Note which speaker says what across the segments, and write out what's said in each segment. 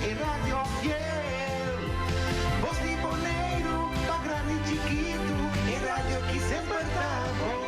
Speaker 1: E radio fiel. Bos di Boneiru, pa grandi chikitu, e radio ki semper ta bon.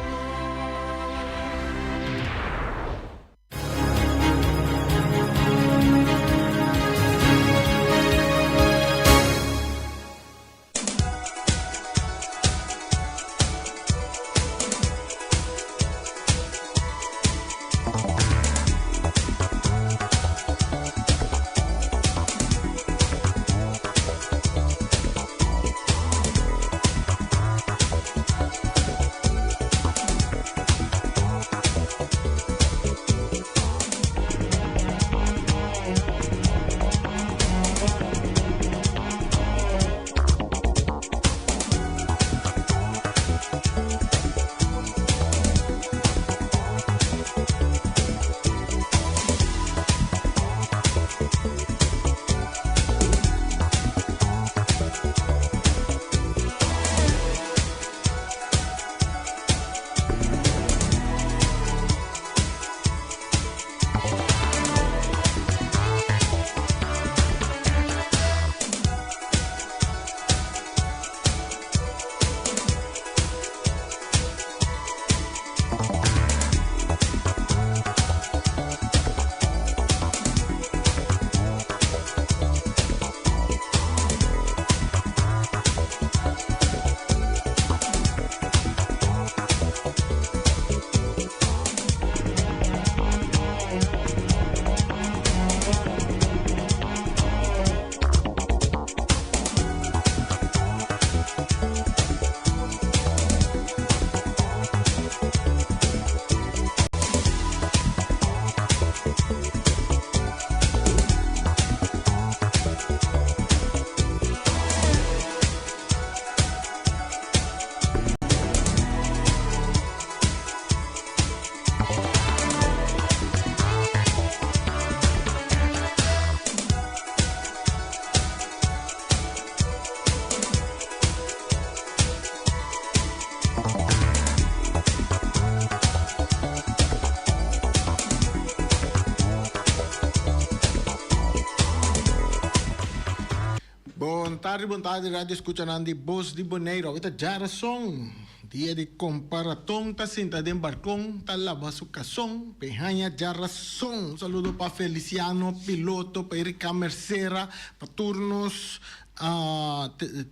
Speaker 2: Bon tardi, bon tardi radio escuchanan di Bos di Boneiru. Awe ta djarason, dia di comparaton ta sinta den barcon ta laba su cason pe haña djarason. Un saludo pa Feliciano Piloto, pa Erika Mercera, pa tur nos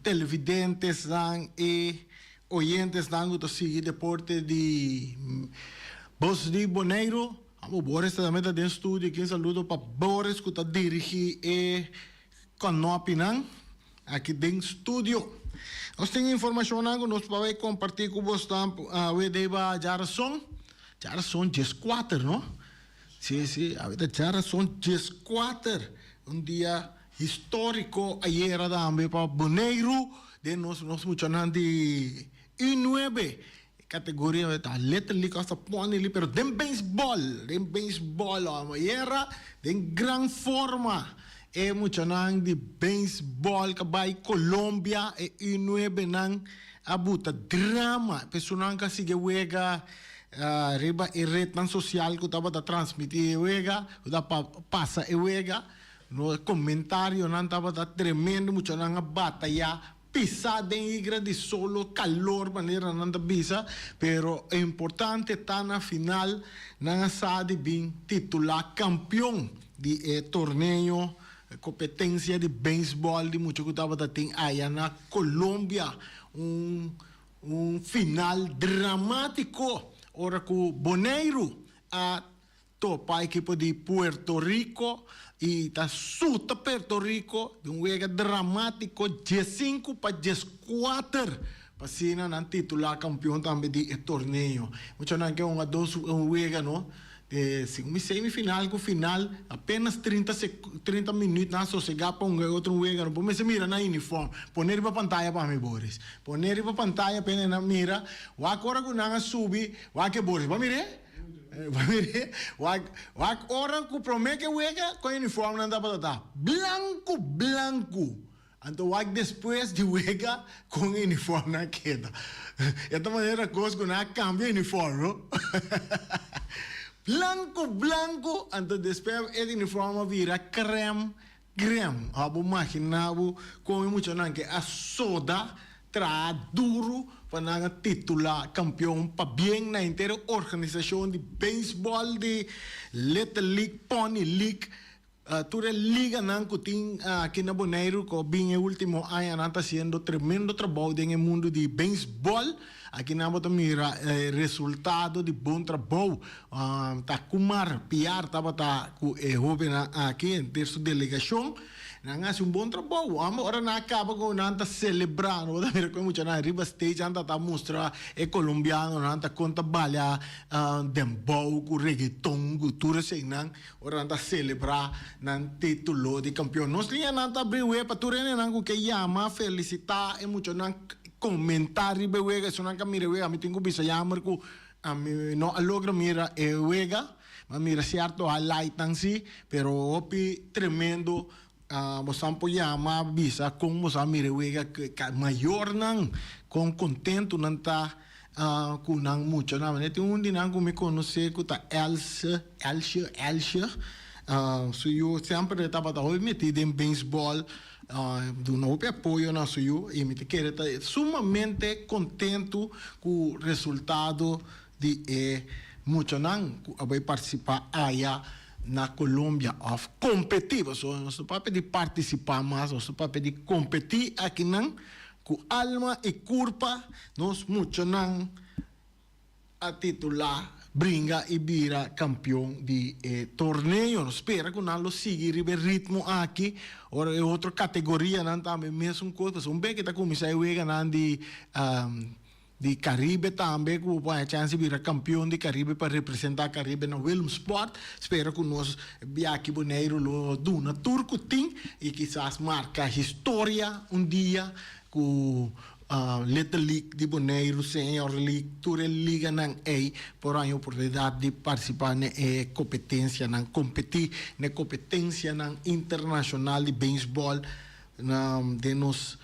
Speaker 2: televidentesnan y oyentesnan cu ta sigui deporte di Bos di Boneiru. Amo Boris ta tambe ta den studio aki. Un saludo pa Boris cu ta dirigi e Kanopinan aki den studio. Nos tin informacionnan cu nos por comparti cu bosnan awe deba djarason. Djarason dieskuater, no? Si, si, awe ta djarason dieskuater. Un dia historico ayera tambe pa Boneiru den nos nos muchanan di U nuebe. E categoria ta Little League of ta Pony League pero den beisbol, den beisbol ayera den gran forma e muchanan di beisbol ka bai Colombia e U nuebe nan a buta drama personan ka sigui wega riba e rednan social ku tabata transmiti e wega ku ta pasa e wega no comentarionan tabata tremendo muchanan a bataya Pisa den igra di solo calor manera nan ta bisa, pero e importante ta na final nan a sa di bin titula campeon di e torneo competencia di baseball di mucha cu tabata tin aya na Colombia. Un un final dramatico ora cu Boneiru a Topa ekipo di Puerto Rico y ta suta Puerto Rico den un wega dramatico diesinku pa dieskuater pa asina nan titula campeon tambe di e torneo. Muchanan ke hunga dos wega no de segun mi semifinal cu final apenas trinta trinta minuut nan a sosega pa hunga e otro wega no por mester mira nan uniform pone riba pantaya pa mi Boris pone riba pantaya p'e nan mira wak ora cu nan a subi wak e Boris bo a mira. Wak wak ora ku promé ke wega kon uniformnan tabata ta blanku blanku. Anto wak despues di wega kon uniformnan keda. E ta manera kos ku nan a kambia uniform no. Blanku blanku anto despues e uniform a bira krèm. Graham, abo imaginá bo kon e muchanan ke a soda, traha duru pa nan a titulá kampion pabien na henter e organisashon di beisbòl di Little League, Pony League, tur e liganan ku tin aki na Boneiru ku a bin e último añanan ta hasiendo tremendo trabou den e mundu di beisbòl. Aki nan bo ta mira e resultado di bon trabou. Ta Kumar Piar tabata ku e hóbennan aki, henter su delegashon. Nan a hasi un bon trabou. Amba ora nan a kaba ku nan ta selebrá, no bo ta mira ku e muchanan riba stage nan ta ta mustra e kolombianonan ta kon ta balia dembow ku regeton ku tur eseinan ora nan ta selebrá nan título di kampion. Nos liñanan ta abri web pa tur hendenan ku ke yama felisitá e muchanan komentá riba e wega. Esunnan ka mira e wega mi tin ku bisa yamer ku Ami no a logra mira e wega, mi a mira cierto highlightnan si, pero hopi tremendo. Bosan por yama bisa con boso a mira e wega, mayornan con contento nan ta cu nan muchanan. Manera tin un di nan cu mi conoce cu ta Else, Elsje, Elsje, su yu semper e tabata hopi meti den baseball. Duna hopi apoyo na su yu y mi ta kere ta sumamente contento cu resultado di e muchanan cu a bay participa aya na Colombia of competi pasobra nos no papia di participa mas nos ta papia di competi akinan cu alma y curpa nos muchanan a titulá bringa i bira kampion di e torneo. Nos spera ku nan lo sigui riba e ritmo aki. Ora e otro kategorianan tambe mesun kos, pasobra un bek e ta kuminsá e weganan di di Karibe tambe ku bo por haña chèns di bira kampion di Karibe pa representá Karibe na Willemsport. Spera ku nos biaha aki Boneiru lo duna tur ku tin i kisas marka historia un dia ku Little League di Boneiru, Senior League, tur e liganan ei por haña oportunidat di partisipá na e kompetensianan, kompetí na e kompetensianan internashonal di beisbòl na den nos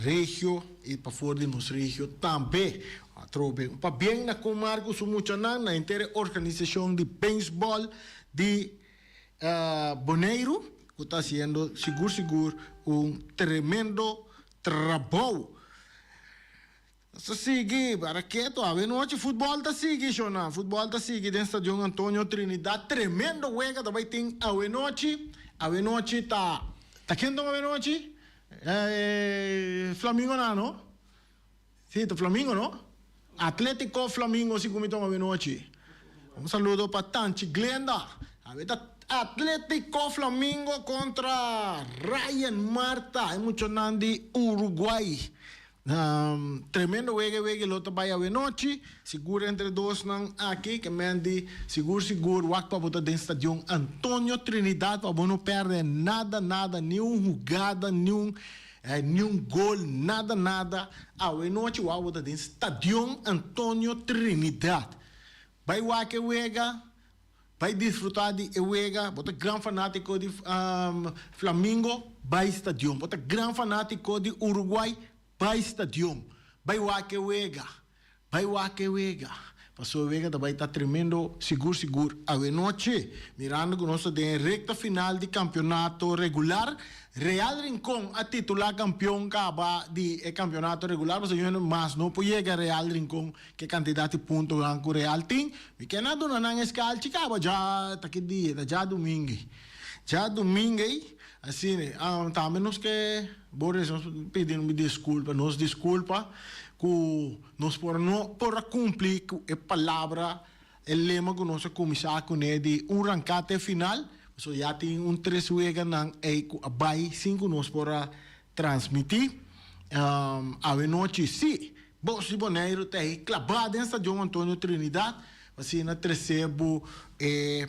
Speaker 2: regio i pafor di nos regio tambe. Atrobe un pabien na Kumar ku su muchanan na henter e organisashon di beisbòl di Boneiru ku ta hasiendo sigur sigur un tremendo Trabou. Nos ta sigui bara keto awe nochi futbol ta sigui shona futbol ta sigui den stadion Antonio Trinidad tremendo wega ta bay tin awe nochi awe nochi ta ta ken ton awe nochi Flamingo nan no si ta Flamingo no Atletico Flamingo si cu mi ton awe nochi un saludo pa Tanchi Glenda awe ta Atletico Flamingo contra Ryan Marta, e muchanan di Uruguay. Tremendo wega e wega e lo ta bay awenochi. Sigur entre dosnan aki ke men di sigur sigur wak pa bo ta den stadion Antonio Trinidad pa bo no perde nada nada ni un hugada ni un ni un gol nada nada awenochi wak bo ta den stadion Antonio Trinidad. Bay wak e wega. Bai disfruta di e wega. Bo ta gran fanatico di Flamingo? Bai stadion. Bo ta gran fanatico di Uruguay? Bai stadion. Bai wak e wega. Bai wak e wega. Pasobra e wega ta bai ta tremendo sigur sigur awenochi. Mirando cu nos ta den e recta final di campeonato regular. Real Rincon a titula campeon caba di e campeonato regular pasobra yo mas no por yega Real Rincon Ke kantidat di puntonan ku Real tin? Mi ke na duna nan e skalchi kaba dja ta ki dia, ta djadumingu. Djadumingu ei, asina, tambe nos ke Boris nos pidi un diskulpa, nos diskulpa ku nos por no por a kumpli ku e palabra, e lema ku nos a kuminsá kuné di un ranká te final, pasobra ya tin un tres weganan ei ku a bai sin ku nos por a transmití. Awe nochi sí. Bos di Boneiru ta ei klabá den Stadion Antonio Trinidad pa asina trese bo e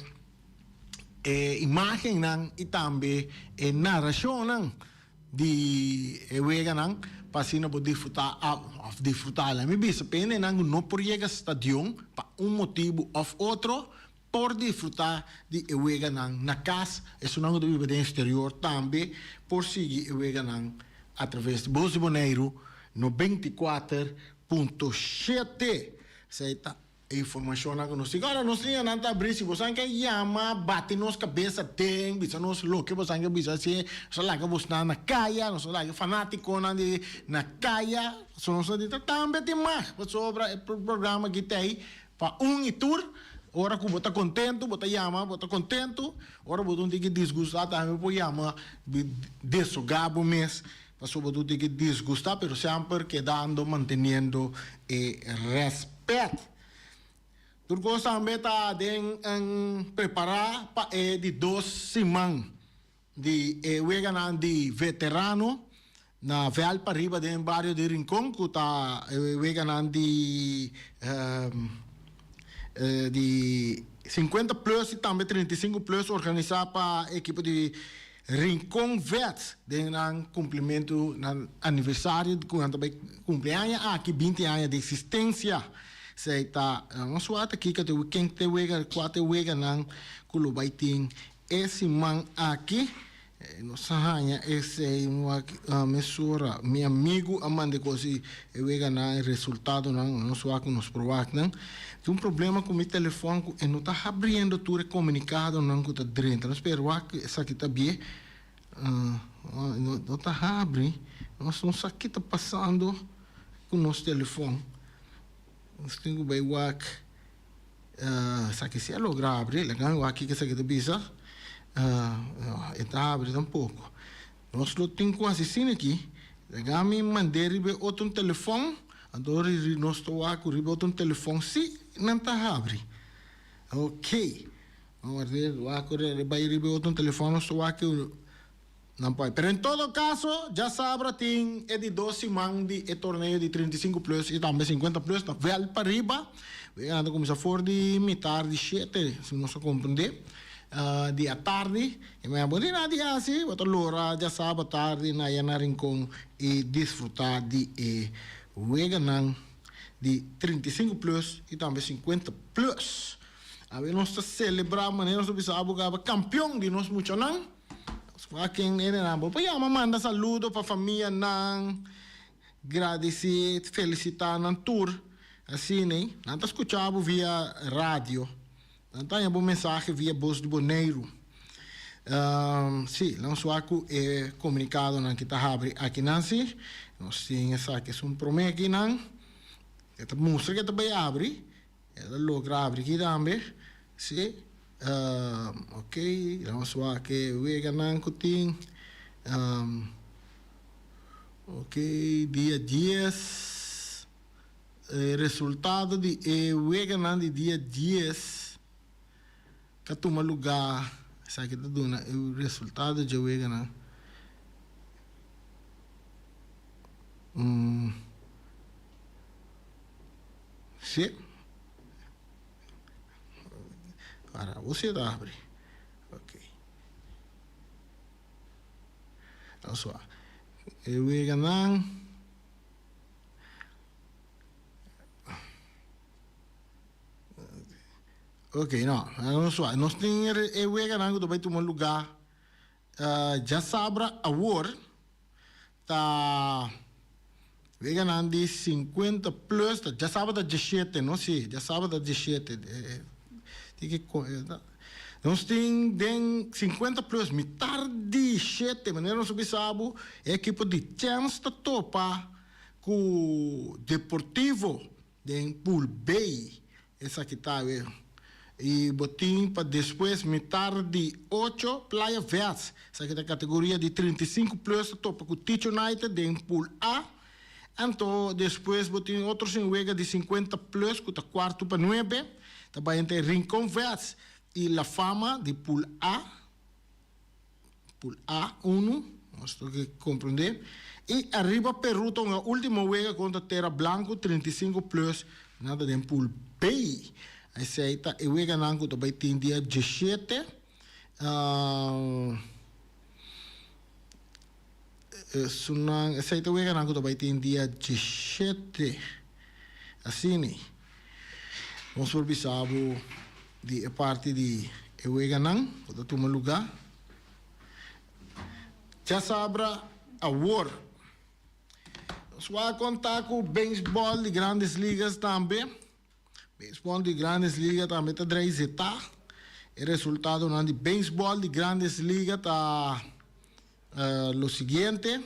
Speaker 2: e imágennan i tambe e narashonnan di e weganan pa asina bo disfrutá òf disfrutá. Laat mi bisa pa hendenan ku no por yega stadion pa un motibu òf otro por disfrutá di e weganan na kas. Esunnan ku ta biba den eksterior tambe por sigui e weganan atraves di Bos di Boneiru 94.7. Esei ta. E informashonnan ku nos tin. Ora nos liñanan ta abrí, si bosan ke yama, bati nos kabesa den, bisa nos loke bosan ke bisa, si nos a laga bosnan na kaya, nos a laga e fanátikonan di na kaya, so nos a di ta tambe tin mag, pasobra e programa aki ta ei pa un i tur. Ora ku bo ta kontentu, bo ta yama, bo ta kontentu, ora bo ta un tiki disgustá tambe bo por yama, deshogá bo mes. Pasobra bo tin ki disgustá, pero semper kedando manteniendo e rèspèt. Tur kos tambe ta den prepará pa e di dos siman di e weganan di veterano na vèlt pariba den bario di Rincon ku ta e weganan di di sinkuenta plus i tambe 35 plus organisá pa ekipo di Rincon Vets den nan cumplimentu nan aniversario cu nan ta bay cumpli aña aki binti aña di existencia. Esey ta nos wak aki ken te wega cua te weganan cu lo bay tin e siman aki. Nos a haña esey wak mesora mi amigu a manda e cos y e weganan e resultadonan nos wak cu nos por wak nan. Tin un problema cu mi telefon cu e no ta habriendo tur e comunicadonan cu ta drenta. Nos spera wak esaki ta bie. No ta habri. Nos no sa ki ta pasando cu nos telefon. Nos tin cu bay wak esaki si a logra habri. Laga mi wak kiko esaki ta bisa. E ta habri tampoco. Nos lo tin cu haci asina aki. Laga mi mand'é riba e otro telefon. Anto nos ta wak ku riba otro telefon si nan ta habri. Ok. Wak ku bai riba otro telefon nos ta wak ku nan por. Pero en todo kaso djasabra tin e di dos siman di e torneo di 35 plus i tambe 50 plus ta vèlt pariba. Nan ta kuminsá for di mitar di shete si nos a komprendé di atardi. I mi a bo di na di hasi bo ta lora djasabra tardi na ya na Rincon i disfrutá di e weganan di 35 plus i tambe 50 plus. Awe nos ta selebrá manera nos ta bisa abo gaba kampion di nos muchanan. Nos wak ken enenan. Bo por yama manda saludo pa famianan, gradisí, felisitá nan tur. Asina ei, nan ta skuchá bo via radio. Nan ta haña bo mensahe via Bos di Boneiru. Sí, nos wak ku e komunikadonan ki ta habri akinan sí. Nos tin esaki esun promé akinan. E ta mustra ku e ta bai habri. E ta logra habri aki tambe. Sí. Ok, nos wak e weganan ku tin. Ok, dia dies. E resultado di e weganan di dia dies ta tuma lugá. Esaki ta duna e resultado dje weganan. Sí. Para bo si e ta abri. Ok. Nos wak. E weganan. Ok, no, nos wak. Nos tin e weganan ku ta bai tuma lugá djasabra awor ta weganan di sinkuenta plus, ta djasabra ta dieshete, no? Si, djasabra ta dieshete. Nos tin den sinkuenta plus mitar di shete, manera nos a bisa bo, e ekipo di Chance ta topa ku Deportivo den Pool B. Esaki ta awe. I bo tin pa despues mitar di ocho Playa Vets. Esaki ta kategoria di 35 plus ta topa ku Teach United den Pool A. Anto despues bo tin otro sin wega di 50 plus ku ta kuartu pa nuebe. Ta bai entre Rincon Vets i La Fama di Pool A. Pool A unu, nos ta ke komprendé. I ariba Peru ta hunga ultimo wega kontra Tera Blanco 35 plus, nan ta den Pool B. Esei ta e weganan ku ta bai tin dia 17. Esunnan, esei ta weganan ku ta bai tin dia 17. Asina, nos por bisa bo di e parti di e weganan ku ta tuma lugá djasabra awor. Nos wak konta ku beisbòl di Grandes Ligas tambe. Beisbòl di Grandes Liga tambe ta drei zetá. E resultadonan di beisbòl di Grandes Liga ta lo siguiente.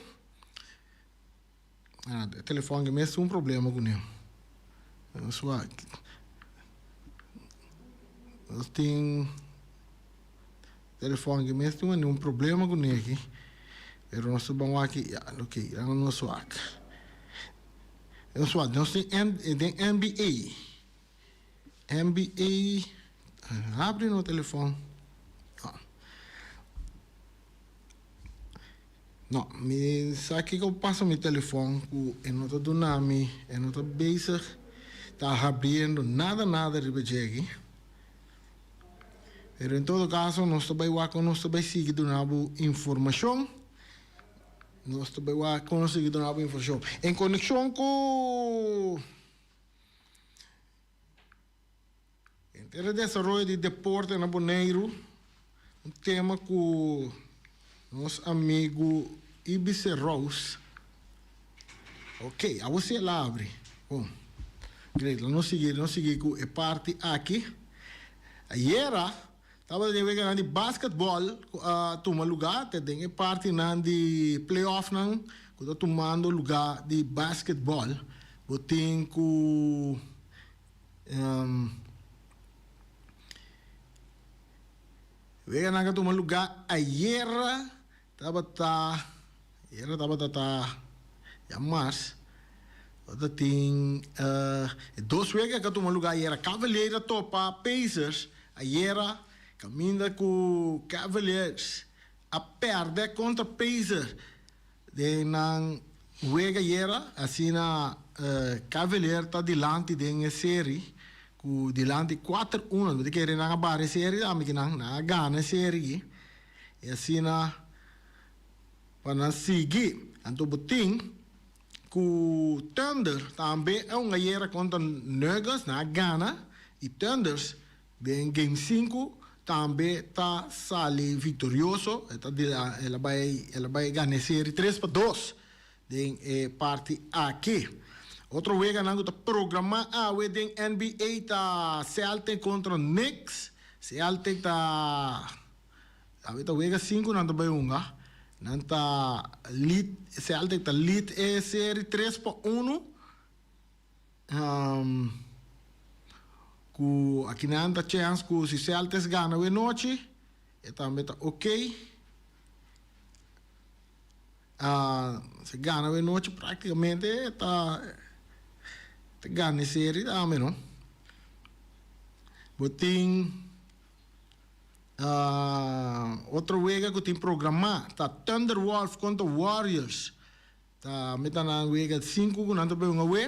Speaker 2: E telefòn aki mes tin un problema kuné. Nos wak. Nos tin telefòn aki mes tin un problema kuné aki. Pero nos ta ban wak ya oke laga nos wak. Nos wak nos tin den NBA. NBA habri no telefòn. No, mi sa kiko pasa mi telefòn ku e no ta duna mi, e no ta bezig ta habriendo nada nada riba dje aki. Pero en todo kaso nos ta bai wak kon nos ta bai sigui duna bo informashon. Nos ta bai wak kon nos ta sigui duna bo informashon. En konekshon ku. Henter e desaroyo di deporte na Boneiru, un tema ku nos amigu Ibice Rose. Ok, awor si el a abri. Bon, great, lo nos sigui, nos sigui ku e parti aki. Ayera tabata den weganan di basketball ku a tuma lugá, te den e partinan di playoffnan ku ta tumando lugá di basketball. Bo tin ku. Weganan a tuma lugá ayera tabata ayera tabata ta ya mars tabata tin e dos wega ku a tuma lugá ayera Cavaliers a topa Pacers ayera kaminda ku Cavaliers a pèrdè kontra Pacers. Den nan wega ayera, asina Cavalier ta dilanti den e seri ku dilanti kuater uno. Mi ta kere nan a bara e seri tambe ki nan a gana e seri aki i asina pa nan sigui. Anto bo tin ku Thunder tambe a hunga ayera kontra Nuggets, nan a gana i Thunders Den game sinku tambe ta sali viktorioso, e ta el a bai el a bai gana e seri tres pa dos den e parti aki. Otro weganan ku ta programá awe den NBA ta Celtic kontra Knicks. Celtic ta awe ta wega sinku nan ta bai hunga. Nan ta lead Celtic ta lead e seri tres pa uno. Ku akinan ta chèns ku si Celtics gana awe nochi e tambe ta ok. Si gana awe nochi praktikamente e ta gana e seri tambe no. Bo tin otro wega ku tin programá ta Thunderwolf kontra Warriors. Ta meta nan wega sinku ku nan ta bay hunga we.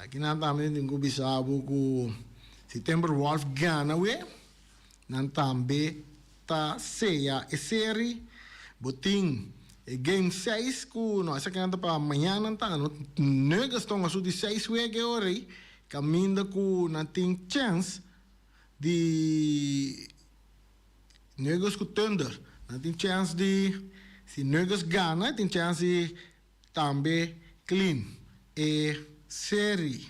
Speaker 2: Aki nan tambe tin ku bisa bo ku si Timberwolf gana we, nan tambe ta seya e seri. Bo tin e game seis ku no esaki nan ta pa mañana nan ta no. Nuggets ta hunga su di seis wega e ora ei kaminda ku nan tin chèns di. Nuggets ku Thunder nan tin chèns di si Nuggets gana e tin chèns di tambe clean e seri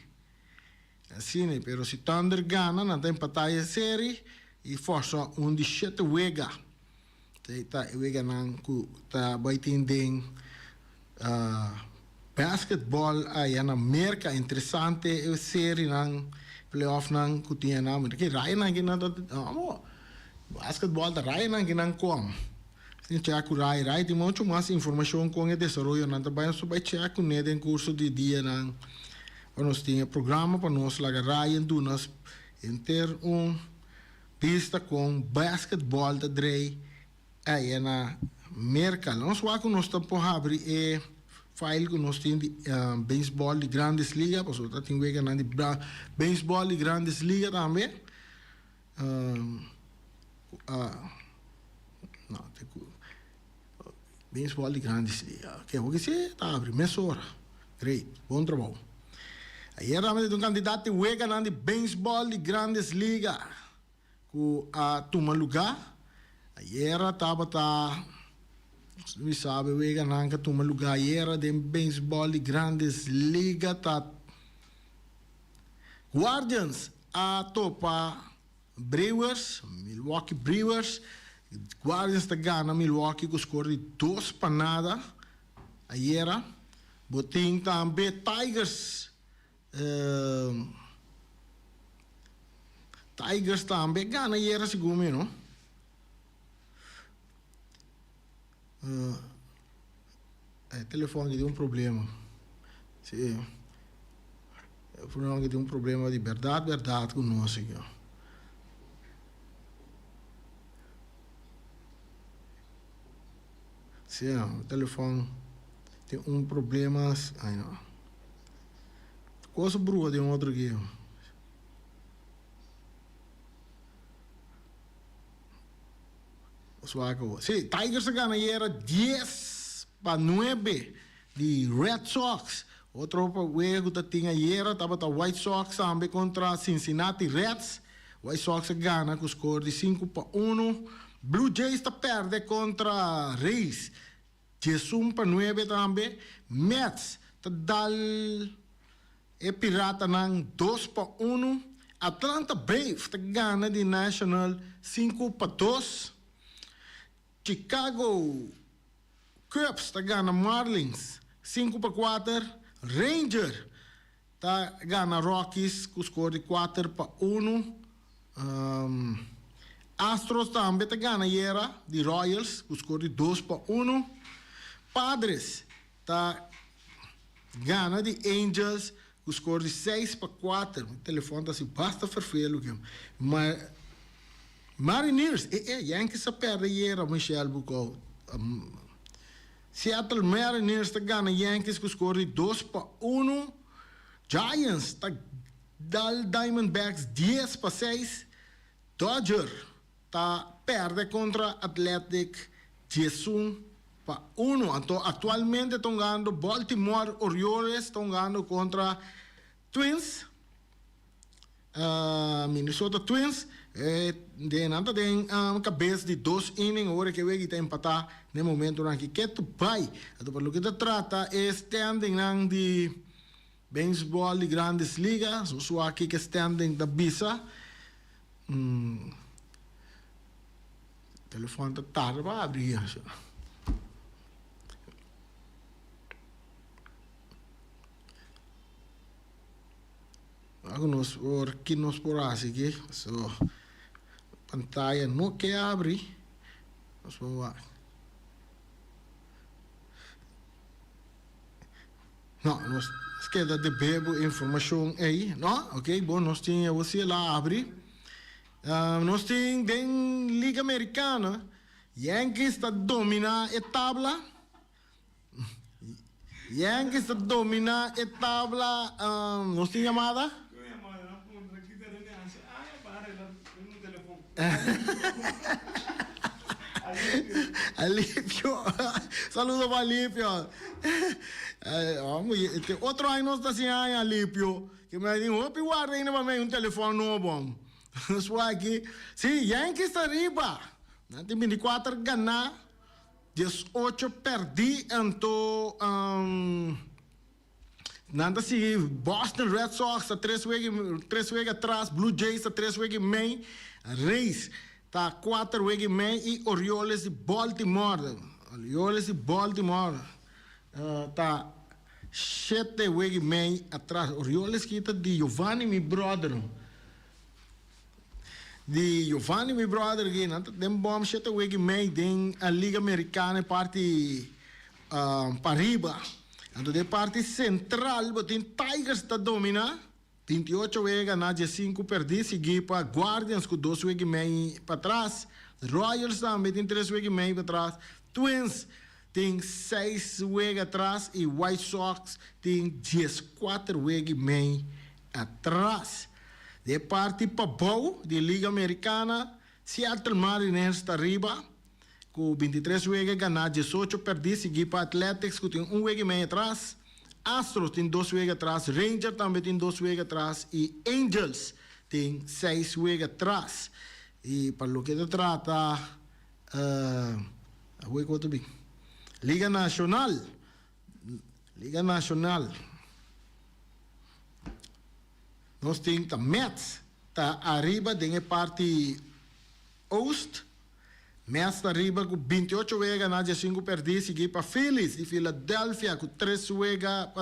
Speaker 2: asina pero si Thunder gana nan ta empatá e seri i forsa un di shete wega esei ta e weganan ku ta bai tin den basketball aya na Merka interesante e serinan playoffnan ku tin anan mira ki rayanan ki nan ta amo basketball ta rayanan ki nan kom sin chek ku ray ray tin mucho mas informashon kon e desaroyonan ta bai nos ta bai chek kuné den kurso di dianan pa nos tin e programa pa nos laga rayan duna henter un bista kon basketball ta drei Aya na Merka. Nos wak ku nos ta por habri e file ku nos tin di beisbòl di Grandes Liga, pasobra ta tin weganan di beisbòl di Grandes Liga tambe. No, te ku beisbòl di Grandes Liga. Oke, awor si ta habri mesora. Great, bon trabou. Ayer tambe tin un kantidat di weganan di beisbòl di Grandes Liga. Ku a tuma lugá. Ayera tabata, mi sabe weganan ku a tuma lugá ayera den beisbòl di Grandes Liga ta Guardians. a topa Brewers, Milwaukee Brewers. Guardians ta gana Milwaukee ku skor di dos pa nada ayera. Bo tin tambe Tigers, Tigers tambe gana ayera segun mi no. E telefon aki tin un problema. Si, e telefon aki tin un problema di berdad berdad ku nos aki. Si, e telefon tin un problema, ay no. Kos bruha den otro aki. Sí, Tigers a gana ayera 10-9 di Red Sox. Otro wega ku ta tin ayera tabata White Sox tambe kontra Cincinnati Reds. White Sox a gana ku skor di 5-1. Blue Jays ta pèrdè kontra Rays 11-9 tambe. Mets ta dal E Piratanan 2-1. Atlanta Braves ta gana di National 5-2. Chicago Cubs ta gana Marlins 5-4. Ranger ta gana Rockies ku skor di 4-1. Astros tambe ta gana ayera di Royals ku skor di 2-1. Padres ta gana di Angels ku skor di 6-4. Mi telefòn ta hasi basta ferfelu aki. Ma Mariners, e e, Yankees a pèrdè ayera, Michel Bucau. Seattle Mariners ta gana Yankees ku skor di 2-1. Giants ta dal Diamondbacks 10-6. Dodger ta pèrdè kontra Athletic 11-1. Anto aktualmente ta hungando Baltimore Orioles ta hungando kontra Twins, Minnesota Twins. Den nan ta den kabes di dos inning ora ke wega ta empatá na e momentonan aki ketu bai. Anto pa loke ta trata e standingnan di Beisbòl di Grandes Ligas, nos wak kiko e standing ta bisa. Telefòn ta tarda pa abri. Wak nos por ki nos por hasi aki. So pantaya no ke abri. Nos por wak. No, nos keda debe bo informashon ei, no? Ok, bon, nos tin awor si el a abri. Nos tin den Liga Americana, Yankees ta domina e tabla. Yankees ta domina e tabla. Nos tin yamada? Alipio. Saludo pa Alipio. Te otro aña nos ta sin aña Alipio. Que me di hopi guarda ainda pa mi un telefon nobo. Nos por aki. Si, Yankees ta riba. Nan tin 24 ganá, 18 perdí, anto Nan ta sigui Boston Red Sox ta tres wega tres wega atras, Blue Jays ta tres wega i mei, Rays ta kuater wega i mei i Orioles di Baltimore, Orioles di Baltimore ta shete wega i mei atras. Orioles ki ta di Giovanni mi brother, di Giovanni mi brother aki, nan ta den bòm shete wega i mei den Liga Americana e parti pariba. Anto den parti sentral bo tin Tigers ta domina, 28 wega na 15 perdi, sigui pa Guardians ku dos wega i mei patras, Royals tambe tin tres wega i mei patras, Twins tin seis wega atras i White Sox tin 14 wega i mei atras. Den parti pabou di Liga Americana, Seattle Mariners ta riba ku 23 wega ganá, 18 pèrdí, siguí pa Athletics ku tin un wega i mei atras. Astros tin dos wega atras, Ranger tambe tin dos wega atras i Angels tin seis wega atras. I pa loke ta trata awor ku ta bin Liga Nashonal, Liga Nashonal nos tin ta Mets. ta ariba den e parti oost. Mets ta ariba ku 28 wega ganá, 15 pèrdí, siguí pa Phillies di Philadelphia ku 3 wega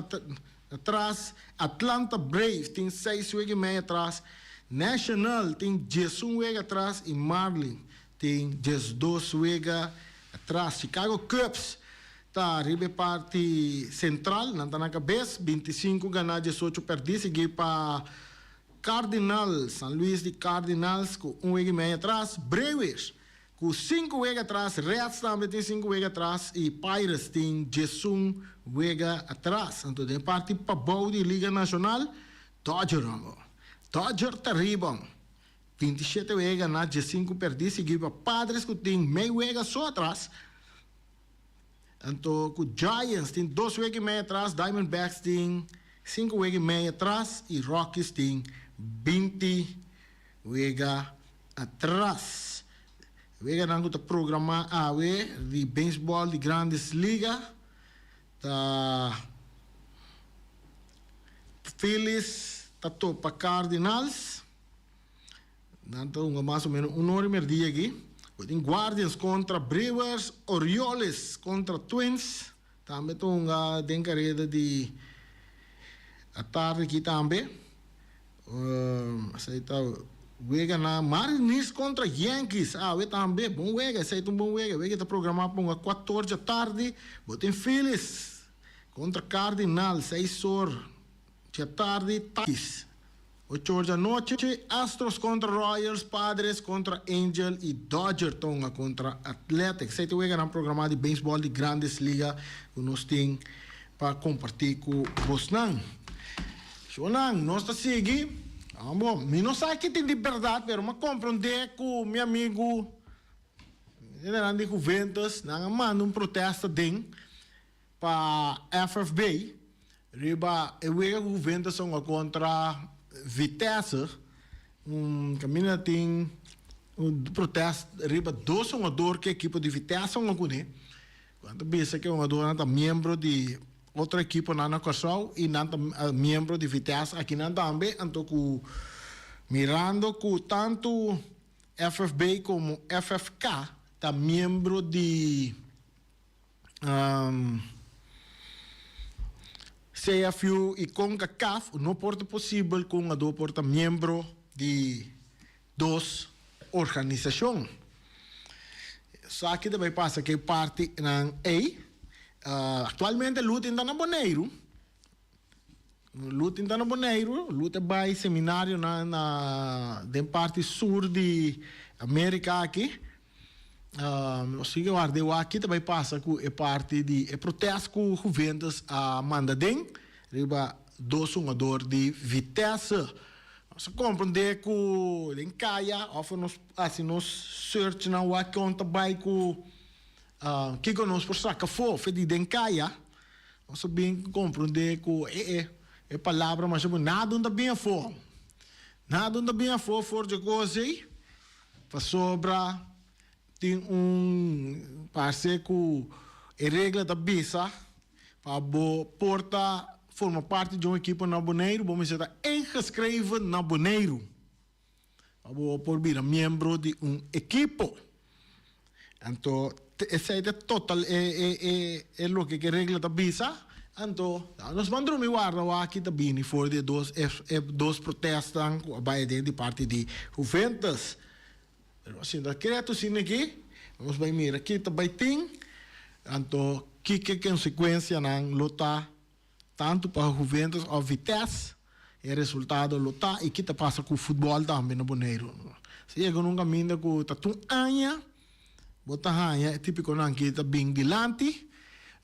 Speaker 2: atras. Atlanta Braves tin 6 wega i mei atras. National tin 11 wega atras i Marlins tin 12 wega atras. Chicago Cubs ta riba e parti sentral, nan ta na kabes, 25 ganá, 18 pèrdí, siguí pa Cardinals, San Luis di Cardinals ku un wega i mei atras, Brewers ku 5 wega atras, Reds tambe tin 5 wega atras i Pirates tin 11 wega atras. Anto den parti pabou di Liga Nashonal, Dodger hombo. Dodger ta riba 27 wega ganá, 15 pèrdí, siguí pa Padres ku tin mei wega so atras. Anto ku Giants tin 2 wega i mei atras, Diamondbacks tin 5 wega i mei atras i Rockies tin 20 wega atras. Weganan ku ta programá awe di beisbòl di Grandes Liga ta Phillies ta topa Cardinals. Nan ta hunga mas o menos un ora i merdia aki. Bo tin Guardians kontra Brewers, Orioles kontra Twins. Tambe ta hunga den kareda di atardi aki tambe. Esei ta weganan Mariners kontra Yankees awe tambe. Bon wega, esei ta un bon wega. Wega ta programá pa hunga kuator dja tardi. Bo tin Phillies kontra Cardinals seis or dja tardi. Yankees 8 or djanochi, Astros kontra Royals, Padres kontra Angel i Dodger ta hunga kontra Athletics. Esei ta e weganan programá di beisbòl di Grandes Liga ku nos tin pa kompartí ku bosnan. Shownan, nos ta sigui. Bon, mi no sa ki tin di bèrdat, pero mi a komprondé ku mi amigu hendenan di Juventus, nan a manda un protesta den pa FFB riba e wega ku Juventus a hunga kontra Vitesse, un kaminda tin un protest riba dos hungador ku e ekipo di Vitesse a hunga kuné. Nan ta bisa ku e hungadornan ta miembro di otro ekiponan na Kòrsou i nan ta miembro di Vitesse akinan tambe. Anto ku mirando ku tantu FFB komo FFK ta miembro di CFU i Concacaf, no por ta posibel ku un hungador por ta miembro di dos organisashon. Esaki ta bai pasa ku e partinan ei. Aktualmente Lutin ta na Boneiru. Lutin ta na Boneiru. Lut a bai seminarionan na den parti sur di Amerika aki. Nos tin ke warda e wak ki ta bai pasa ku e parti di e protest ku Juventus a manda den riba dos hungador di Vitesse. Nos a komprendé ku den kaya òf nos hasi nos searchnan wak kon ta bai ku kiko nos por saka afó fe di den kaya. Nos a bin komprendé ku e e palabra masha bon nada no ta bin afó. Nada no ta bin afó for dje kos ei. Pasobra tin un parse ku e regla ta bisa pa bo por ta forma parti di un ekipo na Boneiru bo mester ta ingeschreven na Boneiru pa bo por bira miembro di un ekipo. Anto esei ta total e e e e loke ku e regla ta bisa. Anto nos ban drumi warda wak ta bini for di e dos e dos protestanan ku a bai aden di parti di Juventus. Pero asina ta kretu asina aki, nos bai mira ki ta bai tin, anto kiko e konsekuensianan lo ta tantu pa Juventus òf Vitesse, e resultado lo ta i ki ta pasa ku futbòl tambe na Boneiru. Si yega un kaminda ku ta tur aña bo ta haña e típikonan ki ta bin dilanti,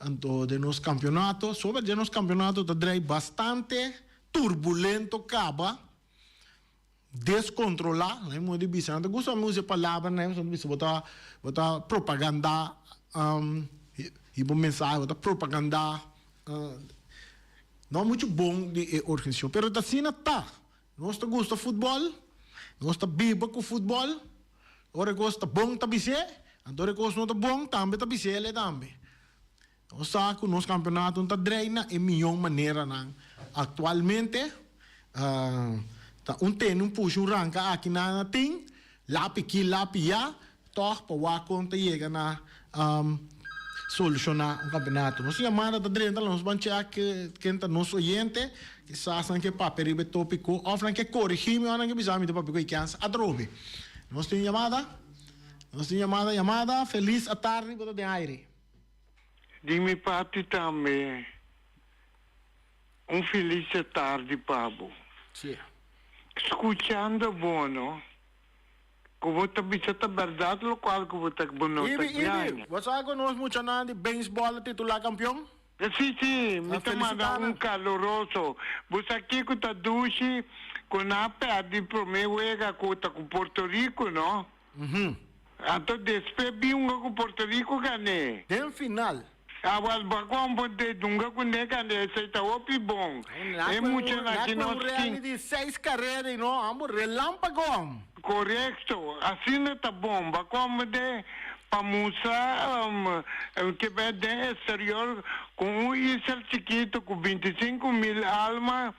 Speaker 2: anto den nos kampionato, soba den nos kampionato ta drei bastante turbulento kaba. Descontrola, nan e modo di bisa, nan ta gusta mi usa e palabra nan, pasobra bisa bo ta bo ta propaganda y bo mensahe, bo ta propaganda no mucho bon di e organisacion, pero ta asina ta, nos ta gusta futbol, nos ta biba cu futbol, ora e cos ta bon ta bis'é, anto ora e cos no ta bon tambe ta bis'é tambe. Nos sa ku nos kampeonato no ta drei na e mihó maneranan aktualmente. Ta un tene, un pusha, un ranka aki nan a tin, lapi ki, lapi ya, tòg pa wak kon ta yega na solushoná un kampeonato. Nos yamada ta drenta, nos ban chèk ken ta nos oyente, kisas nan ke papia riba e tópiko òf nan ke korigí mi òf nan ke bisa mi ta papia ku e kèns atrobe. Nos tin yamada? Nos tin yamada, yamada, felis atardi, bo ta den aire.
Speaker 3: Di mi parti tambe un felis atardi pa bo.
Speaker 2: Sí.
Speaker 3: Skuchando bo no, ku bo ta bisa ta bèrdat lokual ku bo ta bo no ta
Speaker 2: Ibi, Ibi,
Speaker 3: gaña.
Speaker 2: bo sa ku nos muchanan di beisbòl a titulá kampion?
Speaker 3: Sí, sí, mi
Speaker 2: A
Speaker 3: ta manda
Speaker 2: felisitá
Speaker 3: un
Speaker 2: nan.
Speaker 3: kaluroso. Bo sa kiko ta dushi ku nan a pèrdè promé wega ku ta ku Puerto Rico no? Anto despues bin hunga ku Puerto Rico gané.
Speaker 2: Den final.
Speaker 3: Awal bo a komprondé dunga ku ne gané esei ta hopi bon. E muchanan aki
Speaker 2: Na
Speaker 3: nos
Speaker 2: un rally
Speaker 3: tin.
Speaker 2: di seis karera i no ambo relámpago.
Speaker 3: Korekto, asina ta bon. Bo a komprondé pa mustra ke bai den eksterior ku un isla chikitu ku 25.000 alma.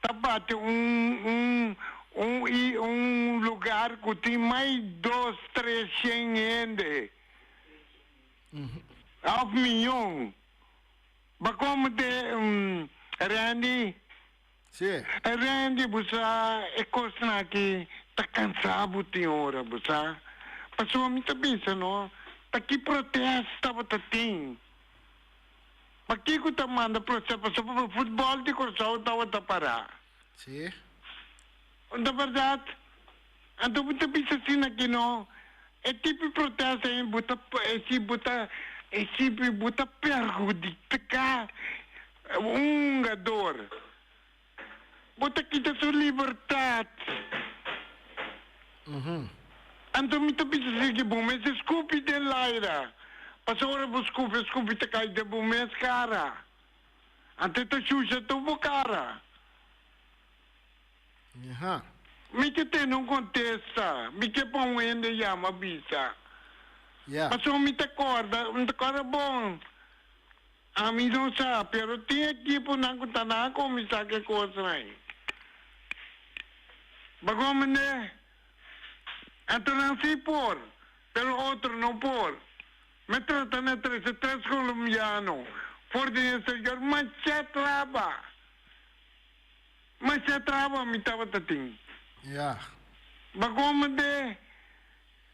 Speaker 3: Ta bati un un un i un lugar ku tin mai dos tres shen hende òf miyon. Ba komo te Randy?
Speaker 2: Sí.
Speaker 3: Randy bo sa e kosnan aki ta kansa bo tin ora bo sa. Pasobra mi ta bisa no ta ki protesta bo ta tin. Pakiko ta manda protesta pasobra futbòl di Kòrsou tabata pará?
Speaker 2: Sí.
Speaker 3: Ta bèrdat? Anto bo ta bisa asina ki no. E tipo di protesta ei bo ta si bo ta e si bo ta perhudiká un hungador. Bo ta kita su libertat. Anto mi ta bisa si ki bo mester skupi den laira, pasobra ora bo skupi, e skupi ta kai den bo mes kara. Anto e ta shusha tur bo kara. Mi ke tene un kontesta, mi ke pa un hende yama bisa. Pasobra mi ta kòrda, mi ta kòrda bon. Ami no sa, pero tin ekiponan ku ta na kuminsá ku e kosnan ei. Bagon mende? Anto nan sí por, pero otro no por. Mi trata na trese tres kolombiano for di exterior, masha traba, masha traba mi tabata tin.
Speaker 2: Ya.
Speaker 3: Bagon mende?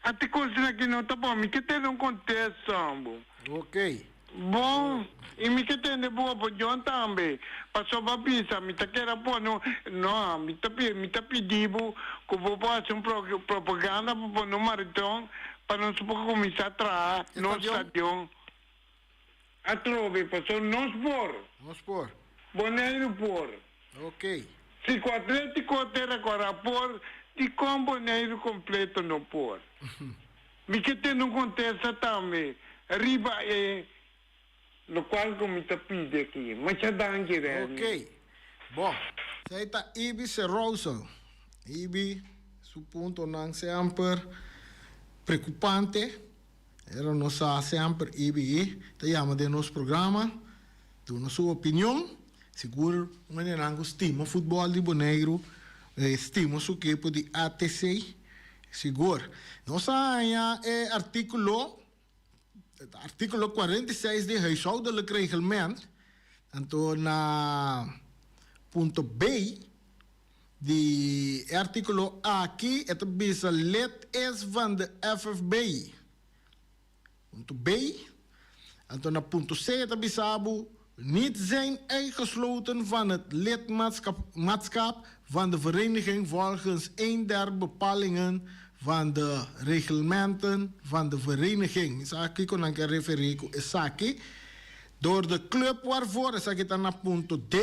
Speaker 3: Ati kosnan aki no ta bon. Mi ke tende un kontesto, ambo.
Speaker 2: Ok.
Speaker 3: Bon, i mi ke tende bo opinion tambe. Pasobra bisa, mi ta kere pone un, no, mi ta pi, mi ta pidi bo ku bo por hasi un pro, propaganda pa pone un maraton pa nos por kuminsá traha nos stadion atrobe, pasobra nos por.
Speaker 2: Nos por.
Speaker 3: Boneiru por.
Speaker 2: Ok.
Speaker 3: Si ku Atletico Tera Kora por, dikon Boneiru kompleto no por? Mi ke tene un kontesta tambe riba e lokual ku mi ta pidi aki. Masha danki, Renny.
Speaker 2: Ok. Bon. Esei ta Ibi Serouso. Ibi su puntonan semper preokupante. Pero nos sa semper Ibi ta yama den nos programa, duna su opinion. Sigur un hendenan ku stima futbòl di Boneiru, stima su ekipo di ATC. Sigur. Nos a haña e artíkulo, artíkulo 46 di Huishoudelijk Reglement, anto na punto B di e artíkulo aki e ta bisa lid is van de FFB. Punto B. Anto na punto C e ta bisa bo niet zijn uitgesloten van het lidmaatschap van de vereniging volgens een der bepalingen van de reglementen van de vereniging. Mi sa kiko nan ke referí ku esaki. Door de club waarvoor, esaki ta na punto D,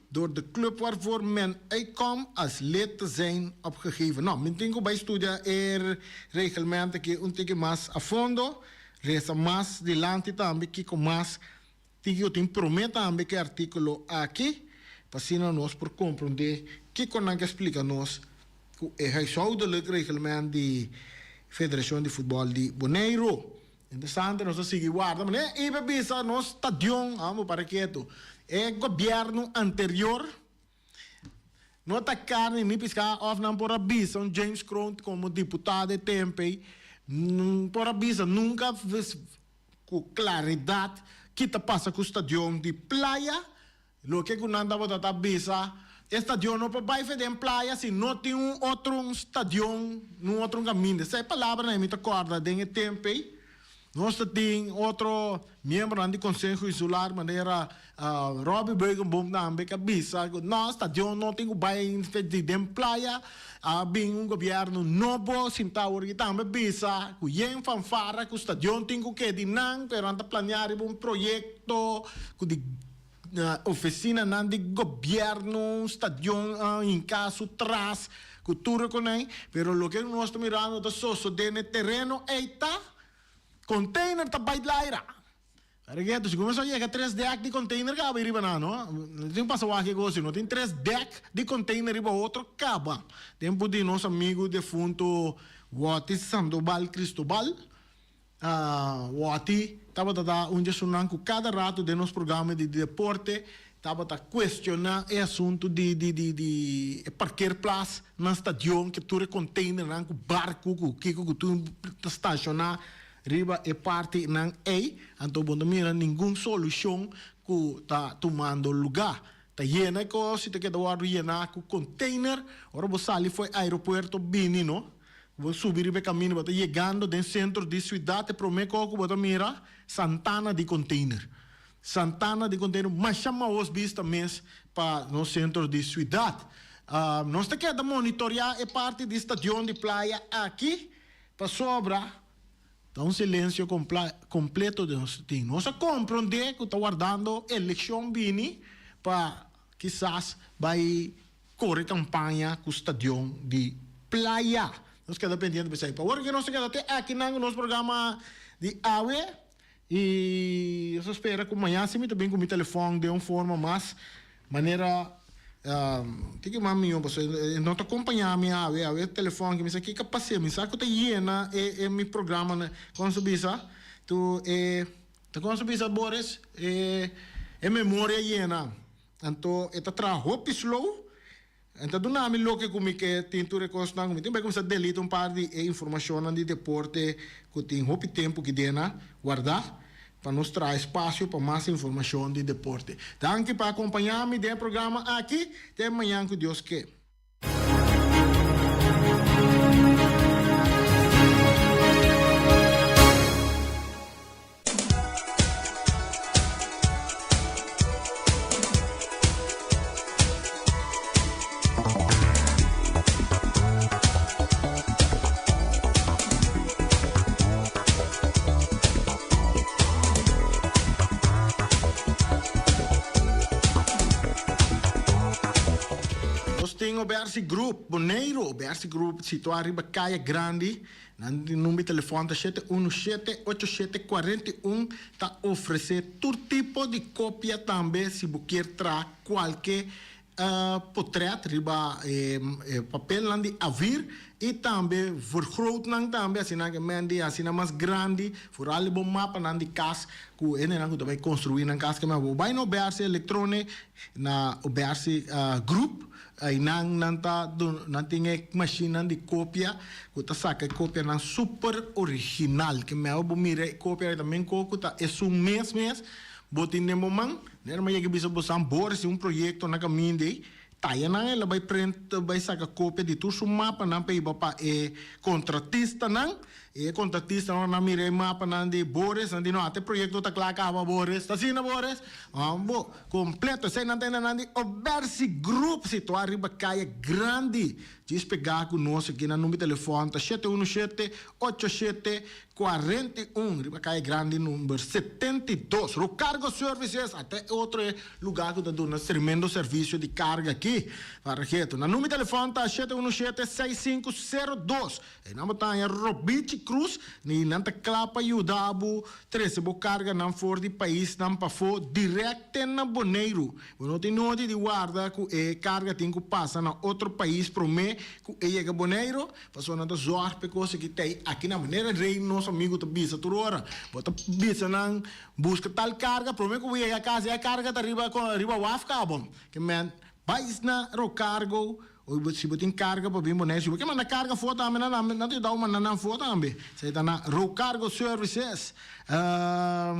Speaker 2: door de club waarvoor men uitkomt als lid te zijn opgegeven. No, mi tin ku bai studia e reglement aki un tiki mas a fondo, resa mas dilanti tambe kiko mas tin ku tin promé tambe ku e artíkulo aki, pa asina nos por komprondé kiko nan ke splika nos ku e huishoudelijk reglement di Federashon di Futbòl di Boneiru. Interesante nos ta sigui warda manera e iba bisa nos stadion amo para ketu e gobierno anterior. No ta karni ni piská òf nan por a bisa un James Kroon komo diputado e tempu ei por a bisa nunka ku klaridat ki ta pasa ku stadion di Playa. Loke ku nan tabata ta bisa e stadion no por bai fe den Playa si no tin un otro un stadion un otro kaminda. Esei palabranan ei mi ta kòrda den e tempu ei. Nos ta tin otro miembronan di Konseho Insular manera Robby Beukenboom tambe ku a bisa ku no, stadion no tin ku bai di den playa. A bin un gobièrnu nobo sinta awor aki tambe bisa ku yen fanfara ku stadion tin ku keda di nan, pero nan ta planea riba un proyekto ku di ofisinanan di gobièrnu, stadion hinká su tras ku tur e konei. Pero loke nos ta mirando ta sosodé na e tereno ei ta. Container ta bai laira. Regeto, si cuminsa yega tres dek di container caba riba nan, no? No tin pasa wak e gosi, no tin tres dek di container riba otro caba. Tempo di nos amigo defunto Wotty Sandoval Cristobal, Wotty tabata ta un dje-sunan cu cada rato den nos programa di deporte Tabata cuestiona e asunto di di di di e parkeerplaats na stadion ke tur e containernan cu barco cu kico cu tur ta staciona riba e partinan ey. Anto bo no mira ningun solucion cu ta tumando luga. Ta yena e cos y ta keda wordo yena cu container. Ora bo sali for e aeropuerto bini no, bo subi riba e camino bo ta yegando den centro di ciudad e prome cos cu bo ta mira santana di container. Santana di Conteno masha maos bista mes pa nos centro di ciudad. Nos ta keda monitorea e parti di stadion di Playa aki pasobra ta un silencio completo den nos tin. Nos a compronde cu ta wardando eleccion bini pa kisas bay core campaña cu stadion di Playa. Nos keda pendiente pa esey. Pa awor nos ta keda te akinan cu nos programa di awe. I nos ta spera ku mañan si mi ta bin ku mi telefòn den un forma mas manera tin ke mas mihó pasobra e no ta kompañá mi awe. Awe e telefòn aki mi sa kiko a pas'é. Mi sa ku ta yena e e mi programa kon su bisa tu e ta kon su bisa Boris e e memoria yena anto e ta traha hopi slow. En ta duna mi loke ku mi ke tin tur e kosnan ku mi tin. Bai kuminsá delete un par di e informashonnan di deporte ku tin hopi tempu ki dena wardá pa nos traha espasio pa mas informashon di deporte. Danki pa akompañá mi den e programa aki. Te mañan ku Dios ke. Nos tin Obersi Group Boneiru, Obersi Group situá riba Kaya Grandi. Nan di number di telefòn ta shete unu shete ocho shete kuarenta i un ta ofresé tur tipo di kopia tambe si bo kier traha kualke potrèt riba e papelnan di avir i tambe vergrootnan tambe asina ke men di hasi nan mas grandi foral di bo mapanan di kas ku hendenan ku ta bai konstruí nan kas ke men bo bai na Obersi Elektrone na Obersi Group Einan nan ta duna, nan tin e mashinnan di kopia ku ta saka e kopianan super original. Ke mehor bo mira e kopia ta men ko ku ta esun mes mes bo tin den bo man. Nera mi a yega bisa bo san bo risibi un proyekto na kaminda ei, taya nan el a bai print bai saka kopia di tur su mapanan pa hiba pa e kontratistanan. E kontratistanan ora nan mira e mapanan di Boris nan di no ata e proyekto ta kla kaba Boris. Ta asina Boris? Bo. Completo. Esei nan ta hende nan di Obersi Group situá riba Kaya Grandi. Djis pegá ku nos aki nan number telefòn ta shete unu shete, ocho shete, 41 riba Kaya Grandi number 72. Rocargo Services ata e otro e lugá ku ta duna tremendo servisio di karga aki. Pargeto. Nan number telefòn ta shete unu shete, seis sinku sero dos. E nan bo ta haña Robichi Cruz ni nan ta kla pa yuda bo trese bo karganan for di paisnan pafó dirèkt te na Boneiru. Bo no tin nodi di warda ku e karga tin ku pasa na otro pais promé ku e yega Boneiru, pasobra nan ta zòrg pa e kos aki t'ei aki na manera rei nos amigu ta bisa tur ora. Bo ta bisa nan buska tal karga promé ku bo yega kas ya e karga ta riba riba waf kaba. Ke men. Bai na Rocargo, o si bo tin karga pa bin Boneiru, si bo ke manda karga afó tambe nan tambe, nan ta yuda bo manda nan afó tambe. Esei ta na Rocargo Services,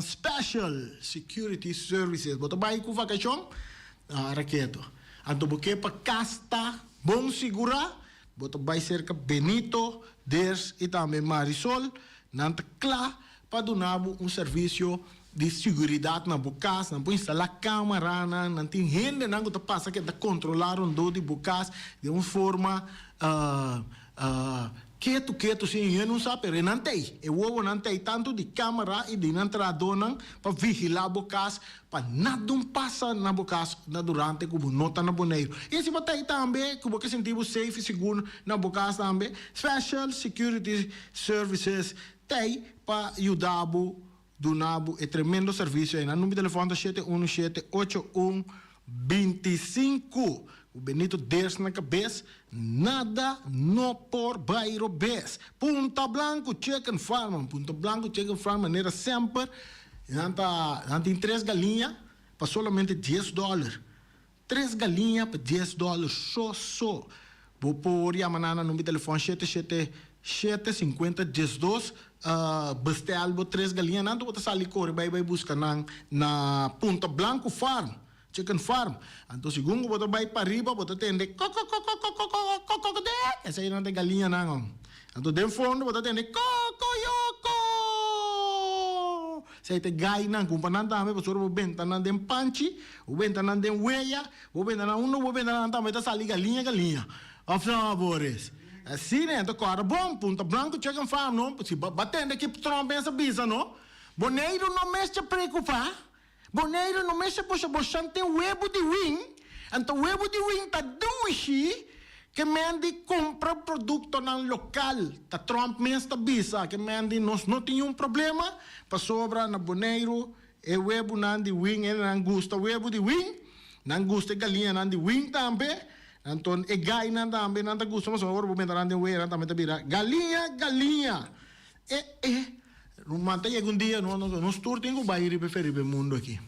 Speaker 2: Special Security Services. Bo ta bai ku vakashon? Raketo. Anto bo ke pa kas ta bon sigurá? Bo ta bai serka Benito, Ders i tambe Marisol. Nan ta kla pa duna bo un servisio di siguridat na bo kas. Nan por instalá kameranan, nan tin hendenan ku ta pasa keda kontrolá rondó di bo kas den un forma ketu ketu sin hende no sa, pero e nan ta ei. E wowonan ta ei tantu di kamera i di nan trahadónan pa vigilá bo kas pa nada pasa na bo kas na durante ku bo no ta na Boneiru. I si bo ta ei tambe ku bo ke sinti bo safe i sigur na bo kas tambe, Special Security Services T'ei pa yuda bo duna bo e tremendo servisio ei. Nan number di telefòn ta shete unu shete ocho un bintisinku. Ku Benito Ders na kabes, nada no por bai robes. Punta Blanco Chicken Farm, Punta Blanco Chicken Farm manera semper nan ta nan tin tres galiña pa solamente dies dòler. Tres galiña pa dies dòler so so. Bo por yama nan na number di telefòn shete shete shete sinkuenta diesdos bestèl bo tres galiñanan bo ta sali kore bai bai buska nan na Punta Blanco Farm, Chicken Farm. Anto segun ku bo ta bai pariba bo ta tende kokokokokokokokokokodé esei nan ta e galiñanan hon. Anto den fondo bo ta tende kokoyoko. Esei ta e gainan kumpa nan tambe pasobra bo benta nan den panchi. Bo benta nan den weya, bo benta nan unda bo benta nan tambe ta sali galiña galiña. Of no, Boris? Asina e ta kòrda bon, Punta Blanco Chicken Farm no, si bo a tende ki Trump mester bisa no, Boneiru no mester preokupá, Boneiru no mester pusha bo shan tin webu di win, anto webu di win ta dushi ke men di kumpra produktonan lokal, ta Trump mes ta bisa ke men di nos no tin un problema pasobra na Boneiru E webunan di win e nan gusta webu di win, nan gusta e galiñanan di win tambe, anto e gainan tambe nan ta gusta pasobra ora bo meta nan den wea nan tambe ta bira galiña galiña. E e ruman ta yega un dia no nos tur tin ku bai riba e fe riba e mundu aki.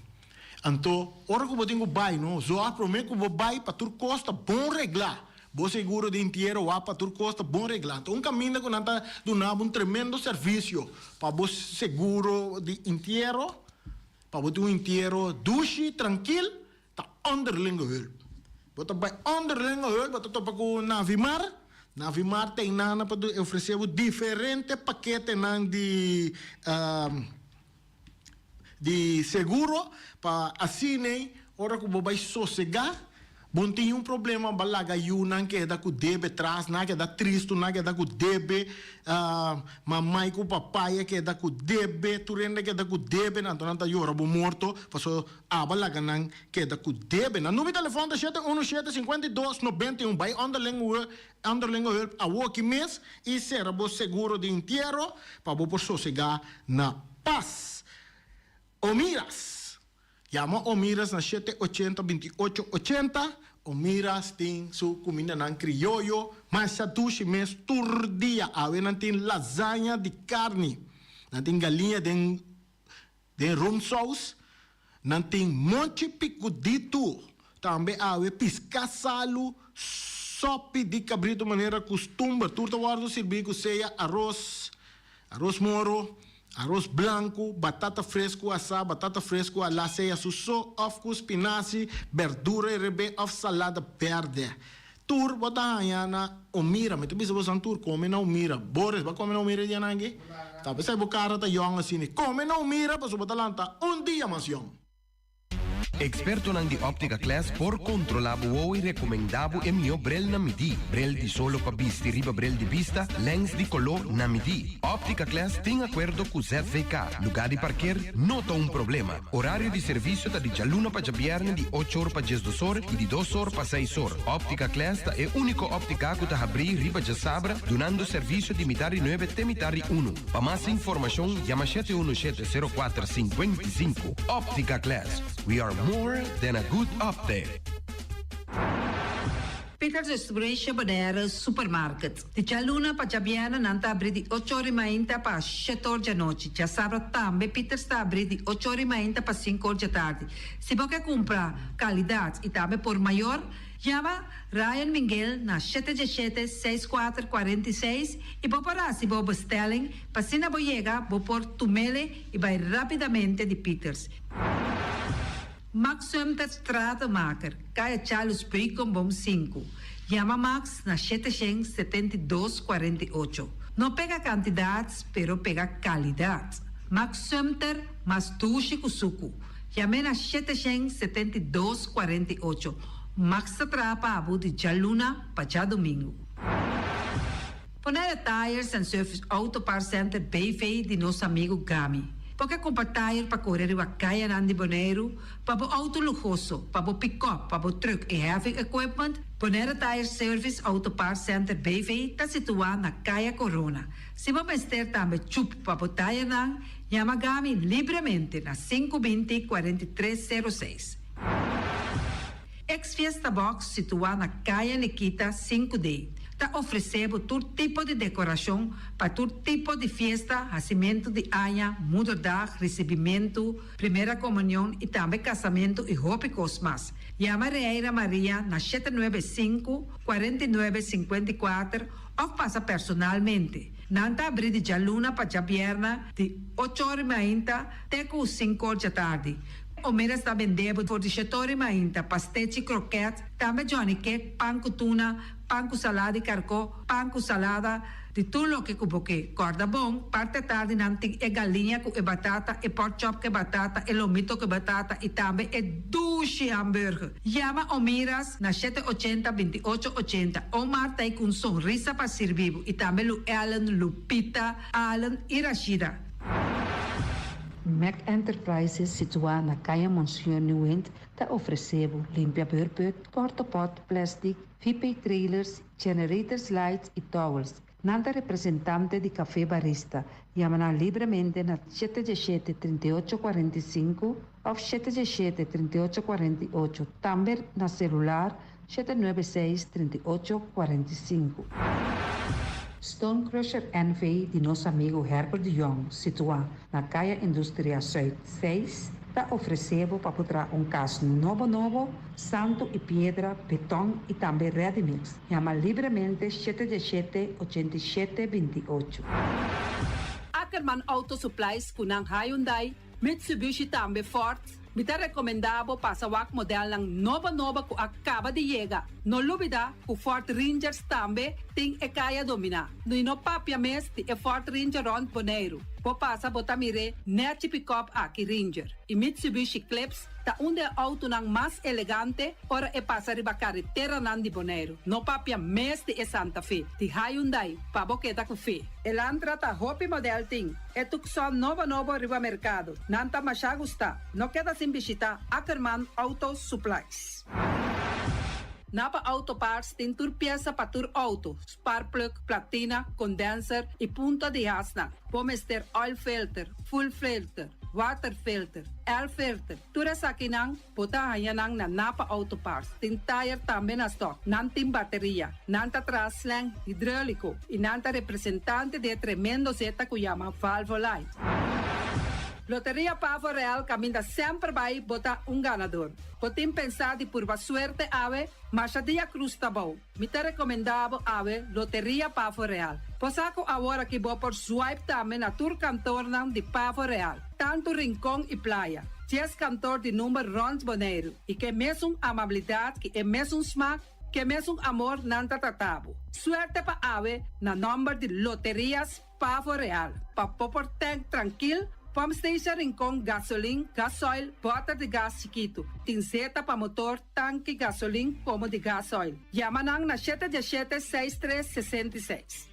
Speaker 2: Anto ora ku bo tin ku bai no zorg prome ku bo bai pa tur kos ta bon reglá. Bo seguro di intiero wak pa tur kos ta bon reglá. Anto un kaminda ku nan ta duna bo un tremendo servisio pa bo seguro di intiero, pa bo tin un intiero dushi, trankil, ta Onderlinge Hulp. Bo ta bai Onderlinge Hulp, bo ta topa ku Navimar. Navimar ta einan pa ofresé bo diferente paketenan di di seguro pa asina ora ku bo bai sosegá bo no tin un problema bo a laga yunan keda ku debe tras, nan a keda tristu, nan a keda ku debe, mamai ku papai a keda ku debe, tur hende a keda ku debe, anto nan ta yora bo morto pasobra abo a laga nan keda ku debe. Nan numero di telefòn ta shete unu shete 52 91 bai onderling Onderlinge Hulp awoki mes i sera bo seguro di intiero pa bo por sosegá na pas. Omiras. Yama Omiras na shete ochenta 28 80. Omiras tin su kumindanan krioyo masha dushi mes tur dia. Awe nan tin lasaña di karni. Nan tin galiña den Den roomsaus nan tin monchi pikuditu, tambe awe piská salu, sòpi di kabritu manera kustumber. Tur ta wòrdu sirbí ku sea aros, aros moro, aros blanku, batata fresku asá, batata fresku alá sea su so òf ku spinasi, bèrdura herebé òf salada bèrdè. Tur bo ta haña na Omira. Mi ta bisa bosan tur, kome na Omira. Boris, bo a kome na Omira e dianan aki? Ta p'esei bo kara ta yòn asina. Kome na Omira pasobra bo ta lanta un dia mas yòn.
Speaker 4: Ekspertonan di Optica Class por kontrolá bo wowo i rekomendá bo e mihó brel na midí. Brel di solo pa bisti riba brel di bista, lèns di koló na midí. Optica Class tin akuerdo ku ZVK. Lugá di parker no ta un problema. Orario di servisio ta di djaluna pa djabièrnè di ocho or pa 12 or i di dos or pa seis or. Optica Class ta e úniko óptika ku ta habrí riba djasabra dunando servisio di mitar di nuebe te mitar di unu. Pa mas informashon yama shete unu shete sero kuater 55. Optica Class, we are more than a good optic.
Speaker 5: Peters Distribution Bonaire Supermarket. Di djaluna pa djabièrnè nan ta abrí di ocho or i mainta pa shete or djanochi. Djasabra tambe Peters ta abrí di ocho or i mainta pa sinku or djatardi. Si bo ke kumpra kalidat i tambe por mayor, yama Ryan Minguel na shete djeshete, seis kuater, 46 i bo por hasi bo bestelling pa asina bo yega bo por tumele i bai rápidamente di Peters. Max Sumter Stratenmaker, Kaya Charles Beukenboom sinku. Yama Max na 772 48. No pega kantidat, pero pega kalidat. Max Sumter, mas dushi ku suku. Yam'é na 772 48. Max ta traha pa bo di djaluna pa djadumingu. Bonaire Tires and Service Auto Parts Center BV di nos amigu Gami. Bo ke kumpra tire pa kore riba kayanan di Boneiru, pa bo outo luhoso, pa bo pikòp, pa bo trùk i heavy equipment? Bonaire Tire Service Auto Parts Center BV ta situá na Kaya Corona. Si bo mester tambe chup pa bo tayernan, yama Gami libremente na 520 43 06. Ex Fiesta Box situá na Kaya Nikita 5D ta ofresé bo tur tipo di dekorashon pa tur tipo di fiesta, hasimentu di aña, moederdag, risibimentu, primera komunion i tambe kasamentu i hopi kos mas. Yama Reira Maria na 795, 49, 54 òf pasa personalmente. Nan ta abrí di djaluna pa djabièrnè di ocho or i mainta te ku sinku or djatardi. Omeras ta bende bo for di shetori mainta, pastechi, kroket, tambe johnny cake, pan ku tuna, pan ku salada di karkó, pan ku salada, di tur loke ku bo ke. Kòrda bon, parti atardi nan tin e galiña ku e batata, e pork chop ku e batata, e lomito ku e batata i tambe e dushi hamburger. Yama Omiras na 780 28 80. Omar ta ei ku un sonrisa pa sirbi bo i tambe Lu Ellen, Lupita, Allen i Rashida.
Speaker 6: Mac Enterprises situá na Kaya Monseñor Nieuwind ta ofresé bo limpia beurput, portapot, plèstik, VP trailers, generators lights i towels. Nan ta representante di Café Barista. Yama nan libremente na 717 38 45 òf 717 38 48. Tambe na selular 796 38 45. Stone Crusher NV di nos amigu Herbert de Jong, situá na Kaya Industria Zuid 6, ta ofresé bo pa traha un kas nobo nobo, santu i piedra, beton i tambe ready mix. Yama libremente 717 87 28.
Speaker 5: Ackerman Auto Supplies ku nan Hyundai, Mitsubishi tambe Ford. Mi ta rekomendá bo pasa wak modelnan nobo nobo ku a kaba di yega. No lubidá ku Ford Rangers tambe tin e kaya dominá. No no papia mes di e Ford Ranger rònt Boneiru. Bo pasa bo ta mir'é nèchi pick-up aki Ranger. I Mitsubishi Eclipse ta un di e outonan mas elegante ora e pasa riba kareteranan di Boneiru. No papia mes di e Santa Fe, di Hyundai, pa bo keda ku fe. Elantra ta hopi model tin. E Tucson nobo nobo riba merkado. Nan ta masha gusta. No keda sin bishitá Ackerman Auto Supplies. Napa Auto Parts tin tur piesa pa tur outo, spark plug, platina, condenser i punta di hasnan. Bo mester oil filter, fuel filter, water filter, air filter. Tur esakinan bo ta haña nan na Napa Auto Parts. Tin tire tambe na stock. Nan tin bateria. Nan ta traha slang hidráuliko i nan ta representante di e tremendo zeta ku yama Valvoline. Loteria Pavo Real kaminda semper bai bo ta un ganador. Bo tin pensá di purba suerte awe? Masha dia krus ta bou. Mi ta rekomendá bo awe Loteria Pavo Real. Bo sa ku awor aki bo por swipe tambe na tur kantornan di Pavo Real, tantu Rincon i Playa. 10 kantor di number rònt Boneiru i ke mesun amabilidat ku e mesun smak, ke mesun amor nan ta trata bo. Suerte pa awe na nòmber di Loterias Pavo Real. Pa bo por tank trankil, pump station Rincon, gasolin, gasoil, bòter di gas chikitu. Tin zeta pa motor, tanki, gasolin komo di gasoil. Yama nan na 717 63 66.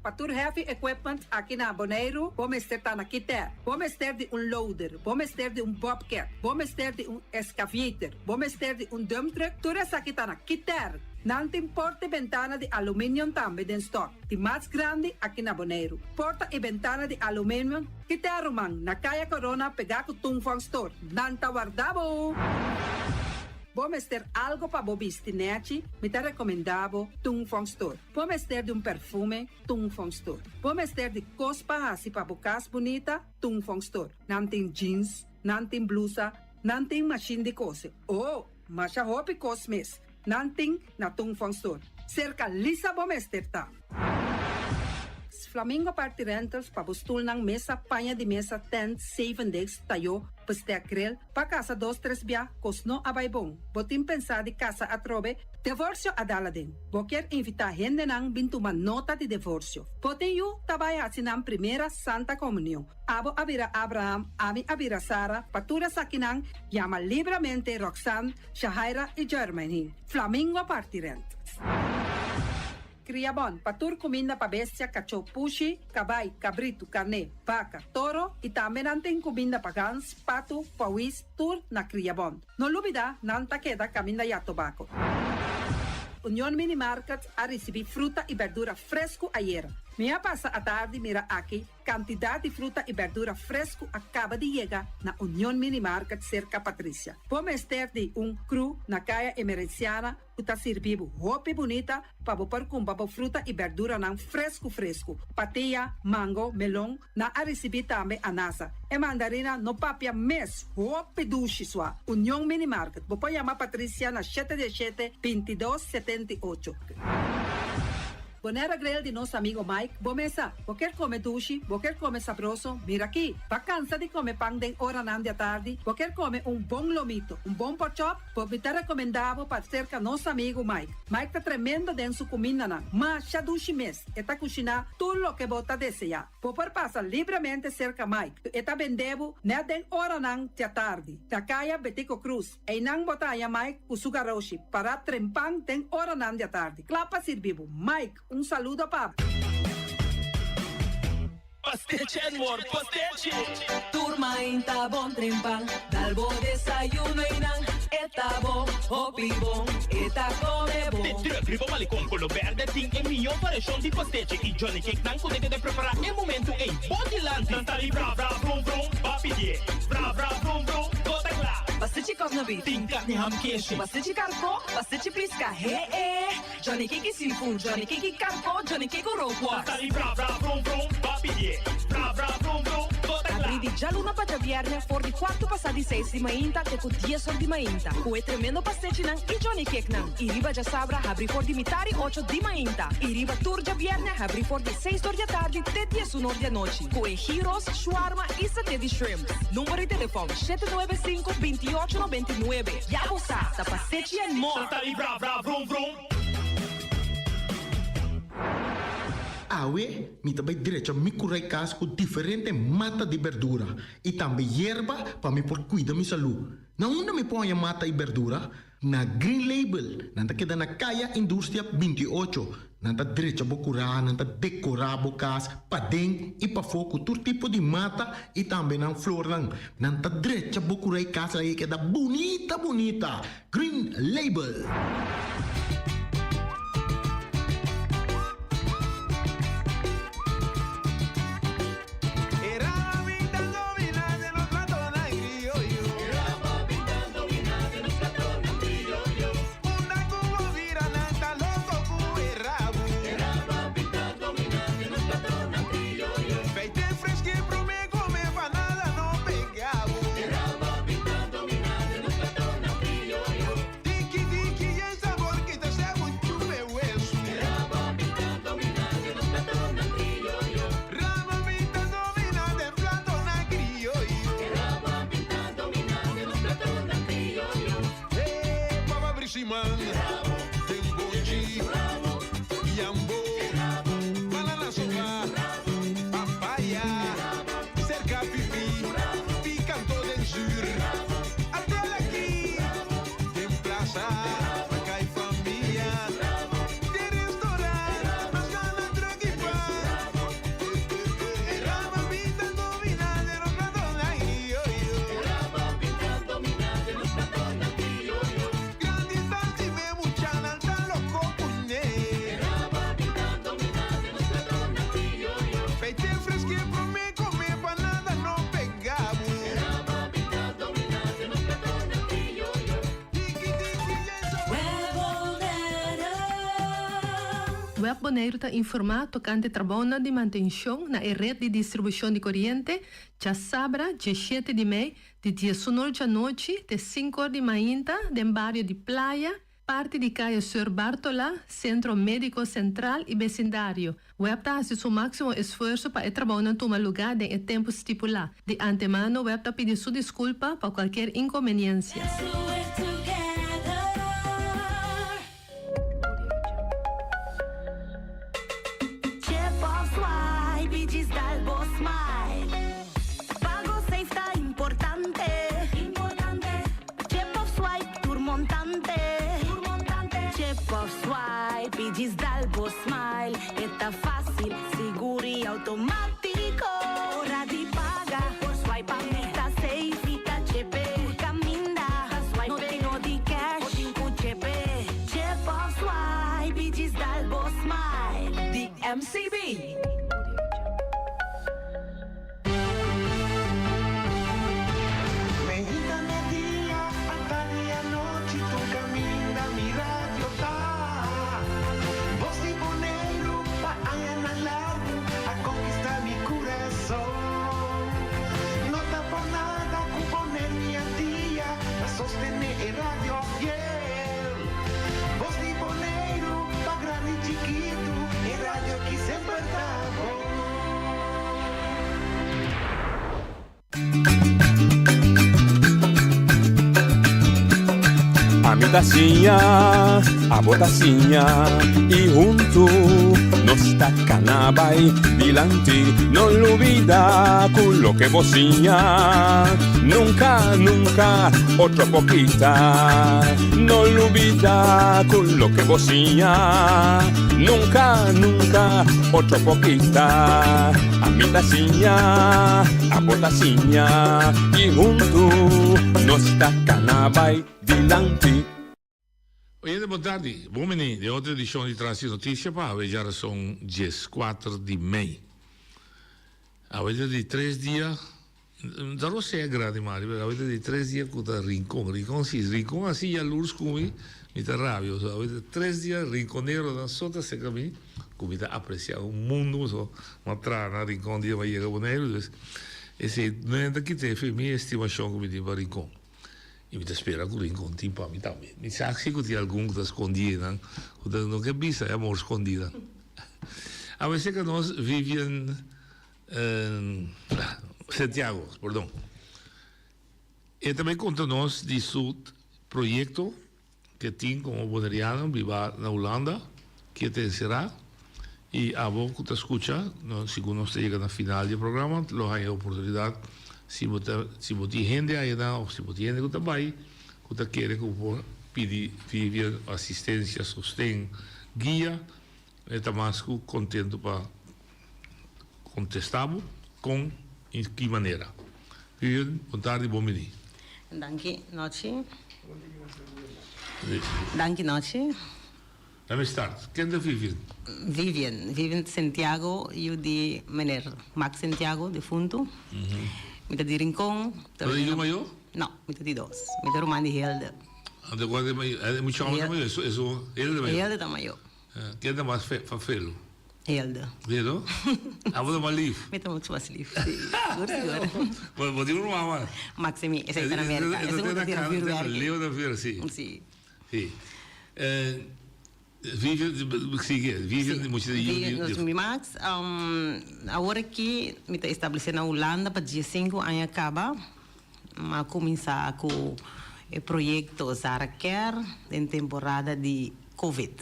Speaker 5: Pa tur heavy equipment aki na Boneiru, bo mester ta na Kiter. Bo mester di un loader, bo mester di un bobcat, bo mester di un excavator, bo mester di un dump truck, tur esaki ta na Kiter. Nan tin porta i bentana di aluminium tambe den stock, di mas grandi aki na Boneiru. Porta i bentana di aluminium, Kiter ruman, na Kaya Corona pegá ku Tung Fong Store. Nan ta warda bo! Bo mester algo pa bo bisti nechi? Mi ta recomenda bo Tung Fong Store. Bo mester di un perfume? Tung Fong Store. Bo mester di cos pa haci pa bo cas bunita? Tung Fong Store. Nan tin jeans, nan tin blusa, nan tin machine di cose. Oh, masha hopi cos mes. Nan tin na Tung Fong Store. Cerca Lisa bo mester ta. Flamingo Party Rentals pa bo stulnan, mesa, paña di mesa, tent, zeven desk, tayo, bestek grill, pa casa dos tres bia, cos no a bay bon. Bo tin pensa di casa atrobe? Divorcio a dal aden. Bo kier invita hendenan bin tuma nota di divorcio. Bo tin yu ta bay haci nan primera Santa Comunion. Abo a bira Abraham, ami a bira Sara, pa tur esakinan yama libramente Roxanne, Shahaira y Jermaine. Flamingo Party Rent. Cria bon pa tur cuminda pa bestia, cachó, pushi, cabai, cabritu, carné, baca, toro y tambe nan tin cuminda pa gans, patu, pauwis, tur na Cria Bon. No lubida nan ta keda caminda ya tobaco. Union Mini Market a ricibi fruta y berdura fresco ayera. Mi a pasa atardi mira aki Kantidat di fruta i bèrdura fresku a kaba di yega na Union Mini Market serka Patricia. Bo mester di un kru na Kaya Emerenciana ku ta sirbi bo hopi bunita pa bo por kumpra bo fruta i bèrduranan fresku fresku. Patia, mango, melon, nan a risibí tambe anasa. E mandarina no papia mes, hopi dushi sua. Union Mini Market, bo por yama Patricia na shete diesshete, bintidos, 78. Bonaire Grill di nos amigo Mike, bo mesa. Bo kier come dushi, bo kier come sabroso, mira aki. Bo a cansa di come pan den oranan di atardi, bo kier come un bon lomito, un bon porkchop, bo mi ta recomenda bo pa cerca nos amigo Mike. Mike ta tremendo den su cumindanan, masha dushi mes, e ta cushina tur loke bo ta desea. Bo por pasa libremente cerca Mike, e ta bende bo net den oranan di atardi, na caya Betico Croes. Einan bo ta haña Mike ku su garoshi pará trempan den oranan di atardi, kla pa sirbi bo. Mike, un saludo pa bo.
Speaker 7: Pastechi and more pastechi!
Speaker 8: Tur mainta bon trempan, dal bo desayuno einan e ta bon, hopi bon, e ta come bon.
Speaker 7: De truck riba Malecon Colo Berde tin e mihó variashon di pastechi y Johnny Cake nan ku ta keda prepará e momentu ei bo dilanti. Nan ta di bra bra vrum vrum, ba pidié bra bra vrum vrum, bo ta kla.
Speaker 8: Pastechi kòkna beef.
Speaker 7: Tin karni ham keshi.
Speaker 8: Pastechi karkó, pastechi piska, he e. Johnny Cake i seafood, Johnny Cake i karkó, Johnny Cake ku rookworst.
Speaker 7: Nan ta di bra bra vrum vrum, ba pidié bra bra vrum vrum, bo ta kla.
Speaker 8: Abrí di djaluna pa djabièrnè for di kuartu pasá di seis di mainta te ku dies or di mainta ku e tremendo pastechinan i Johnny Cakenan. I riba djasabra habrí for di mitari ocho di mainta i riba tur djabièrnè habrí for di seis or di atardi te diesun or di anochi ku e gyros, shawarma i saté di shrimp. Number di telefòn, 795 28 99. Ya bo sa, ta pastechi and more!
Speaker 7: Nan ta di bra bra vrum vrum.
Speaker 2: Awe mi ta bai drecha mi kurai kas ku diferente mata di berdura i tambe yerba pa mi por kuida mi salú. Na unda mi por haña mata i berdura? Na Green Label. Nan ta keda na Kaya Industria 28. Nan ta drecha bo kurá, nan ta dekorá bo kas paden i pafó ku tur tipo di mata i tambe nan flornan. Nan ta drecha bo kurá i kas ei keda bunita bunita. Green Label.
Speaker 9: Web Boneiru ta informá tokante trabounan di mantenshon na e ret di distribushon di koriente djasabra diesshete di mei di diesunor djanochi te sinkor di mainta den bario di Playa, parti di Kaya Seur Bartola, Sentro Médiko Sentral i besindario. Web ta hasi su máksimo esfuerso pa e trabounan tuma lugá den e tempu stipulá. Di antemano web ta pidi su diskulpa pa kualkier inkonbeniensia.
Speaker 8: MCB.
Speaker 1: Meinta media, atardi anochi, tur caminda mi radio ta. Bos di Boneiru pa añanan largu a conquista mi curason. No ta por nada cu Boneiru i Antia ta sostene e radio fiel. Bos di Boneiru pa grandi i chikitu, e radio ki semper ta bon.
Speaker 10: Ami ta siña, abo ta siña y huntu nos ta cana bay dilanti. No lubida cu loke bo siña nunca, nunca otro por kita. No lubida cu loke bo siña nunca, nunca otro por kita. Ami ta siña, abo ta siña y huntu nos ta cana bay dilanti.
Speaker 11: Oyente bon tardi, bon bini den otro edicion di Tras di Noticia pa awe djarason dieskuater di mei. Awe ta di tres dia, ta rosea grandi mari, pero awe ta di tres dia cu ta Rincon, Rincon si, Rincon asi yalurs cu mi, mi ta rabia, so awe ta tres dia Rinconeronan so ta acerca mi. Ku mi ta apresiá un mundu so m'a traha na Rincon dia m'a yega Boneiru dus esei no ta kita efe mi estimashon ku mi tin pa Rincon i mi ta spera ku Rincon tin pa mi tambe. Mi sa si ku tin algun ku ta skondí einan ku ta no ke bisa e amor skondí nan. Awor ka nos Vivian Santiago perdon e ta bai konta nos di su proyekto. Ke tin komo boneriano biba na Hulanda ke ta enserá i abo ku ta skucha no segun nos ta yega na final di e programa lo haña e oportunidat si bo ta si bo tin hende ayanan òf si bo tin hende ku ta bai ku ta kere ku bo por pidi Vivian asistensia sosten guia e ta mas ku kontentu pa kontestá bo kon i ki manera. Vivian bon tardi bon bini.
Speaker 12: Danki nochi. Danki nochi.
Speaker 11: Let me start. Ken ta Vivian?
Speaker 12: Vivian, Vivian Sentiago, yu di meneer Max Sentiago, defuntu. Mi ta di Rincon.
Speaker 11: Bo ta yu mayor?
Speaker 12: No, mi ta di dos. Mi ta ruman di Hilde.
Speaker 11: Anto cual ta mayor? E mucha homber ta mayor? Esun Hilde ta mayor?
Speaker 12: Hilde ta mayor.
Speaker 11: Ken ta mas fafelu?
Speaker 12: Hilde.
Speaker 11: Hilde? Abo ta mas lif?
Speaker 12: Mi ta mucho mas lif, si. Sigur, sigur.
Speaker 11: Bo, bo tin un ruman mas?
Speaker 12: Maximi, esei ta na Merca. Esei ku ta tira vuurwerk.
Speaker 11: Leo ta vuur, si.
Speaker 12: Si.
Speaker 11: Si. Vivian, sigui, Vivian mucha di yu di.
Speaker 12: Si, mi Max, awor aki mi ta establece na Hulanda pa diesinku aña caba. Mi a cuminsa cu e proyecto Zara Care den temporada di Covid.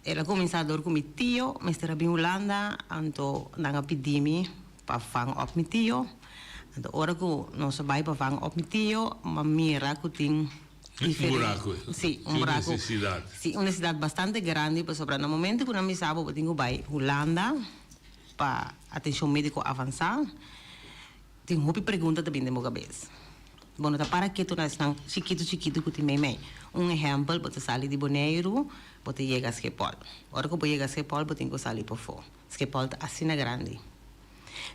Speaker 12: El a kuminsá dor ku mi tio mester a bin Hulanda, anto nan a pidi mi pa vang op mi tio. Anto ora ku nos a bai pa vang op mi tio, m'a mira ku tin
Speaker 11: Un buraku.
Speaker 12: Sí, un buraku.
Speaker 11: Un nesesidat.
Speaker 12: Sí, un nesesidat bastante grandi pasobra na momento ku nan bisa bo bo tin ku bai Hulanda pa atenshon médiko avansá, Tin hopi pregunta ta bin den bo kabes. Bo no ta para ketu na esnan chikitu chikitu ku tin meimei. Un ehèmpel, bo ta sali di Boneiru, bo ta yega Schiphol. Ora ku bo yega Schiphol, bo tin ku sali pafó. Schiphol ta asina grandi.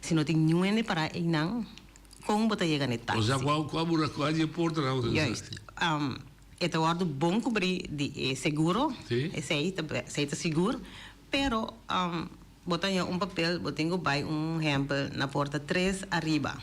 Speaker 12: Si no tin niun hende pará einan, kon bo ta yega na e taksi?
Speaker 11: Osea, kua kua di e portanan bo ta
Speaker 12: Juist. E ta wòrdu bon kubrí di e seguro, esei ta esei ta sigur, pero bo ta haña un papel, bo tin ku bai un hèmpel na porta tres ariba.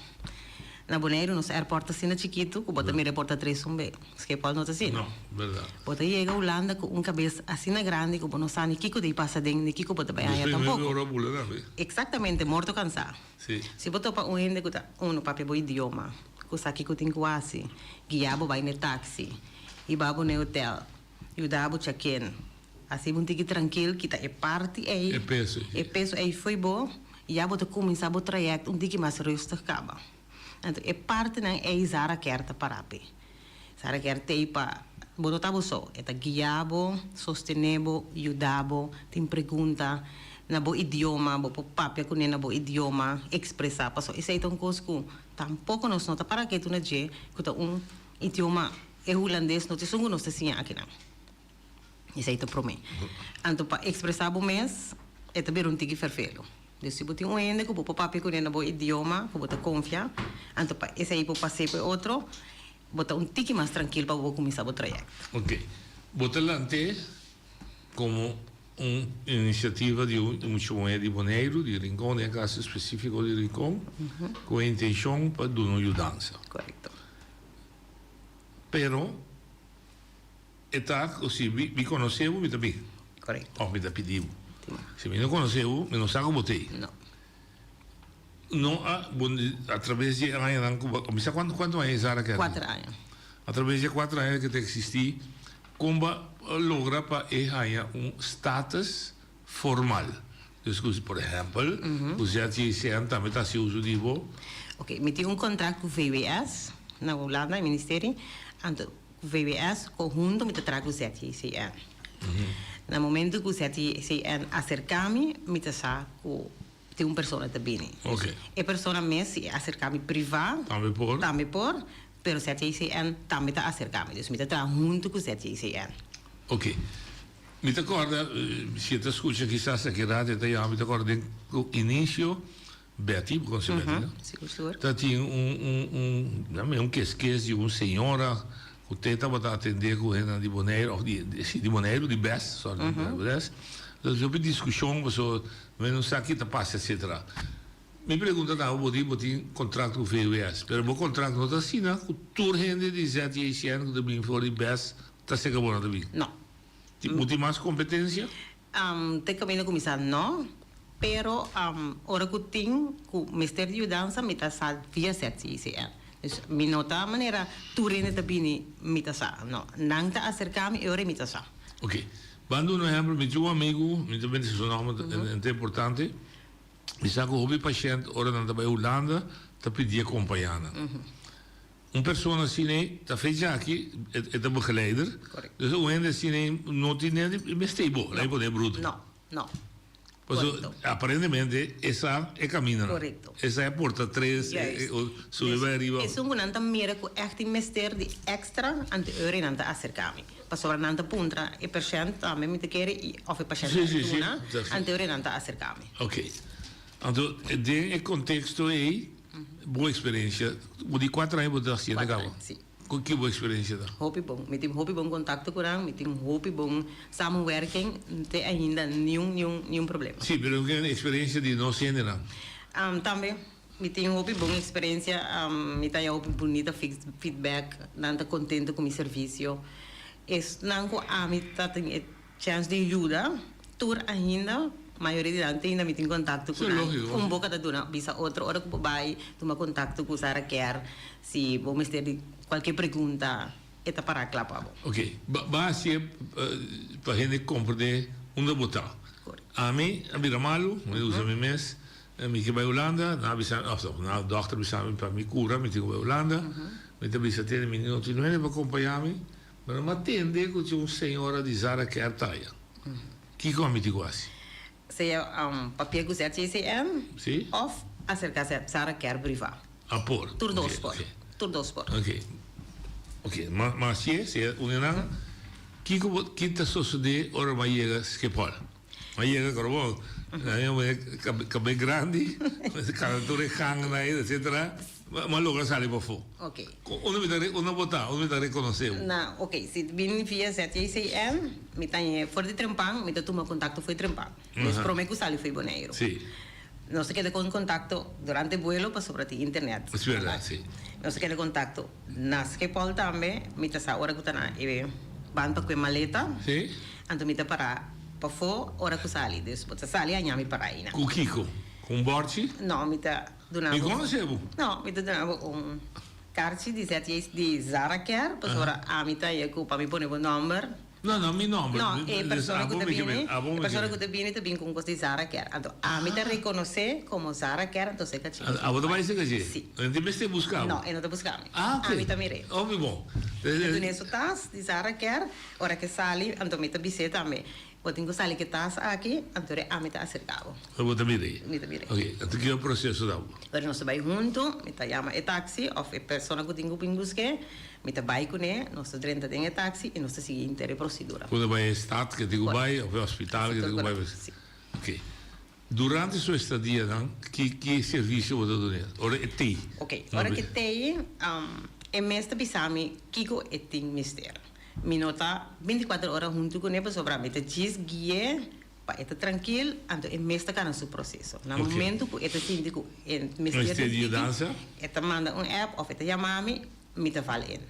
Speaker 12: Na Boneiru nos airport ta asina chikitu ku bo ta mira e porta tres un be. Schiphol no ta asina.
Speaker 11: No, bèrdat.
Speaker 12: Bo ta yega Hulanda ku un kabes asina grandi ku bo no sa ni kiko dei pasa den ni kiko bo ta bai haña
Speaker 11: Despues
Speaker 12: tampoco.
Speaker 11: medio ora bula tambe.
Speaker 12: Exactamente, morto cansá.
Speaker 11: Si.
Speaker 12: Si bo topa un hende ku ta unu papia bo idioma, ku sa kiko tin ku hasi, guia bo bai n'e taxi, hiba bo n'e hotel, yuda bo check-in, hasi bo un tiki trankil, kita e parti ei,
Speaker 11: E peso ei.
Speaker 12: e peso ei fo'i bo, ya bo ta kuminsá bo trayèkto un tiki mas rustig kaba. Anto e partinan ei Zara Care ta pará p'e. Zara Care t'ei pa bo no ta bo so, e ta guia bo, sostené bo, yuda bo, tin pregunta na bo idioma, bo por papia kuné na bo idioma, ekspresá. Pasobra esei ta un kos ku tampoko nos no ta para ketu na dje, ku ta un idioma, e hulandes no ta esun ku nos ta siña akinan. Esei ta promé. Anto pa ekspresá bo mes e ta bira un tiki ferfelu. Dus si bo tin un hende ku bo por papia kuné na bo idioma, ku bo ta konfia, anto pa esei por pas'é pa e otro, bo ta un tiki mas trankil pa bo kuminsá bo trayekto.
Speaker 11: Oké. Bo ta lant'é komo un inisiativa di un mucha muhé di Boneiru, di Rincon, den e kaso spesífiko di Rincon, ku e intenshon pa duna un yudansa.
Speaker 12: Korekto.
Speaker 11: Pero. E ta ku si mi konosé bo mi ta bin.
Speaker 12: Korekto.
Speaker 11: Òf mi ta pidi bo. Si mi no konosé bo, mi no sa ku bo t'ei.
Speaker 12: No.
Speaker 11: No a bo atraves di e añanan ku bo a kuminsá kuantu kuantu aña Zara keda?
Speaker 12: Kuater aña.
Speaker 11: Atraves di e kuater aña ku ta eksistí, kon bo a logra pa e haña un status formal? Dus ku por ehèmpel, ku ZJCN tambe ta hasi uso di bo.
Speaker 12: Oké, mi tin un kontrakt ku VWS na Hulanda, e ministerie. Anto Ku VWS konhunto mi ta traha ku ZJCN. Na momento ku ZJCN aserká mi, mi ta sa ku tin un persona ta bini. E persona mes si e aserká mi privá,
Speaker 11: Tambe por.
Speaker 12: tambe por, pero ZJCN tambe ta aserká mi. Dus mi ta traha huntu ku ZJCN.
Speaker 11: Oké. Mi ta kòrda, si e ta skucha kisas aki rato e ta yama, mi ta kòrda den inisio Betty, bo conoce Betty no?
Speaker 12: Sigur, sigur.
Speaker 11: Ta tin un, un, un, dame un keskes di un señora ku te tabata atende ku hendenan di Boneiru, of di, si, di Boneiru, di Bes, sorry, di Bes. Entonces hopi diskushon pasobra men no sa ki ta pasa etcetera. Mi pregunta ta, bo di bo tin kontrakt ku VWS, pero bo kontrakt no ta asina ku tur hende di ZJCN ku ta bin for di Bes ta seka bo nan ta bin?
Speaker 12: No.
Speaker 11: Bo tin mas kompetensia?
Speaker 12: Te kaminda kuminsá no, pero ora ku tin ku mester di yudansa mi ta sa via ZCICN. Dus mi no ta manera tur hende ta bini mi ta sa, no. Nan ta aserká mi e ora mi ta sa.
Speaker 11: Ok. Ban duna un ehèmpel, mi tin un amigu, mi ta bende su nòmber, e ta importante, mi sa ku hopi pashènt ora nan ta bai Hulanda ta pidi e kompañá nan. Un persona asina ei ta fecha aki, e ta begeleider. Dus un hende asina ei no tin nada di mester bo, laga pone bruto.
Speaker 12: No, no.
Speaker 11: Pasobra aparentemente e sa e camindonan.
Speaker 12: Correcto.
Speaker 11: E sa e porta tres, subi bai ariba.
Speaker 12: Esun cu nan ta mira cu echt tin mester di extra, anto e ora nan ta acerca mi. Pasobra nan ta puntra e pashent tambe mi ta kere y of e pashent ta duna, anto e ora nan ta acerca mi.
Speaker 11: Ok. Anto den e contexto ei. Bo experiencia, bo di cuatro aña bo ta haciendo
Speaker 12: Cuatro
Speaker 11: caba?
Speaker 12: aña, si.
Speaker 11: Cu ki bo experiencia ta?
Speaker 12: Hopi bon. Mi tin hopi bon contacto cu nan, mi tin hopi bon samenwerking, te ainda niun, niun, niun problema.
Speaker 11: Si, pero un experiencia di nos hendenan.
Speaker 12: Tambe, mi tin hopi bon experiencia, mi ta haya hopi bunita feedback, nan ta contento cu mi servicio. Esnan cu ami ta tin e Chèns di yuda tur ainda, mayoria di nan te ainda mi tin kontakto ku nan. Un boka ta duna bisa otro ora ku bo bai tuma kontakto ku Sara Care si bo mester di kualke pregunta e ta para kla pa bo.
Speaker 11: Ok, ba hasié pa hende komprendé unda bo ta. Ami a bira malu, mi usa mi mes, mi ke bai Hulanda, nan a bisa mi, òf nan dòkter a bisa mi pa mi kura mi tin ku bai Hulanda, mi ta bisa tene mi no tin hende pa kompañá mi. Pero mi a tende cu tin un señora di Zara Care taya. Kico ami tin cu haci?
Speaker 12: Sea papia cu ZJCN
Speaker 11: Sí.
Speaker 12: of acerca Zara Care priva.
Speaker 11: Ah, por.
Speaker 12: Tur dos por. Tur dos por.
Speaker 11: Ok. Ok, ma ma hacié, sea un di nan. Kico bo, ki ta sosode ora mi a yega Schiphol? Mi a yega Corobon, mi a cabe grandi, cana tur e gangennan, etcetera. M'a logra sali pafó.
Speaker 12: Ok.
Speaker 11: Unda mi ta unda bo ta? Unda mi ta rekonosé bo?
Speaker 12: Na, ok, si bini via ZJCN, mi ta ñe for di Trempan, mi ta tuma kontakto for di Trempan. Dus promé ku sali for di Boneiru.
Speaker 11: Sí.
Speaker 12: Nos ta keda kon kontakto durante buelo pasobra tin internet.
Speaker 11: Es bèrdat, sí.
Speaker 12: Nos ta keda kontakto na Schiphol tambe, mi ta sa ora ku ta na e ban pa kue maleta.
Speaker 11: Sí.
Speaker 12: Anto mi ta para pafó ora ku sali. Dus bo ta sali aña mi para einan.
Speaker 11: Ku kiko? Ku un bòrchi?
Speaker 12: No, mi ta duna
Speaker 11: Mi
Speaker 12: bo.
Speaker 11: konosé bo?
Speaker 12: No, mi ta duna bo un karchi di ZJ di Zara Care, pasobra ami ta e ku pa mi pone bo nòmber.
Speaker 11: No, no mi nòmber.
Speaker 12: No, e persona ku ta bini, e persona ku ta bini ta bini ku un kos di Zara Care. Anto ami ta rekonosé komo Zara Care, anto se kachi.
Speaker 11: Abo ta bai se kachi?
Speaker 12: Si.
Speaker 11: E no tin mester buska bo?
Speaker 12: No, e no ta buska mi.
Speaker 11: Ah, ok.
Speaker 12: Ami ta mir'é.
Speaker 11: Hopi bon.
Speaker 12: Mi ta dun'é su tas di Zara Care, ora ke sali, anto mi ta bis'é tambe. Bo tin ku sali ku e tas aki, anto e ami ta aserká bo.
Speaker 11: Bo ta mira ei?
Speaker 12: Mi ta mira ei.
Speaker 11: Ok, anto kiko proseso ta bo?
Speaker 12: Ora nos ta bai huntu, mi ta yama e taksi òf e persona ku tin ku bin busk'é, mi ta bai kuné, nos ta drenta den e taksi i nos ta sigui henter e prosedura.
Speaker 11: Ku ta bai e stat ke tin ku bai òf e hospital ke tin ku bai?
Speaker 12: Si.
Speaker 11: Ok. Durante su estadianan, ki ki servisio bo ta dun'é? Ora e tei.
Speaker 12: Ok, ora ke tei, e mes ta bisa mi kiko e tin mester. Mi no ta bintikuater ora huntu kuné pasobra mi ta djis gui'é pa e ta trankil, anto e mes ta kana su proseso. Na momento ku e ta sinti ku e mester di tiki, e ta manda un app òf e ta yama mi, mi ta val in.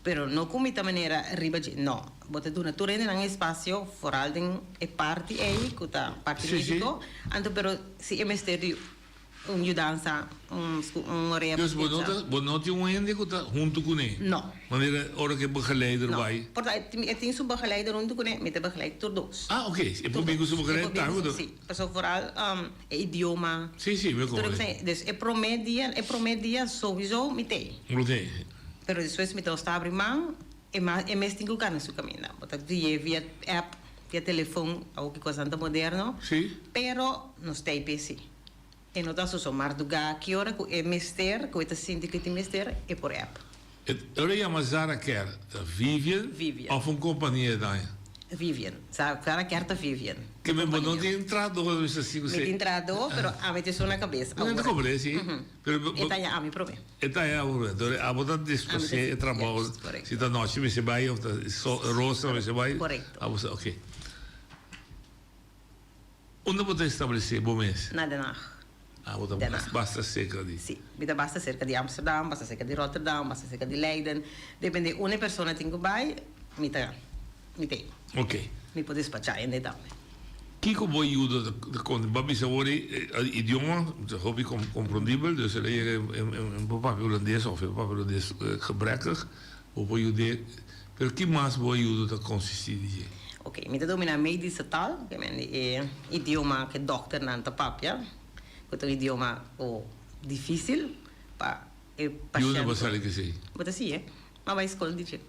Speaker 12: Pero no ku mi ta manera riba dje, no. Bo ta duna tur hendenan espasio, foral den e parti ei ku ta parti médiko, anto pero si e mester di un yudansa, un un orea
Speaker 11: Dus bo no ta, bo no tin un hende ku ta huntu kuné?
Speaker 12: No.
Speaker 11: Manera ora ku e begeleider
Speaker 12: No.
Speaker 11: bai?
Speaker 12: Por ta e tin su begeleider huntu kuné, mi ta begeleid tur dos.
Speaker 11: Ah, oké. E por bin ku su begeleider tambe ku ta.
Speaker 12: Si, pasobra foral e idioma.
Speaker 11: Si, si, mi komprende.
Speaker 12: Dus e promé dia, e promé dia souiso mi t'ei.
Speaker 11: Bo t'ei.
Speaker 12: Pero despues mi ta sta abri man, e mas e mes tin ku kana su kaminda. Bo ta gui'é via app, via telefon, awor ki kosnan ta moderno.
Speaker 11: Sí.
Speaker 12: Pero nos ta ei p'esei. E no ta soso mardugá ki ora ku e mester, ku e ta sinti ku e tin mester, e por app.
Speaker 11: E ora yama Zara Care ta Vivian
Speaker 12: Vivian.
Speaker 11: of un kompania e daña?
Speaker 12: Vivian. Zara Care ta Vivian.
Speaker 11: Ke men bo no tin trahadó ta bisa si ku
Speaker 12: Mi
Speaker 11: se.
Speaker 12: tin trahadó, pero ami ta esun na kabes
Speaker 11: Mi no ta
Speaker 12: awor.
Speaker 11: komprende si. Pero bo,
Speaker 12: E ta ya ami promé.
Speaker 11: E ta ya ami promé. Dor abo ta despasé e trabou. Si ta nochi mester bai of ta rosa mester bai.
Speaker 12: Korekto.
Speaker 11: Abo sa oké. Unda bo ta establesé bo mes?
Speaker 12: Na Den Haag.
Speaker 11: Ah, bo ta
Speaker 12: Den Haag.
Speaker 11: basta serka di.
Speaker 12: Sí, mi ta basta serka di Amsterdam, basta serka di Rotterdam, basta serka di Leiden. Depende unda e persona tin ku bai, mi ta mi ta ei.
Speaker 11: Oké.
Speaker 12: Mi por despachá hende tambe.
Speaker 11: Kiko bo yuda ta konta? Bo a bisa awor e idioma ta hopi komprondibel, dus el a yega en por papia hulandes of e papia hulandes gebrekkig, bo por yud'é. Pero ki mas bo yuda ta konsistí di dje?
Speaker 12: Oké, mi ta dominá medische taal, ke men di e idioma ku e dòkternan ta papia, ku ta un idioma ku difísil pa e
Speaker 11: Di unda
Speaker 12: pashènt.
Speaker 11: bo sali ku esei?
Speaker 12: Bo ta siñ'é, m'a bai skol di dje.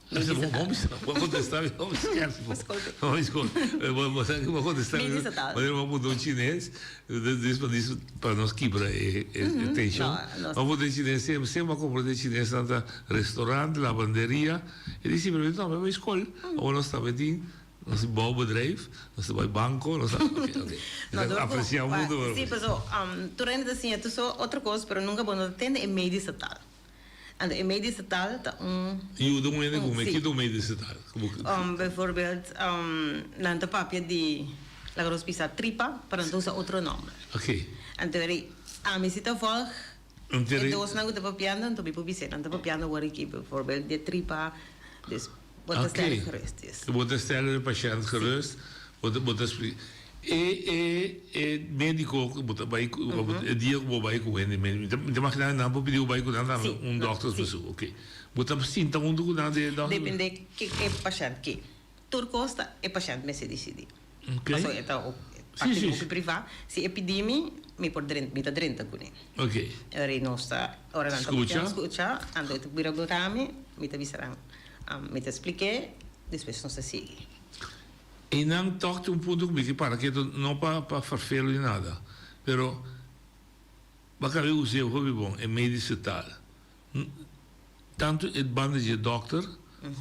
Speaker 11: Bo bisa, bo a contesta mi hopi scherp. Bo skol. Bo sa ki bo a contesta mi. Manera bo a punta un chines, dis pa dis pa nos kibra e tension. Bo a punta e chines semper, semper bo a comprende e chinesnan ta restaurant, lavanderia. E di simplemente no, mi a bai skol. Awor nos tambe tin nos bouwbedrijf, nos ta bai banco, nos ta, oke, oke. Mi ta aprecia mundo.
Speaker 12: Si, paso tur hende ta siña tur so otro kos, pero nunka bo no ta tende e medische taal. Anto e medische taal ta un.
Speaker 11: Yuda un hende ku me
Speaker 12: Sí.
Speaker 11: kita un medische taal?
Speaker 12: Bijvoorbeeld, nan ta papia di, laga nos bisa tripa, pero nan ta usa otro nòmber.
Speaker 11: Oké.
Speaker 12: Anto eri, ami si ta vòlg e dosnan ku ta papiando, anto mi por bis'é, nan ta papiando awor aki, bijvoorbeeld di e tripa, dus bo ta stèl gerust. Dus.
Speaker 11: Bo ta stèl e pashènt gerust, bo ta, bo ta splika. E e e medico ku bo ta bai ku e dia ku bo bai ku hende medico mi ta mi ta imaginá nan por pidi bo bai ku nan tambe un dokter
Speaker 12: Si.
Speaker 11: su oke bo ta sinta huntu ku nan den e dokter
Speaker 12: Depende ke e pashènt ke. Tur kos ta e pashènt mester disidí.
Speaker 11: Oke.
Speaker 12: Pasobra e ta
Speaker 11: Si
Speaker 12: parti
Speaker 11: si
Speaker 12: hopi privá. Si e pidi mi, mi por drenta mi ta drenta kuné.
Speaker 11: Oke.
Speaker 12: Ora i nos ta ora nan ta
Speaker 11: Skucha.
Speaker 12: skucha anto e ta bira gora mi, mi ta bisa nan mi ta splik'é despues nos ta sigui.
Speaker 11: Einan tòg tin un punto ku mi ke para ketu, no pa pa ferfelu ni nada, pero bo a kabe us'é hopi bon, e medische taal. Tantu e banda dje dòkter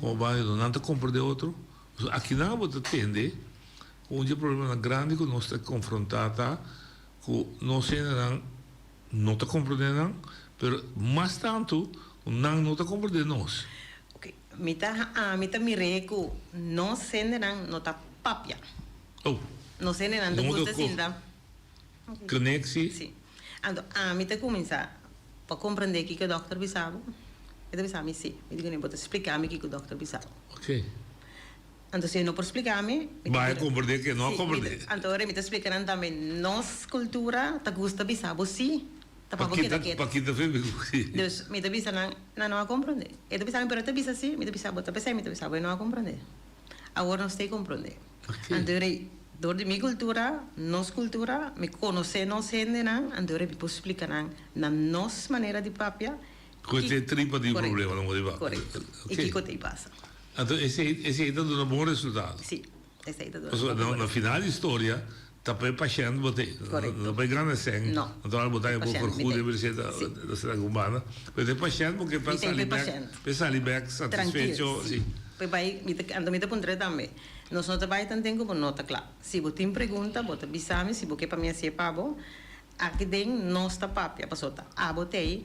Speaker 11: komo banda di nan ta komprendé otro. Pasobra akinan bo ta tende ku un dje problemanan grandi ku nos ta konfrontá ta ku nos hendenan no ta komprendé nan. Pero mas tantu ku nan no ta komprendé nos.
Speaker 12: Ok, mi ta ami ta mir'é ku nos hendenan no ta papia.
Speaker 11: Oh.
Speaker 12: Nos hendenan ta gusta sinta.
Speaker 11: Koneksi.
Speaker 12: Si. Anto ami ta kuminsá pa komprendé kiko dòkter bisa bo. E ta bisa mi si. Mi di kuné bo ta splika mi kiko dòkter bisa bo.
Speaker 11: Ok.
Speaker 12: Anto si e no por splika mi, mi ta
Speaker 11: Bai a komprendé ke no a komprendé.
Speaker 12: Anto ora mi ta splika nan tambe nos kultura ta gusta bisa bo si. Ta pa bo keda ketu.
Speaker 11: Pa kita fe mi ku si.
Speaker 12: Dus mi ta bisa nan, nan no a komprondé. E ta bisa mi, pero e ta bisa si. Mi ta bisa bo ta p'esei mi ta bisa bo e no a komprondé. Awor nos ta komprondé. Anto ora dor di mi kultura, nos kultura, mi konosé nos hendenan, anto ora mi por splika nan na nos manera di papia.
Speaker 11: Ku e tripa di problema nan por di papia.
Speaker 12: Korekto. I kiko ta pasa.
Speaker 11: Anto esei esei ta duna bon resultado.
Speaker 12: Si. Esei ta duna
Speaker 11: Pasobra
Speaker 12: bon
Speaker 11: na final di storia ta pa e pashènt bo te.
Speaker 12: Korekto.
Speaker 11: No pa e grande sèn.
Speaker 12: No.
Speaker 11: Natural bo ta
Speaker 12: E
Speaker 11: e bo
Speaker 12: pashènt mi
Speaker 11: vergoeding
Speaker 12: te.
Speaker 11: per se
Speaker 12: Si.
Speaker 11: ta sera ku banda. Pero e pashènt bo ke pa
Speaker 12: Mi te
Speaker 11: sali
Speaker 12: pa e
Speaker 11: bèk,
Speaker 12: pashènt.
Speaker 11: pa e sali bèk
Speaker 12: Trankil,
Speaker 11: satisfecho,
Speaker 12: si.
Speaker 11: si.
Speaker 12: Pa e bai, mi ta, anto mi ta puntra tambe. Nos no ta bai tanten ku bo no ta kla. Si bo tin pregunta bo ta bisa mi, si bo ke pa mi hasié pa bo. Aki den nos ta papia, pasobra ta abo t'ei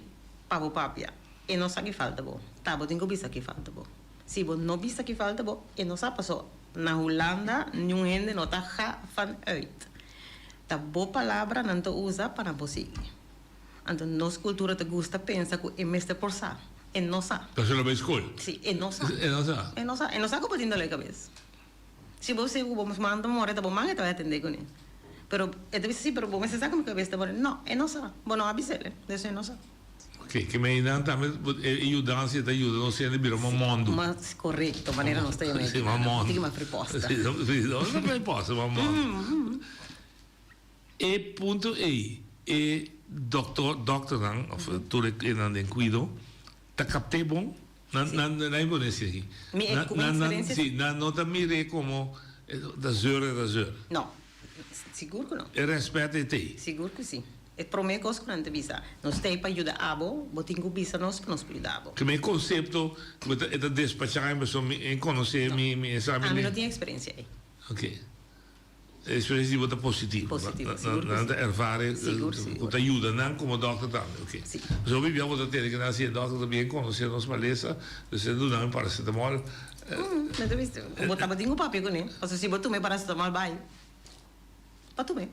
Speaker 12: pa bo papia. E no sa ki falta bo. Ta bo tin ku bisa ki falta bo. Si bo no bisa ki falta bo, e no sa paso na Hulanda niun hende no ta ga van uit. Ta bo palabra nan ta usa pa nan por sigui. Anto nos cultura ta gusta pensa cu e mester por sa. E no sa.
Speaker 11: Pasobra lo bay school.
Speaker 12: Si, e no sa.
Speaker 11: E no sa.
Speaker 12: E no sa. E no sa cu bo tin dolor di cabes. Si bo si cu bo man ta more ta bo man e ta bay atende cune. Pero e ta bisa si, pero bo mester sa cu mi cabes ta more. No, e no sa. Bo no a bisele. Des e no sa.
Speaker 11: Oke, ke meinan tambe e yudansa ta yuda nos hende bira mas mondu.
Speaker 12: Mas korekto, manera nos ta yama
Speaker 11: Sí, mas mondu.
Speaker 12: Tiki mas preposta.
Speaker 11: Sí, no ta preposta, mas mondu. E punto ei, e doktor, dokternan, of tur e nan den kuido, ta kapt'é bon? Nan, nan, nan e pone asina aki.
Speaker 12: Mi e, ku mi eksperensia
Speaker 11: Sí, nan no ta mir'é komo ta zeur e ta zeur.
Speaker 12: No, sigur ku no.
Speaker 11: E rèspèt ei t'ei.
Speaker 12: Sigur ku sí. E promé kos ku nan ta bisa, nos ta ei pa yuda abo, bo tin ku bisa nos pa nos por yuda abo.
Speaker 11: Ke mi konsepto ku e ta despachá mi pasobra mi e konosé mi, mi e sa mi.
Speaker 12: Ami no tin eksperensia ei.
Speaker 11: Ok. E eksperensia di bo ta positivo.
Speaker 12: Positivo, sigur ku si.
Speaker 11: Nan ta ervare
Speaker 12: Sigur, sigur.
Speaker 11: ku ta yuda nan komo dòkter tambe. Ok.
Speaker 12: Si.
Speaker 11: Pasobra hopi bia bo ta tende ke nan si e dòkter ta bien konosé nos malesa, dus e duna mi paracetamol.
Speaker 12: Nan ta bisa, bo tabatin ku papia kuné, pasobra si bo tuma e paracetamol bai, pa tum'é.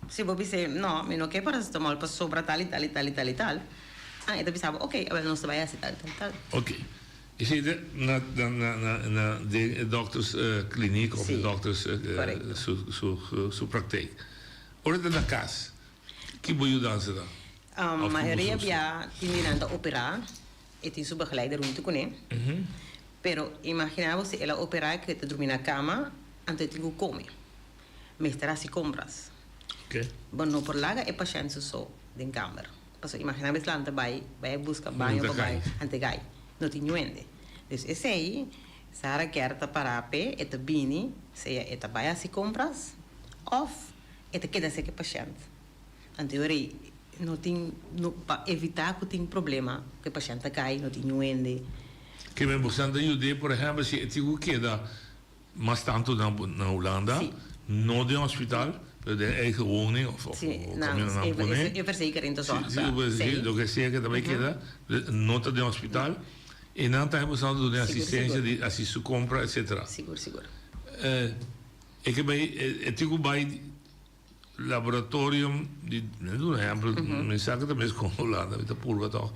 Speaker 12: Si bo bis'é, No, mi no ke paracetamol pasobra tal i tal i tal i tal i tal, ah, e ta bisa bo, Oké, awel nos ta bai hasi tal i tal i tal.
Speaker 11: Oké. Esei ta na, na, na, na, na den e dokters kliniek of e
Speaker 12: Sí,
Speaker 11: dokters
Speaker 12: korekto.
Speaker 11: su, su, su praktijk. Ora ta na kas, ki bo yudansa ta?
Speaker 12: Um,
Speaker 11: Of ki bo
Speaker 12: mayoria
Speaker 11: sosten?
Speaker 12: bia tin di nan ta operá, e tin su begeleider huntu kuné. Pero imaginá bo si el a operá i ku e ta drumi na kama, anto e tin ku kome. Mester hasi compras. Bo no por laga e pashent su so den kamber. Pasobra imagina bes lanta bai, bai a buska baño pa bai, ante gai. No tin ñuende. Dus esei, Sara kier ta para p'e, e ta bini, sea e ta bai hasi compras of e ta keda serka e pashent. Anto e ora ei no tin, no, pa evita ku tin problema ku e pashent ta kai, no tin ñuende.
Speaker 11: Ke men bo san ta yud'é, por ehempel, si e tin ku keda Mas tantu na na Hulanda, no den hospital, pero den eigen woning of of kaminda nan pone.
Speaker 12: E verzekering ta zorg
Speaker 11: Si, si, loke sea ke ta bai keda, no ta den hospital. E nan tambe por sa duna asistencia di hasi su compra, etcetera.
Speaker 12: Sigur, sigur.
Speaker 11: E ke bai, e tin ku bai Laboratorium di, mi ta duna ehempel, mi sa ku ta mes kon Hulanda, mi ta purba tòg,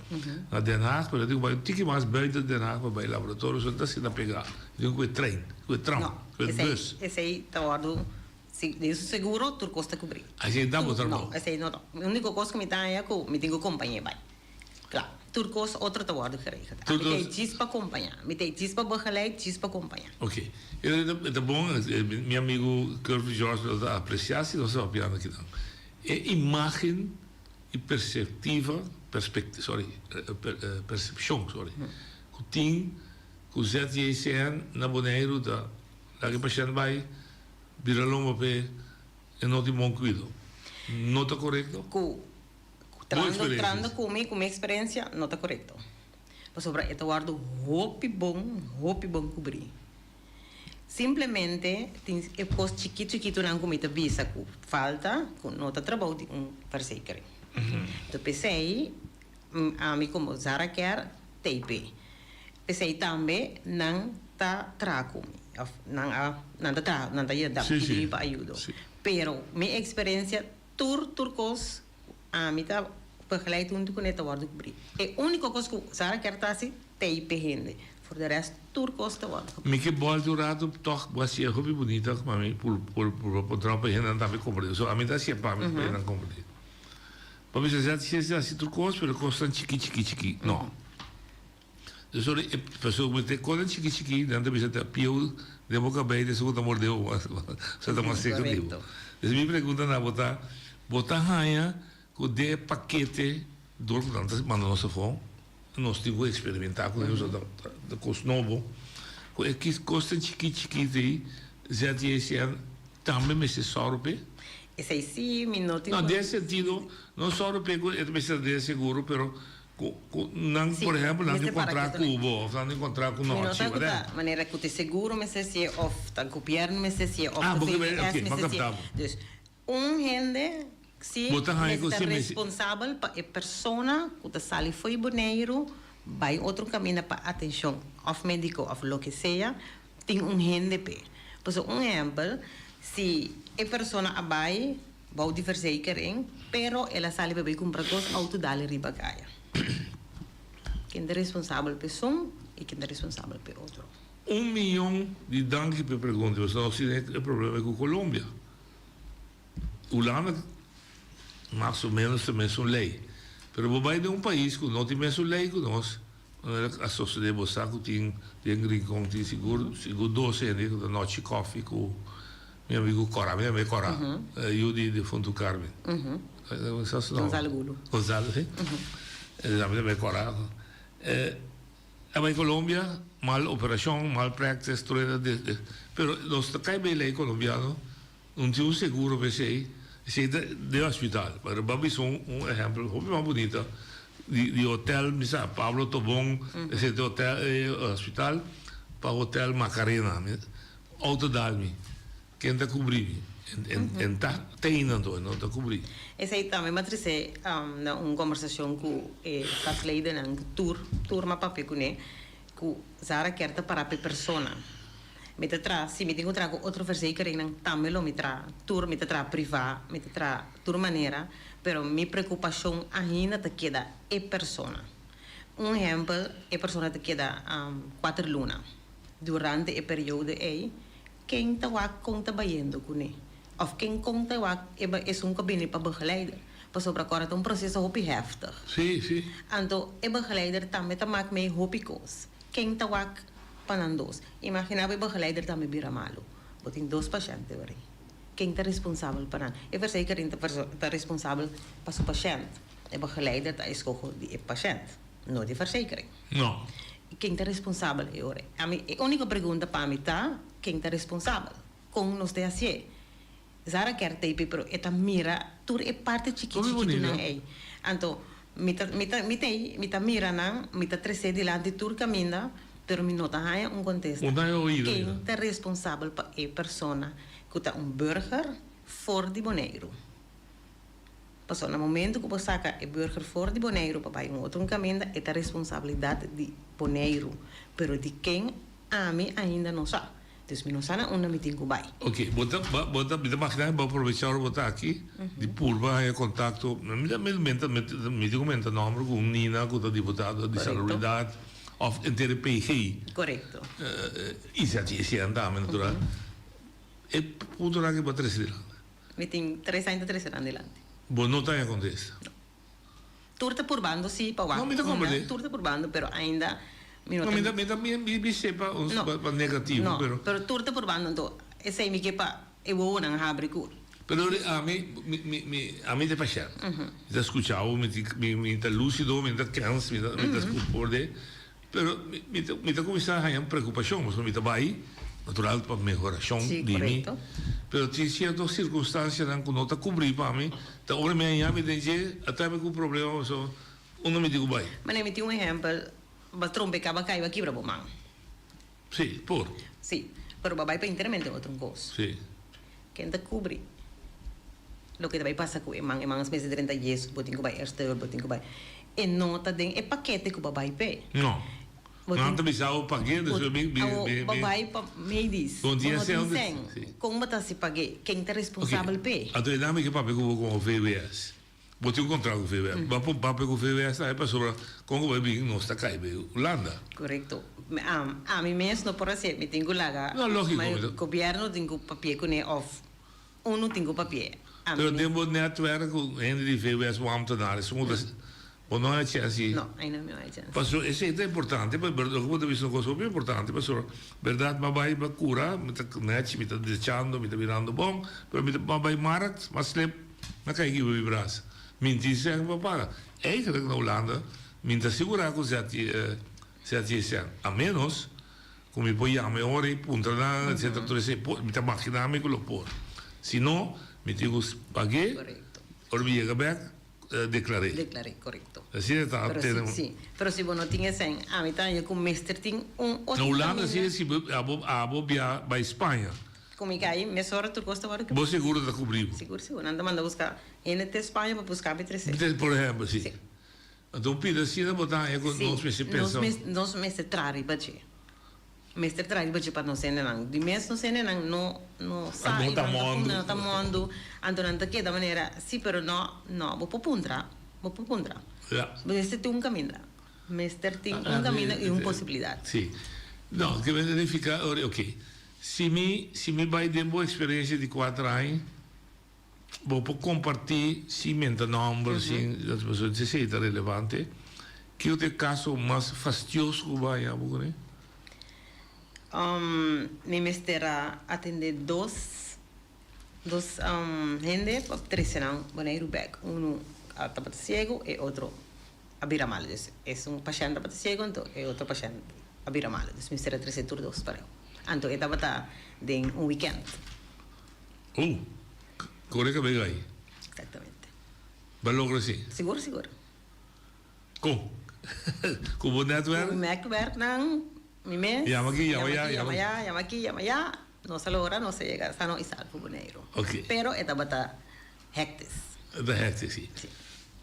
Speaker 11: na Den Haag, pero tin ku bai un tiki mas buiten Den Haag pa bai laboratorio, so no ta asina pegá. Tin ku e trein, ku e tram, ku e bus.
Speaker 12: No, esei ta wòrdu, si den su seguro tur kos ta kubrí.
Speaker 11: Asina ta bo trabou?
Speaker 12: No, esei no ta. Úniko kos ku mi ta haña ku mi tin ku kompañ'é bai. Kla, tur kos otro ta wòrdu geregeld. Ami ta e djis pa kompañá. Mi ta e djis pa begeleid, djis pa kompañá.
Speaker 11: Ok. E ta bon, mi amigu Curvy George lo ta apresiá si nos ta papiando akinan. E imágen i perseptiva, perspec, sorry, persepshon, sorry, ku tin ku ZJCN na Boneiru ta laga e pashènt bai bira lomba p'e e no tin bon kuido. No ta korekto?
Speaker 12: Ku Trando trando ku mi ku mi eksperensia no ta korekto. Pasobra e ta wòrdu hopi bon hopi bon kubrí. Simplemente tin e kos chikit chikitunan ku mi ta bisa ku falta ku no ta trabou di un verzekering. Enton p'esei. Ami komo Zara Care TP. P'esei tambe nan ta traha ku mi òf nan a nan ta traha nan ta yuda pidi mi pa ayudo. Pero mi eksperensia tur tur kos ku ami ta begeleid huntu kuné ta wòrdu kubrí. E úniko kos ku Zara Care ta hasi TP hende. For de rèst tur kos ta wòrdu kubrí.
Speaker 11: Mi ke bòlta un ratu tòg bo hasié hopi bunita ku mami por por por dròp pa hendenan tambe komprendé. So ami ta hasié pa mi pa hendenan komprendé. Pa bisa si si si hasi tur kos pero kosnan chiki chiki chiki no. Dus ora e pasobra ku te kosnan chiki chiki nan ta bisa ta pieu den bo kabei esun ku ta morde bo mas sa ta mas seku di bo. Dus mi pregunta na bo ta bo ta haña ku den e pakete dor ku nan ta manda nos afó nos tin ku eksperimenta ku nos ta kos nobo ku e kosnan chiki chiki ei ZJCN tambe mester sòru p'e?
Speaker 12: Esei sí, mi no tin.
Speaker 11: No, den sentido, no sòru p'e ku e ta mester ta den seguro, pero ku ku nan, por ehèmpel, nan tin kontrakt ku bo òf nan tin kontrakt ku
Speaker 12: Mi no
Speaker 11: Nochi,
Speaker 12: ta ku
Speaker 11: whatever.
Speaker 12: ta manera ku ta seguro mester sié òf ta gobièrnu mester sié òf
Speaker 11: Ah,
Speaker 12: ta
Speaker 11: bo ke
Speaker 12: VWS
Speaker 11: ok, m'a
Speaker 12: mester sié.
Speaker 11: kapta bo.
Speaker 12: Dus, un hende sí
Speaker 11: Bo ta haña ku
Speaker 12: mester ta
Speaker 11: si mester.
Speaker 12: responsabel pa e persona ku ta sali fo'i Boneiru bai otro kaminda pa atenshon òf médiko òf loke sea, Tin un hende p'e. Pasobra un ehèmpel, si e persona a bai bou di verzekering, pero el a sali pa bai kumpra kos, outo dal riba kaya. Ken ta responsabel p'esun i ken ta responsabel p'e otro?
Speaker 11: Un miyon di danki p'e pregunta, pasobra nos tin e problema ku Colombia. Hulanda mas o menos ta mesun lei. Pero bo bai den un pais ku no tin mesun lei ku nos, manera a sosode bo sa ku tin den Rincon tin sigur sigur dos hende ku ta nochi kofi ku mi amigu Cora, mi amigu Cora, yu di defuntu Carmen.
Speaker 12: Gonzalo Gulo.
Speaker 11: Gonzalo, si. Mi amigu Cora. A bai Colombia, mal operashon, mal practice, tur e pero nos ta kai bay lei colombiano. Un tin un seguro pa esey, esey ta den hospital. Pero bo a bisa un un ehempel hopi mas bunita di di hotel mi sa Pablo Tobon esey ta hotel hospital pa hotel Macarena mi auto dal mi ken ta cubri mi en en ta teina anto no ta cubri.
Speaker 12: Esey tambe mi a trece na un combersacion cu e staatsledennan tur tur mi a papia cune cu Zara kier ta para p'e persona. Mi ta traha, si mi tin ku traha ku otro verzekeringnan tambe lo mi traha. Tur mi ta traha privá, mi ta traha tur manera, pero mi preokupashon ainda ta keda e persona. Un ehèmpel, e persona ta keda kuater luna. Durante e periodo ei, ken ta wak kon ta bayendo kuné? Òf ken kon ta wak e esun ku a bini pa begeleider? Pasobra kòrda ta un proseso hopi hèftig.
Speaker 11: Sí, sí.
Speaker 12: Anto e begeleider tambe ta mak mei hopi kos. Ken ta wak pa nan dos? Imagina bo e begeleider tambe bira malu. Bo tin dos pashènt ori. Ken ta responsabel pa nan? E verzekering ta ta responsabel pa su pashènt. E begeleider ta eskoho di e pashènt, no di verzekering.
Speaker 11: No.
Speaker 12: Ken ta responsabel e ora? Ami, e úniko pregunta pa mi ta, ken ta responsabel? Kon nos ta hasié? Zara kier tape pero e ta mira tur e parti chiki chikitunan ei. Anto mi ta mi ta mi ta ei mi ta mira nan, mi ta tresé dilanti tur kaminda pero mi no ta haña un kontesta. Ken ta responsabel pa e persona ku ta un burger for di Boneiru? Pasobra na momento ku bo saka e burger for di Boneiru pa bai un otro kaminda e ta responsabilidat di Boneiru pero di ken ami ainda no sa. Dus mi no sa na unda mi tin ku bai.
Speaker 11: Ok, bo ta, bo ta, mi ta magina bo a probecha ora bo ta aki di purba haña kontakto, mi ta, mi ta, mi tin ku menta nòmber ku un Nina ku ta diputado di Salubridat òf henter e PG.
Speaker 12: Korekto.
Speaker 11: I si a si tambe natural. E puntonan aki bo a trese dilanti.
Speaker 12: Mi tin tres aña ta trese nan dilanti.
Speaker 11: Bo no ta haña kontesta?
Speaker 12: No. Tur ta purbando si pa wak.
Speaker 11: No, mi ta comprende.
Speaker 12: Tur ta purbando, pero ainda mi no
Speaker 11: No,
Speaker 12: ta.
Speaker 11: mi ta, mi ta, mi, mi, mi sepa un
Speaker 12: No.
Speaker 11: pa negativo,
Speaker 12: No,
Speaker 11: pero.
Speaker 12: pero tur ta purbando, anto esei mi ke pa e wowonan habri kur.
Speaker 11: Pero ami, mi, mi, mi, ami ta pashènt. Mi ta skucha bo, mi tin, mi, mi ta lúsido, mi ta kèns, mi ta, mi ta por de. Pero mi, mi ta, mi ta kuminsá haña un preokupashon, pasobra mi ta bai, natural, pa mehorashon
Speaker 12: Sí,
Speaker 11: di mi.
Speaker 12: korekto.
Speaker 11: Pero tin sierto sirkunstansianan ku no ta kubrí pa mi, ta ora mi a yami den dje, a trae mi ku problema pasobra unda mi tin ku bai.
Speaker 12: Manera mi tin un ehèmpel, bo trompeká bo a kai bo a kibra bo man.
Speaker 11: Sí, por.
Speaker 12: Sí, pero bo a bai pa enteramente otro un kos.
Speaker 11: Sí.
Speaker 12: Ken ta kubri loke ta bai pasa ku e man? E man a mester drenta yesu, bo tin ku bai eerste hulp, bo tin ku bai. E no ta den e pakete ku bo a bai p'e.
Speaker 11: No. Nan ta bisa bo pag'é, despues bin bin bin.
Speaker 12: Bo bai pa medisch, bo no tin sèn. Kon bo ta hasi pag'é? Ken ta responsabel p'e?
Speaker 11: Anto e nan mi ke papia ku bo komo VWS. Bo tin un kontrato ku VWS. Bo por papia ku VWS tambe pasobra kon ku bo a bin nos ta kai bay Hulanda.
Speaker 12: Korekto. Ami mes no por hasié. Mi tin ku laga.
Speaker 11: No, lógiko.
Speaker 12: Gobièrnu tin ku papia kuné òf unu tin ku papia.
Speaker 11: Pero den bo netwerk ku hende di VWS bo ambtenaar esun ku ta bo no haña chèns di.
Speaker 12: No, ainda mi no haña chèns.
Speaker 11: Pasobra esei ta importante, loke bo ta bisa un kos hopi importante pasobra bèrdat mi a bai pa kura mi ta nèchi mi ta drechando mi ta birando bon pero mi ta bai markt mi a slep mi a kai riba mi brasa mi no tin sèn pa paga. Eigenlijk na Hulanda mi no ta sigurá ku ZJSN a ménos Ku mi por yama e ora i puntra nan etcetera tur esei por mi ta magina mi ku lo por si no mi tin ku pag'é ora mi yega bek deklar'é.
Speaker 12: Deklar'é korekto.
Speaker 11: Asina ta
Speaker 12: Pero si si pero si bo no tin esei ami ta haña ku mester tin un otro
Speaker 11: Na Hulanda si si bo abo abo bia bai Spaña.
Speaker 12: Ku mi kai mesora tur kos ta wòrdu
Speaker 11: Bo seguro ta kubri bo.
Speaker 12: Sigur sigur nan ta manda buska hende te Spaña pa buska mi trese.
Speaker 11: Por ehèmpel si. Anto un pida asina bo ta haña ku nos mester pensa.
Speaker 12: Sí, nos mester traha riba dje. Mester traha riba dje pa nos hendenan. Di mes nos hendenan no no sa i nan ta puntra, no ta mondu. Anto nan ta keda manera, sí pero no, no, bo por puntra, bo por puntra. Mester tin un kaminda. Mester tin un kaminda i un posibilidat.
Speaker 11: Sí. No, ke mester nifiká, oke, si mi, si mi bai den bo eksperensia di kuater aña. Bo por comparti sin menta nomber, sin pasobra esey ta relevante. Kico ta e caso mas fastioso cu bo a haña bo cune?
Speaker 12: Mi mester a atende dos dos hende pa trece nan Boneiru bek. Uno a tabata ciego, e otro a bira malo. Dus esun pashent tabata ciego anto e otro pashent a bira malo. Dus mester a trece tur dos pareu. Anto e tabata den un weekend.
Speaker 11: Oh, kore ka bega ai.
Speaker 12: Exactamente.
Speaker 11: Ba logra si?
Speaker 12: Sigur, sigur.
Speaker 11: Kon? Ku bo netwerk?
Speaker 12: Ku netwerk nan, mi mes.
Speaker 11: Yama aki, yama ya,
Speaker 12: yama ya, yama aki, yama ya. Nos a logra, nos a yega sano i salvo Boneiru.
Speaker 11: Ok.
Speaker 12: Pero e tabata hectisch.
Speaker 11: E ta hectisch, si.
Speaker 12: Si.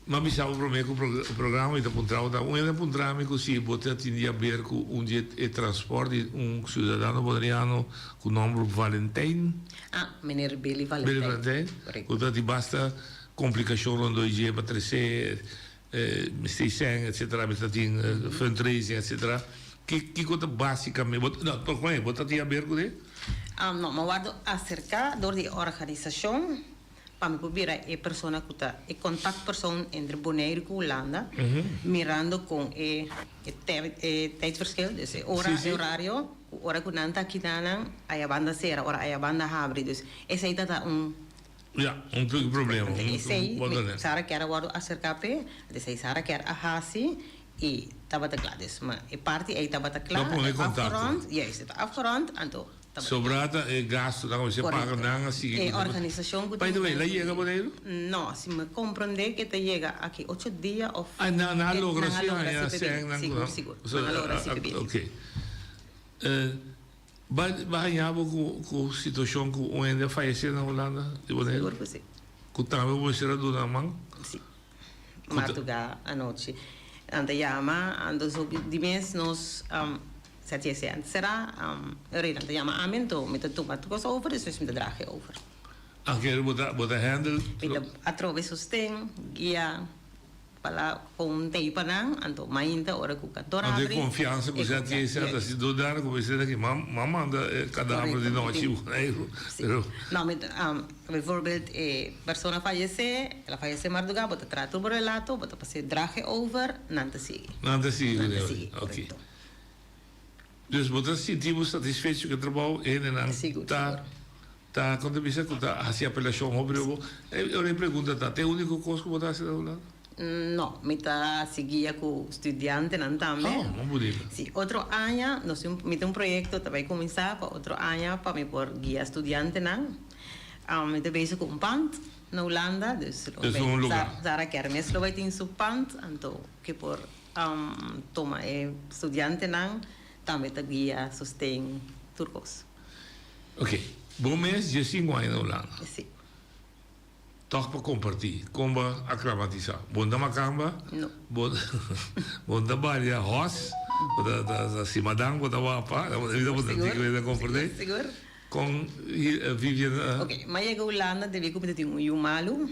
Speaker 11: M'a bisa bo promé ku programa mi ta puntra bo ta un hende a puntra mi ku si bo ta tin di haber ku un di e transport di un siudadano boneriano ku nomber Valentijn.
Speaker 12: Ah, meneer Billy Valentijn.
Speaker 11: Billy Valentijn.
Speaker 12: Korekto.
Speaker 11: Ku ta tin basta komplikashon rondó dje pa tresé mester sèn etcetera mester tin fundraising etcetera. Kiko ta basikamente bo no por bo ta tin haber kuné?
Speaker 12: No, m'a wòrdu aserká dor di e organisashon. Pa mi por bira e persona ku ta e kontaktpersoon entre Boneiru ku Hulanda, mirando kon e e tijdverschil, dus e ora, e orario, ku ora ku nan ta kita nan, aya banda sera, ora aya banda habri, dus esei ta ta un.
Speaker 11: Ja, un problema, un
Speaker 12: Esei Sara kier a wòrdu aserká p'e, esei Sara kier a hasi i tabata kla, dus ma e parti ei tabata kla, afgerond, juist, e ta afgerond, anto.
Speaker 11: Sobrá ta e gastunan ku mester paga nan a sigui
Speaker 12: E organisashon ku
Speaker 11: By the way, el a yega Boneiru?
Speaker 12: No, si mi komprondé ku e ta yega aki ocho dia òf
Speaker 11: Ah, nan a logra si haña sèn nan
Speaker 12: Sigur, sigur. Nan a logra si pibí.
Speaker 11: Ok. Ba haña bo ku situashon ku un hende a fayesé na Hulanda di Boneiru?
Speaker 12: Sigur ku si.
Speaker 11: Ku tambe bo mester a duna man?
Speaker 12: Si. Marduga anochi. Nan ta yama, anto di mes nos Satiese antes será, e rei nan ta yama ami anto mi ta tuma tur kos over despues mi ta draga e over.
Speaker 11: Anke bo ta bo ta handle.
Speaker 12: Mi ta atrobe sosten, guia, pala con tei pa nan, anto mainta ora cu kantor
Speaker 11: Anto e
Speaker 12: habri.
Speaker 11: confiansa cu Satiese ta si dodana cu mester aki ma ma manda e cadaver di nochi Boneiru pero.
Speaker 12: No mi ta bijvoorbeeld e persona fayece, el a fayece marduga bo ta traha tur bo relato bo ta pasa e draga e over nan ta sigui.
Speaker 11: Nan ta sigui
Speaker 12: Nan ta sigui, correcto.
Speaker 11: Dus bo ta sinti bo satisfecho ku e trabou e hendenan ta ta kon ta bisa ku ta hasi apelashon hopi riba bo? E ora e pregunta ta, ta e uniko kos ku bo ta hasi na Hulanda?
Speaker 12: No, mi ta hasi guia ku studiantenan tambe.
Speaker 11: Oh, bon bunita.
Speaker 12: Si, otro aña nos tin mi tin un proyekto ta bai kuminsá pa otro aña pa mi por guia studiantenan. Mi ta bezig ku un pand na Hulanda, dus lo bai Zara Kermes lo bai tin su pand, anto ke por Tuma e studiantenan tambe ta guia, sosten, tur kos.
Speaker 11: Ok. Bo mes dje sinku aña na Hulanda.
Speaker 12: Si.
Speaker 11: Tòg pa kompartí. Kon bo a aklamatisá? Bo no ta makamba?
Speaker 12: No.
Speaker 11: Bo bo no ta balia hòs? Bo ta ta simadan bo ta wapa? Mi ta puntra
Speaker 12: Sigur.
Speaker 11: ti ku ta komprendé.
Speaker 12: Sigur.
Speaker 11: Kon Vivian a.
Speaker 12: Oké, mi a yega Hulanda debí ku mi ta tin un yu malu.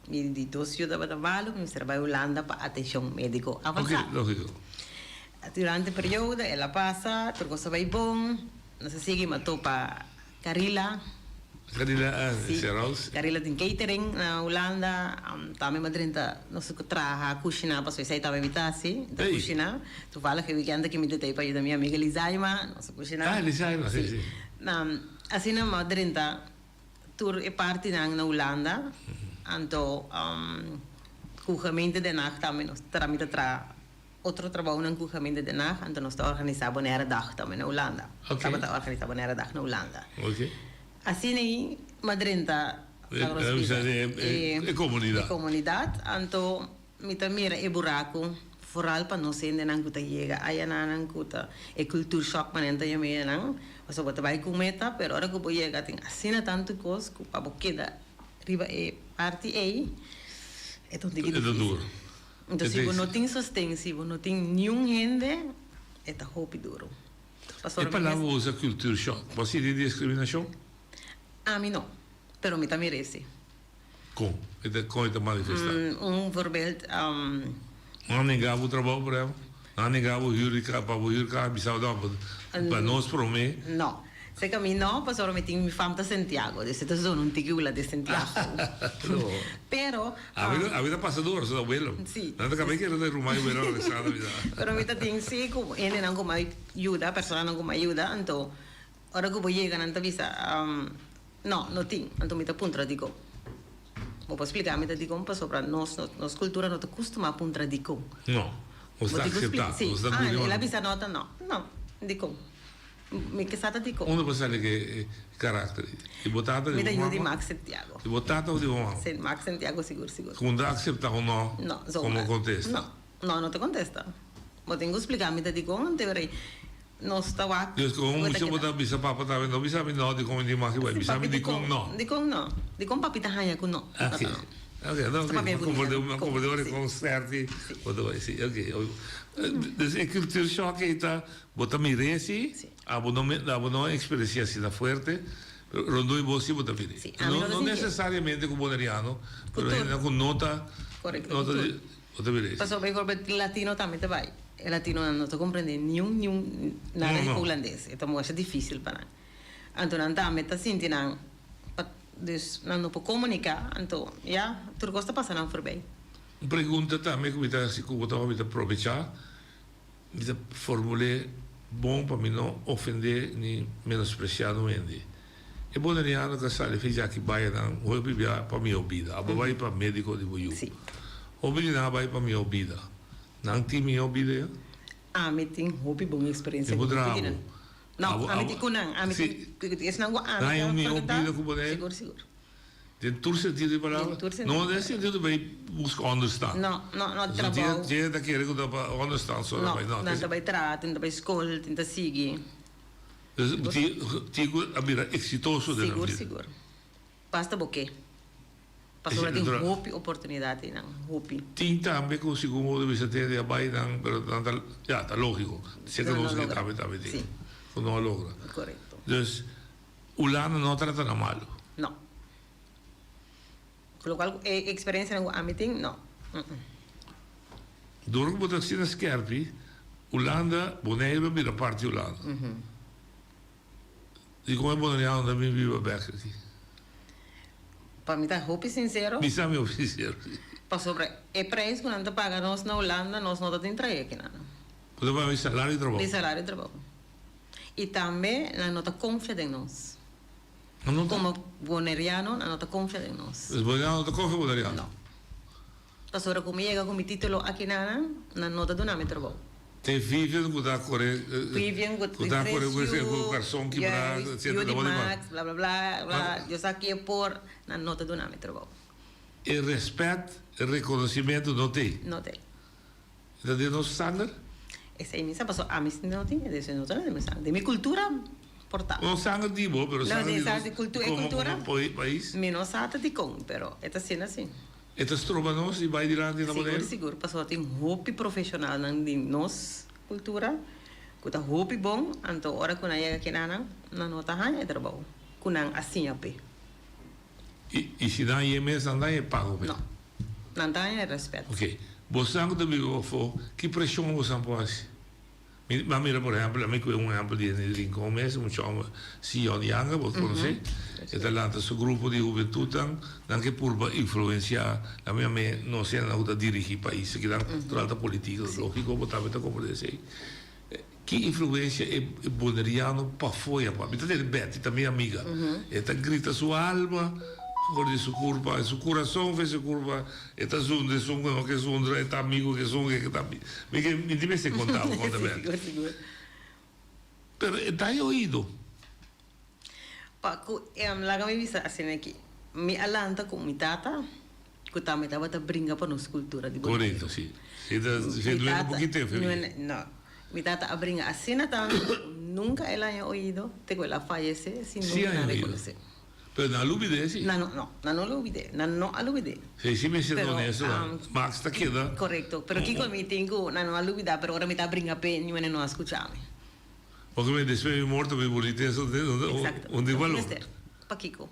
Speaker 12: Mi di dos yu tabata malu, mi mester a bai Hulanda pa atenshon médiko avansá.
Speaker 11: Oké, lógiko.
Speaker 12: Durante e periodo el a pasa, tur kos a bai bon. Nos a sigui, mi a topa Carila.
Speaker 11: Carila
Speaker 12: Sí,
Speaker 11: Seraus.
Speaker 12: Carila tin catering na Hulanda. Tambe mi a drenta nos a traha kushiná pasobra esei tambe mi ta hasi, mi ta kushiná. Toevallig e weekend aki mi ta tei pa yuda mi amiga Lizaima, nos a kushiná.
Speaker 11: Ah, Lizaima, sí, sí.
Speaker 12: Asina mi a drenta tur e partinan na Hulanda. Anto ku gemeente Den Haag tambe nos mi ta traha. Otro trabounan ku Gemeente Den Haag, anto nos ta organisá Bonaire Dag tambe na Hulanda. Tabata organisá Bonaire Dag na Hulanda. Asina ei mi a drenta Lagrospita,
Speaker 11: e komunidat.
Speaker 12: E komunidat. Anto mi ta mira e buraku, foral pa nos hendenan ku ta yega ayanan ku ta e cultuurshock manera nan ta yama enan. Pasobra bo ta bai ku meta, pero ora ku bo yega tin asina tantu kos ku pa bo keda riba e parti ei e ta un tiki difísil. Enton si bo no tin sosten, si bo no tin niun hende, e ta hopi duro.
Speaker 11: E palabra bo usa cultuurshock, bo a sinti discriminacion?
Speaker 12: Ami no, pero mi ta merece.
Speaker 11: Con? Con e ta manifesta?
Speaker 12: Un voorbeeld.
Speaker 11: Nan a nega bo trabou, por ehempel? Nan a nega bo huur di cas, pa bo huur cas, bisa bo no, pa nos prome.
Speaker 12: No. Sé que mi no, pasobra mi tin mi fam ta Santiago, dus e ta zona un tiki hula di Santiago. Pero.
Speaker 11: Abi ta pasa dor, so ta welo.
Speaker 12: Sí.
Speaker 11: Nan ta kaba kere ta ruman i welo Alexander mi ta.
Speaker 12: Pero mi ta tin sí ku hendenan ku mi a yuda, personanan ku mi a yuda, anto ora ku bo yega nan ta bisa, no, no tin, anto mi ta puntra dikon. Bo por splika mi ta dikon pasobra nos nos kultura no ta kustumá puntra dikon.
Speaker 11: No, nos ta akseptá, nos ta guli.
Speaker 12: Sí, el a bisa no ta no, no, dikon. Mi ke sa ta dikon.
Speaker 11: Unda bo sali ku e karakter ei? Di bo tata, di bo mama?
Speaker 12: Mi ta yu di Max Santiago.
Speaker 11: Di bo tata of di bo mama?
Speaker 12: Si, Max Santiago sigur sigur.
Speaker 11: Ku ta akseptá un no
Speaker 12: No, zomaar.
Speaker 11: komo kontesta?
Speaker 12: No, no, no ta kontesta. Bo tin ku splika mi ta dikon, te ora ei nos ta wak.
Speaker 11: Dus ku un mucha bo ta bisa papa tambe, no bisa mi no dikon mi tin maki bai, bisa mi dikon no.
Speaker 12: Dikon no. Dikon papi ta haña ku no.
Speaker 11: Oké. Oké, no, oké. Mi komprendé, mi komprendé ora kon sèrti bo ta bai. Si, oké. Dus e cultuurshock ei ta. Bo ta mir'é si, abo no abo no eksperensiá asina fuerte, pero rondó di bo si bo ta mir'é.
Speaker 12: Sí, ami
Speaker 11: No
Speaker 12: no ta
Speaker 11: no
Speaker 12: sintié.
Speaker 11: nesesariamente ku boneriano,
Speaker 12: Ku
Speaker 11: pero
Speaker 12: tur.
Speaker 11: hendenan ku no ta
Speaker 12: Korekto,
Speaker 11: no
Speaker 12: ku
Speaker 11: ta
Speaker 12: tur.
Speaker 11: bo ta mir'é si.
Speaker 12: Pasobra bijvoorbeeld latino tambe ta bai. E latinonan no ta komprendé niun niun nada
Speaker 11: No,
Speaker 12: di
Speaker 11: no.
Speaker 12: hulandes. E ta masha difísil pa nan. Anto nan tambe ta sinti nan pa dus nan no por komuniká, anto ya, tur kos ta pasa nan forbei.
Speaker 11: Un pregunta tambe ku mi ta hasi ku bo ta mi ta probechá. Mi ta formul'é bon pa mi no ofendé ni menospresiá no hende. E boneriano ka sali fe djaki bai nan hopi bia pa mihó bida. Abo bai pa médiko di bo yu. Hopi di nan a bai pa mihó bida. Nan tin mihó bida ya?
Speaker 12: Ami tin hopi bon eksperensia
Speaker 11: ku
Speaker 12: hopi di nan.
Speaker 11: No,
Speaker 12: ami tin ku nan. Ami tin esnan ku ami ta
Speaker 11: Nan hay un mihó bida ku Bonaire?
Speaker 12: Sigur, sigur.
Speaker 11: Den tur sentido di palabra?
Speaker 12: Den tur sentido.
Speaker 11: No den sentido bay busca onderstand.
Speaker 12: No, no, no, trabou.
Speaker 11: Dje ta kere cu ta pa onderstand so
Speaker 12: No,
Speaker 11: bay, no.
Speaker 12: nan ta bay traha, tin ta bay scol, tin ta sigui.
Speaker 11: Dus tin cu a bira exitoso den nan
Speaker 12: Sigur,
Speaker 11: vida.
Speaker 12: sigur. Basta bo ke. Pasobra tin hopi oportunidad eynan, hopi.
Speaker 11: Tin tambe cu segun bo ta bisa tin a bay nan, pero nan ta, ya, ta logico. Seka
Speaker 12: No, no
Speaker 11: nos ke
Speaker 12: logra.
Speaker 11: tambe tambe tin.
Speaker 12: Si.
Speaker 11: Cu no a logra.
Speaker 12: Correcto.
Speaker 11: Dus. Hulanda no trata nan malu.
Speaker 12: No. Ku lokual ku e eksperensianan ku ami tin, no.
Speaker 11: Dor ku bo ta asina skerpi, Hulanda, Boneiru a bira parti di Hulanda. Dikon e boneriano ta bin biba bek aki?
Speaker 12: Pa mi ta hopi sinsero.
Speaker 11: Bisa mi hopi sinsero, si.
Speaker 12: Pasobra e prijs ku nan ta paga nos na Hulanda, nos no ta tin trae aki nan.
Speaker 11: Bo ta paga di salario di trabou?
Speaker 12: Di salario di trabou. I tambe nan no ta konfia den nos.
Speaker 11: Nan no ta?
Speaker 12: Komo boneriano nan no ta konfia den nos.
Speaker 11: Dus boneriano no ta konfia boneriano?
Speaker 12: No. Pasobra ku mi yega ku mi titulo aki nan, nan no ta duna mi trabou.
Speaker 11: Te Vivian ku ta kore.
Speaker 12: Vivian ku
Speaker 11: ku ta kore ku karson kibrá, etcetera.
Speaker 12: Yu di Max, bla bla bla, bla, yo sa ke por, nan no ta duna mi trabou.
Speaker 11: E rèspèt, e rekonosimentu no t'ei.
Speaker 12: No t'ei.
Speaker 11: E ta den nos sanger?
Speaker 12: Esei mi sa, pasobra ami no tin, esei no ta den mi sanger. Den mi kultura. Por ta.
Speaker 11: No sanger di bo, pero
Speaker 12: No,
Speaker 11: sanger
Speaker 12: di
Speaker 11: di
Speaker 12: sanger
Speaker 11: nos
Speaker 12: di cultu- e
Speaker 11: como
Speaker 12: cultura.
Speaker 11: como poi- pais.
Speaker 12: Mi no sa ta dikon, pero e ta asina si.
Speaker 11: E ta stroba nos di bai dilanti na
Speaker 12: Sigur,
Speaker 11: Boneiru?
Speaker 12: sigur, pasobra tin hopi profesionalnan di nos cultura cu ta hopi bon, anto ora cu nan yega kinanan, nan no ta haña e trabou cu nan a siña p'e.
Speaker 11: I, i si nan hañ'e mes, nan ta haña e pago p'e?
Speaker 12: No. Nan ta haña e respet.
Speaker 11: Oké. Bosan cu ta biba afó, ki presion bosan por haci? Mi a mira por ehempel, ami ku e un ehempel di hende di Rincon mes, un mucha homber Sion Yanga, bo konosé, e ta lanta su grupo di hubentutnan, nan ke purba influensiá, na mi ame no sea nan ku ta dirigí pais, esaki nan trata politica, lógiko bo tambe ta komprendé esei. Ki influensia e boneriano pafó ya por? Mi ta tene Betty, ta mi amiga, e ta grita su alma for di su kurpa, su kurason for di su kurpa. E ta zundra esun ku no ke zundra, e ta amigu ku esun ke ta amigu. Mi ke mi tin mester konta bo konta bèk.
Speaker 12: Sigur, sigur.
Speaker 11: Pero e ta e oido.
Speaker 12: Pa ku laga mi bisa asina aki. Mi a lanta ku mi tata ku tambe tabata bringa pa nos kultura di Boneiru.
Speaker 11: Korekto, si. Si ta si duele un pokito e famia.
Speaker 12: No. Mi tata a bringa asina tantu ku nunka el a haña oido te ku el a fayesé sin nunka nan rekonosé.
Speaker 11: Pero nan a lubid'é si.
Speaker 12: Nan no, no, nan no lubid'é, nan no a lubid'é.
Speaker 11: Si, si mi siendo
Speaker 12: Pero,
Speaker 11: honesto, Max ta keda.
Speaker 12: Korekto, pero kiko mi tin ku nan no a lubidá, pero ora mi ta bringa p'e, niun hende no a skucha mi.
Speaker 11: Pasobra mi despues mi morto mi bunitesa
Speaker 12: Eksakto.
Speaker 11: un di balor.
Speaker 12: Mester, pakiko?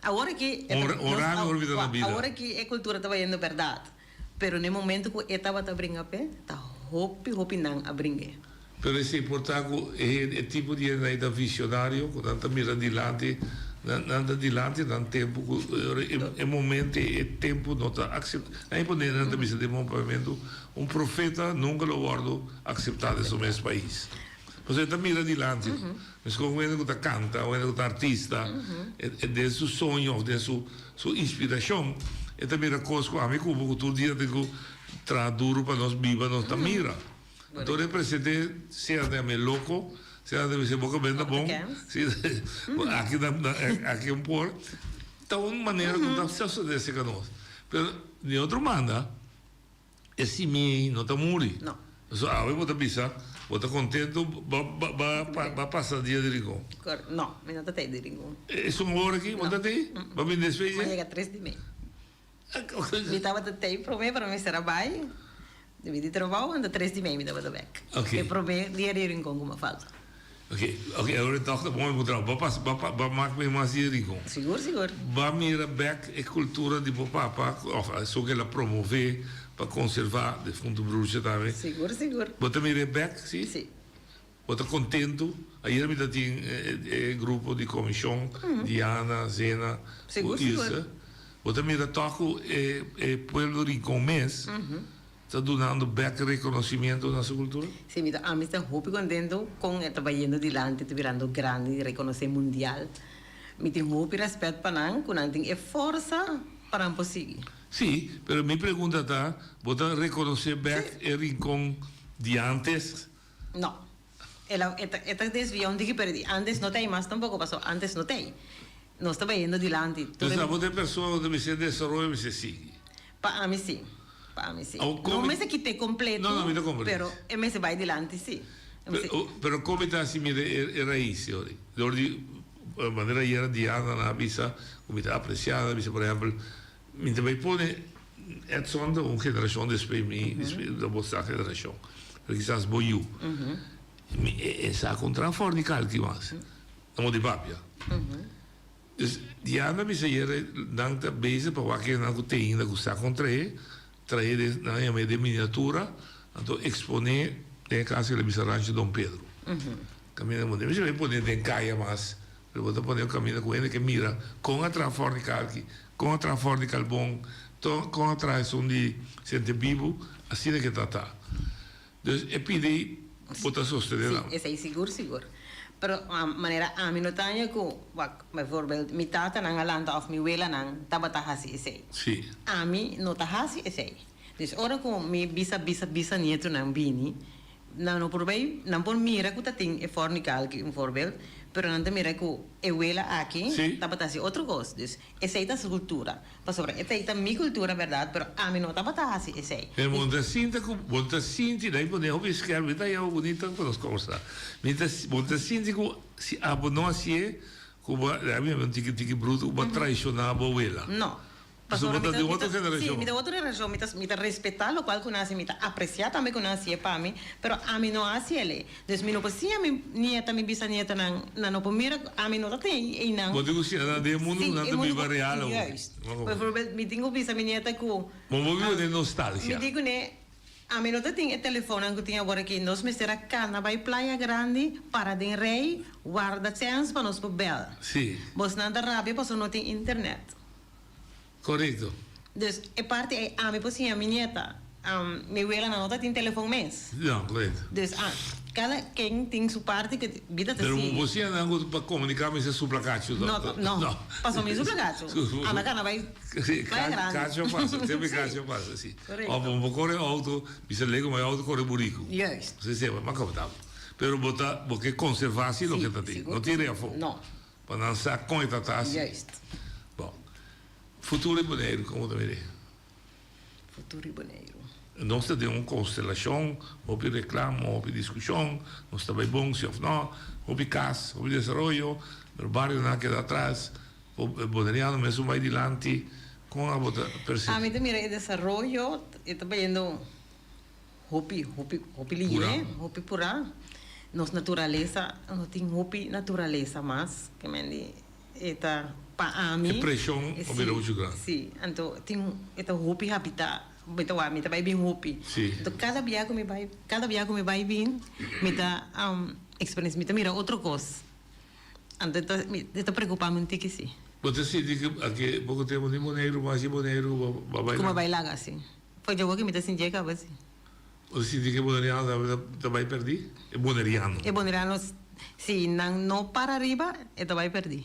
Speaker 12: Awor aki e ta,
Speaker 11: Honra, honra mi ora mi ta na bida.
Speaker 12: Awor aki e kultura ta bayendo bèrdat, pero n'e momento ku e tabata bringa p'e, ta hopi, hopi nan a bring'é.
Speaker 11: Pero esei por ta ku e hende, e tipo di hende ei ta visionario, ku nan ta mira dilanti, nan nan ta dilanti nan tempu ku e momento ei, e tempu no ta akseptá. Nan e pone nan ta bisa den bon papiamentu, un profeta nunka lo wòrdu akseptá den su mes pais. Pasobra e ta mira dilanti. Meskos un hende ku ta kanta, un hende ku ta artista, e den su soño òf den su su inspirashon e ta mira kos ku ami ku bo ku tur dia tin ku traha duru pa nos biba, nos ta mira. Anto represente sea den mi loco, sea den mi se boca benta bon, si aki na aki un por, ta un manera cu ta sucede cerca nos. Pero di otro banda e simia ei no ta muri.
Speaker 12: No.
Speaker 11: So awe bo ta bisa, bo ta contento bo ba ba pasa dia di Rincon?
Speaker 12: No, mi no ta tey di Rincon.
Speaker 11: Esun ora aki bo ta tey? Bo bini despues
Speaker 12: Mi a yega tres di mei. Mi tabata tei promé pero mi mester a bai debí di trabou anto tres di mei mi tabata bek.
Speaker 11: Oké.
Speaker 12: E promé dia di Rincon ku mi a falta.
Speaker 11: Oké, oké, awor e tòg ta bon mi puntra bo, ba pas, ba ba mak mi mas di Rincon.
Speaker 12: Sigur, sigur.
Speaker 11: Ba mira bek e kultura di bo papa òf esun ku el a promové pa konservá defuntu broertje tambe.
Speaker 12: Sigur, sigur.
Speaker 11: Bo ta mir'é bek, si?
Speaker 12: Si.
Speaker 11: Bo ta kontentu? Ayer mi ta tin e grupo di komishon, Diana, Zena ku Ilse. Bo ta mira tòg ku e pueblo Rincon mes ta dunando bèk rekonosimiento na su kultura?
Speaker 12: Si, mi ta ami ta hopi kontentu kon e ta bayendo dilanti, ta birando grandi, rekonosé mundial. Mi tin hopi rèspèt pa nan, ku nan tin e forsa pa nan por sigui.
Speaker 11: Si, pero mi pregunta ta, bo ta rekonosé bèk e Rincon di antes?
Speaker 12: No. El a, e ta, e ta desvia un tiki, pero di antes no ta ei mas tampoco, paso antes no ta ei. Nos ta bayendo dilanti. Tur
Speaker 11: Dus
Speaker 12: e.
Speaker 11: abo ta e persona ku ta mester desaroyo mester sigui.
Speaker 12: Pa ami si. Pa ami si.
Speaker 11: Awo
Speaker 12: No
Speaker 11: komi.
Speaker 12: mester kit'é completo,
Speaker 11: No, no, mi ta comprende.
Speaker 12: pero e mester bai dilanti si. E mester.
Speaker 11: Pero, pero komi ta hasi mira e, e rais yori? Dor di manera ayera Diana nan a bisa ku mi ta aprecia, nan a bisa por ehempel, mi ta bai pone Edson ta un generashon despues mi, despues di bo sa generashon, pero kisas bo yu. Mi e sa kon traha for di kalki mas, na modo di papia. Dus Diana bisa ayer nan ta bezig pa wak nan ku te ainda ku sa kon trahe, trahe den nan yama e den miniatura, anto expone den e kas el a bisa Rancho Don Pedro. Kaminda mundo. Mi siempre pone den kaya mas, pero bo ta pone un kaminda ku hende ke mira kon a traha for di kalki, kon a traha for di kalbon, to kon a traha esun di sente bibu, asina ke ta ta. Dus e pidi bo ta sostene nan.
Speaker 12: Si, esei sigur sigur. Pero manera ami no ta haña ku, wak, bijvoorbeeld mi tatanan a lanta òf mi welanan tabata hasi esei.
Speaker 11: Si.
Speaker 12: Ami no ta hasi esei. Dus ora ku mi bisa bisa bisa nietunan bini. Nan no por bay, nan por mira cu ta tin e fornicalki, un voorbeeld, pero nan ta mira cu e wela aki tabata haci otro cos. Dus esey ta su cultura. Pasobra esey ta mi cultura berdad, pero ami no tabata haci esey.
Speaker 11: Pero bo no ta sinta cu, bo no ta sinti, dai pone hopi scherp, mi ta haya bunita cu nos combersa. Mi ta, bo no ta sinti cu si abo no hacié, cu bo, ami un tiki tiki bruto, cu bo a traiciona bo wela.
Speaker 12: No.
Speaker 11: Pasobra bo ta di otro generashon.
Speaker 12: Sí, mi ta otro generashon. Mi ta, mi ta respetá lokual ku nan hasi, mi ta apresiá tambe ku nan hasié pa mi, pero ami no a hasi el'e. Dus mi no por siña mi nieta, mi bisanietanan, nan no por mira ku ami no ta tin einan.
Speaker 11: Bo tin ku siña nan den e mundu ku nan ta biba real awor.
Speaker 12: Juist. Bijvoorbeeld, mi tin ku bisa mi nieta ku.
Speaker 11: Bo por biba den nostalgia.
Speaker 12: Mi di kuné, ami no ta tin e telefonnan ku tin awor aki. Nos mester a kana bai Playa Grandi, para den rei, warda chèns pa nos por bèl.
Speaker 11: Sí.
Speaker 12: Bosnan ta rabia pasobra no tin internet.
Speaker 11: Correcto.
Speaker 12: Dus e parti ei ami por siña mi nieta. Mi welanan no ta tin telefon mes.
Speaker 11: No, correcto.
Speaker 12: Dus cada ken tin su parti cu bida ta
Speaker 11: Pero
Speaker 12: sigui.
Speaker 11: bo por siña nan cu pa comunica mester supla cacho
Speaker 12: No, no. Paso mi supla cacho. Anda cana bay
Speaker 11: Sí,
Speaker 12: playa grande.
Speaker 11: cacho pasa, siempre cacho pasa, sí.
Speaker 12: Correcto.
Speaker 11: Of bo por core auto, bisa lego ma e auto core burico.
Speaker 12: Juist.
Speaker 11: Sí, sí, mas comfortabel. Pero bo ta, bo ke conserva si loke ta tin. No tira e afo.
Speaker 12: No.
Speaker 11: Pa nan sa kon e ta ta hasi.
Speaker 12: Juist.
Speaker 11: Bon. Futuro di Boneiru, kon bo ta mir'é?
Speaker 12: Futuro di Boneiru.
Speaker 11: Nos ta den un konstelashon, hopi reklamo, hopi diskushon, nos ta bai bon si òf nò, hopi kas, hopi desaroyo, pero barionan a keda atras, boneriano mesun bai dilanti, kon abo ta persibí?
Speaker 12: Ami ta mira e desaroyo e ta bayendo Hopi, hopi, hopi lihe, hopi purá. Nos naturalesa, no tin hopi naturalesa mas, ke men di e ta pa ami.
Speaker 11: E preshon a bira muchu grandi.
Speaker 12: Si, anto tin e ta hopi habitá, mi ta wak mi ta bai bin hopi.
Speaker 11: Si.
Speaker 12: Anto kada bia ku mi bai, kada bia ku mi bai bin, mi ta eksperensia, mi ta mira otro kos. Anto e ta, e ta preokupá mi un tiki si.
Speaker 11: Bo ta sinti ku aki poko tempu ni Boneiru mas di Boneiru bo a bai laga?
Speaker 12: Ku bo a bai laga, si. Fo'i dje woki mi ta sinti e kaba si.
Speaker 11: Bo ta sinti ku e boneriano ta bai pèrdí? E boneriano.
Speaker 12: E boneriano si nan no para riba e ta bai pèrdí.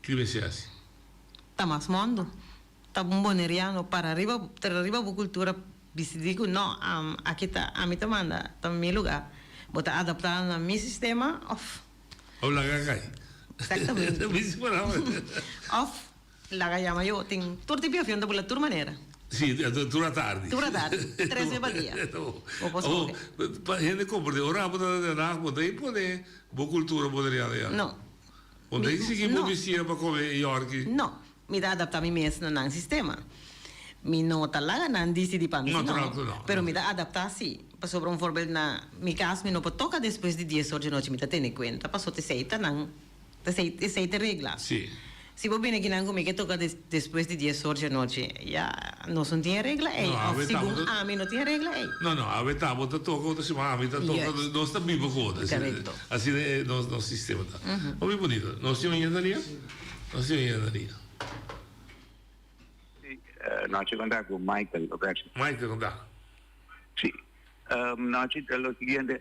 Speaker 11: Ki mester hasi?
Speaker 12: Ta mas mondo. Ta un boneriano para riba tra riba bo kultura disidí ku no aki ta ami ta manda ta mi lugá. Bo ta adaptá na mi sistema òf.
Speaker 11: Òf laga kai.
Speaker 12: Exactamente. Òf Laga yama yo tin tur tipo avion ta bula tur manera.
Speaker 11: Si, tur atardi.
Speaker 12: Tur atardi, tres be pa dia. Bo por scoge.
Speaker 11: Pa hende comprende, ora bo ta na Den Haag bo ta impone bo cultura boneriano ya?
Speaker 12: No.
Speaker 11: Bo ta exigi bo bisia pa come yorki?
Speaker 12: No, mi ta adapta mi mes na nan sistema. Mi no ta laga nan dicidi pa mi si no, pero mi ta adapta si. Pasobra un voorbeeld na mi cas mi no por toca despues di dies or di nochi, mi ta tene cuenta pasobra esey ta nan. Esei, esei ta regla.
Speaker 11: Sí.
Speaker 12: Si bo bini akinan ku mi ke toka des, despues di dies or djanochi, ya nos no tin e regla ei.
Speaker 11: No,
Speaker 12: Of
Speaker 11: awe ta
Speaker 12: segun
Speaker 11: bo ta.
Speaker 12: ami no tin e regla ei.
Speaker 11: No, no, awe ta bo ta toka otro siman ami ta toka,
Speaker 12: Juist.
Speaker 11: nos ta biba ku otro. Asina,
Speaker 12: Korekto.
Speaker 11: asina e nos, nos sistema ta. Hopi bunito. Nos tin un hende alia? Nos tin un hende alia.
Speaker 13: Sí, nochi konta ku Michael Robertson.
Speaker 11: Michael konta.
Speaker 13: Sí. Nochi ta lo siguiente,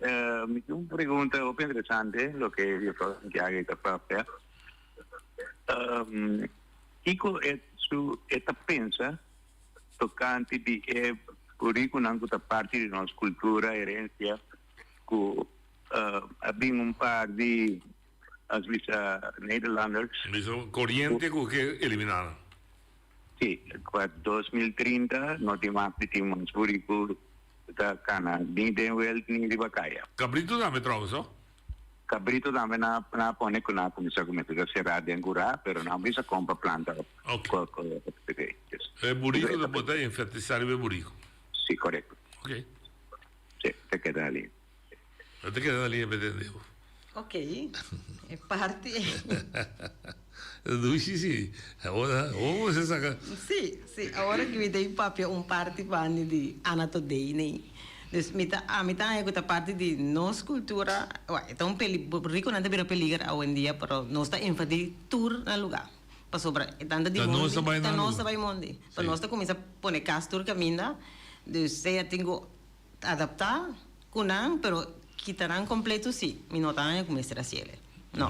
Speaker 13: mi tin un pregunta hopi interesante loke juffrouw Santiago ta papia. Kiko e su e ta pensa tocante di e burikunan ku ta parti di nos kultura, herencia, ku a bin un par di as bisa Nederlanders.
Speaker 11: Bisa koriente ku ke eliminá nan.
Speaker 13: Sí, pa 2030 no tin mas di tin mas buriku ta kana ni den welt ni riba kaya.
Speaker 11: Kabritu tambe trouwens ho.
Speaker 13: Kabritu tambe nan a pone ku nan a kuminsá ku mester ta será den kurá pero nan a bisa kon pa planta
Speaker 11: Ok. E buriku ta por ta infestisá riba e buriku.
Speaker 13: Sí, korekto.
Speaker 11: Ok.
Speaker 13: Sí, ta keda ali.
Speaker 11: No te keda na liña pretende bo.
Speaker 12: Ok, e parti.
Speaker 11: Dushi si. Awor, awor bo se saca.
Speaker 12: Si, si. Awor aki mi ta papia un parti bandi di Ana Todey nei. Dus mi ta, ami ta haña ku ta parti di nos kultura. Wak, e ta un peli, rikonan ta bira peliger awendia, pero nos ta invadí tur na lugá. Pasobra e tanta di
Speaker 11: Ta nos
Speaker 12: mondi,
Speaker 11: ta bai
Speaker 12: ta
Speaker 11: na
Speaker 12: nos ta
Speaker 11: lugá.
Speaker 12: bai mondi. Pa
Speaker 11: Si.
Speaker 12: nos ta kuminsá pone kas tur kaminda. Dus sea tin ku Adaptá ku nan, pero kita nan kompleto sí. Mi no ta haña ku mester hasi el'e. No.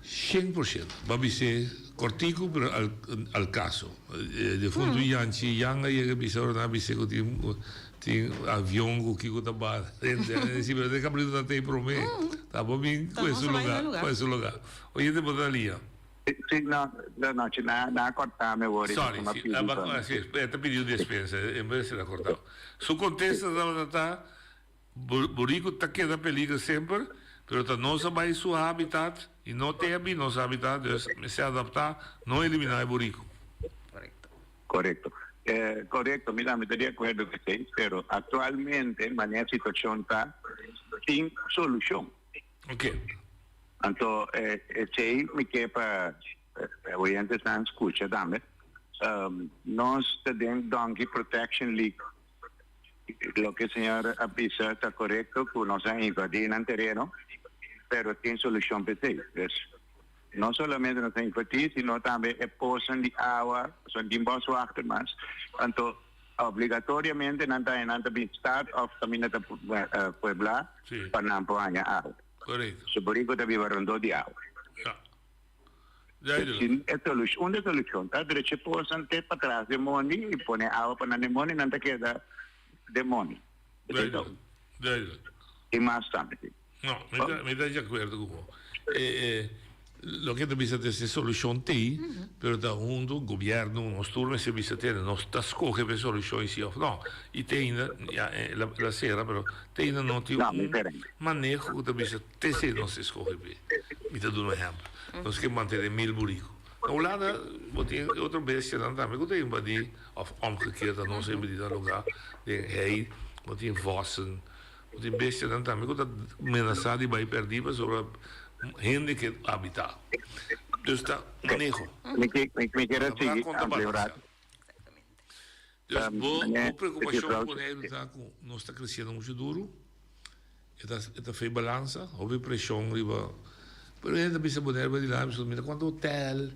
Speaker 11: 100%. Bo a bis'é kòrtiku pero al al kaso. E defuntu Yanchi Yang a yega bisa ora nan a bis'é ku tin. Tin avion ku kiko ta baha den den si pero den kabritu ta tei prome ta bo bin
Speaker 12: Ta
Speaker 11: ku
Speaker 12: nos
Speaker 11: su
Speaker 12: a bai na
Speaker 11: luga
Speaker 12: luga.
Speaker 11: ku su luga oyente bo ta lia.
Speaker 13: Si no no no chi nan a korta mi wor
Speaker 11: Sorry
Speaker 13: ma
Speaker 11: si
Speaker 13: pidi
Speaker 11: a
Speaker 13: pa
Speaker 11: ba si e ta pidi un despensa en bes el a kortao su kontesta tabata ta buriku ta keda peliger semper pero ta nos a bai su habitat y no te a bin nos habitat dus mester adapta no elimina e buriku.
Speaker 13: Korekto. Korekto, mi tambe ta di akuerdo ku esei, pero aktualmente manera e situashon ta, tin solushon.
Speaker 11: Oke.
Speaker 13: Anto esei mi ke pa e oyentesnan skucha tambe. Nos ta den Donkey Protection League. Loke señor a bisa ta korekto ku nos a invadí nan tereno, pero tin solushon pa esei. Dus No solamente nos ta invertí, sino tambe e posan di awa, pasobra tin boswachter mas. Anto obligatoriamente nan ta nan ta bin stad of kaminda ta pueblá pa nan por haña awa.
Speaker 11: Korekto.
Speaker 13: Su buriku ta biba rondó di awa.
Speaker 11: Ja. Duidelijk.
Speaker 13: Si e solushon, un di e solushon ta drecha e posan te patras den mondi i pone awa pa nan den mondi, nan ta keda den mondi.
Speaker 11: Duidelijk. Duidelijk.
Speaker 13: Tin mas tambe.
Speaker 11: No, mi ta, mi ta di akuerdo ku bo. E, e, loke ta bisa ta e solushon t'ei, pero ta huntu gobièrnu, nos tur mester bisa tene, nos ta skohe pa e solushon si òf no. I te ainda, ya, e la, la sera, pero te ainda no tin un maneho ku ta bisa te esei nos ta skohe p'e. Mi ta duna un ehèmpel. Nos ke mantené mil buriku. Na Hulanda bo tin e otro bestianan tambe ku ta invadí òf omgekeerd ta nos a invadí nan lugá den hei, bo tin vòssen. Bo tin bestianan tambe ku ta menasá di bai pèrdí pasobra hende ke habitá. Dus ta maneho.
Speaker 13: Mi kier a sigui amplia un rato.
Speaker 11: Dus bo preokupashon ku Boneiru ta ku nos ta kresiendo muchu duru, e ta e ta fei balansa, hopi preshon riba, pero hende ta bisa Boneiru bai dilanti, pasobra mira kuantu hotel.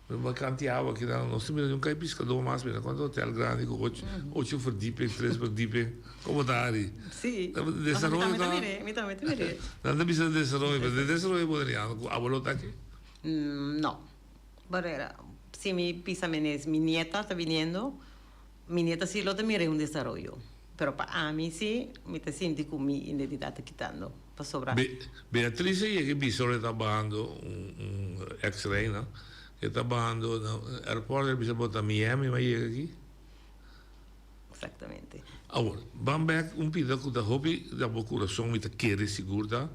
Speaker 11: Mi bai kanti awa kinan, nos ta mira niun kai piskadó mas, mira kuantu hotel grandi ku ocho, ocho verdieping, tres verdieping, komo ta ari?
Speaker 12: Sí.
Speaker 11: Desaroyo
Speaker 12: Mi
Speaker 11: ta.
Speaker 12: tambe ta mir'é, mi tambe ta mir'é.
Speaker 11: Nan ta bisa desaroyo, pero den desaroyo boneriano ku awa lo ta aki?
Speaker 12: No. Barrera, si mi bisa menes mi nieta ta biniendo, mi nieta si lo ta mira un desaroyo, pero pa ami si mi ta sinti ku mi identidat ta kitando. Pasobra.
Speaker 11: Be, Beatriz a yega e bisa ora e ta bahando, un, un ex reina, e ta bahando na airport, el bisa bo ta Miami m'a yega aki.
Speaker 12: Exactamente.
Speaker 11: Awor, ban bek un pida ku ta hopi na bo kurason, mi ta kere sigur ta,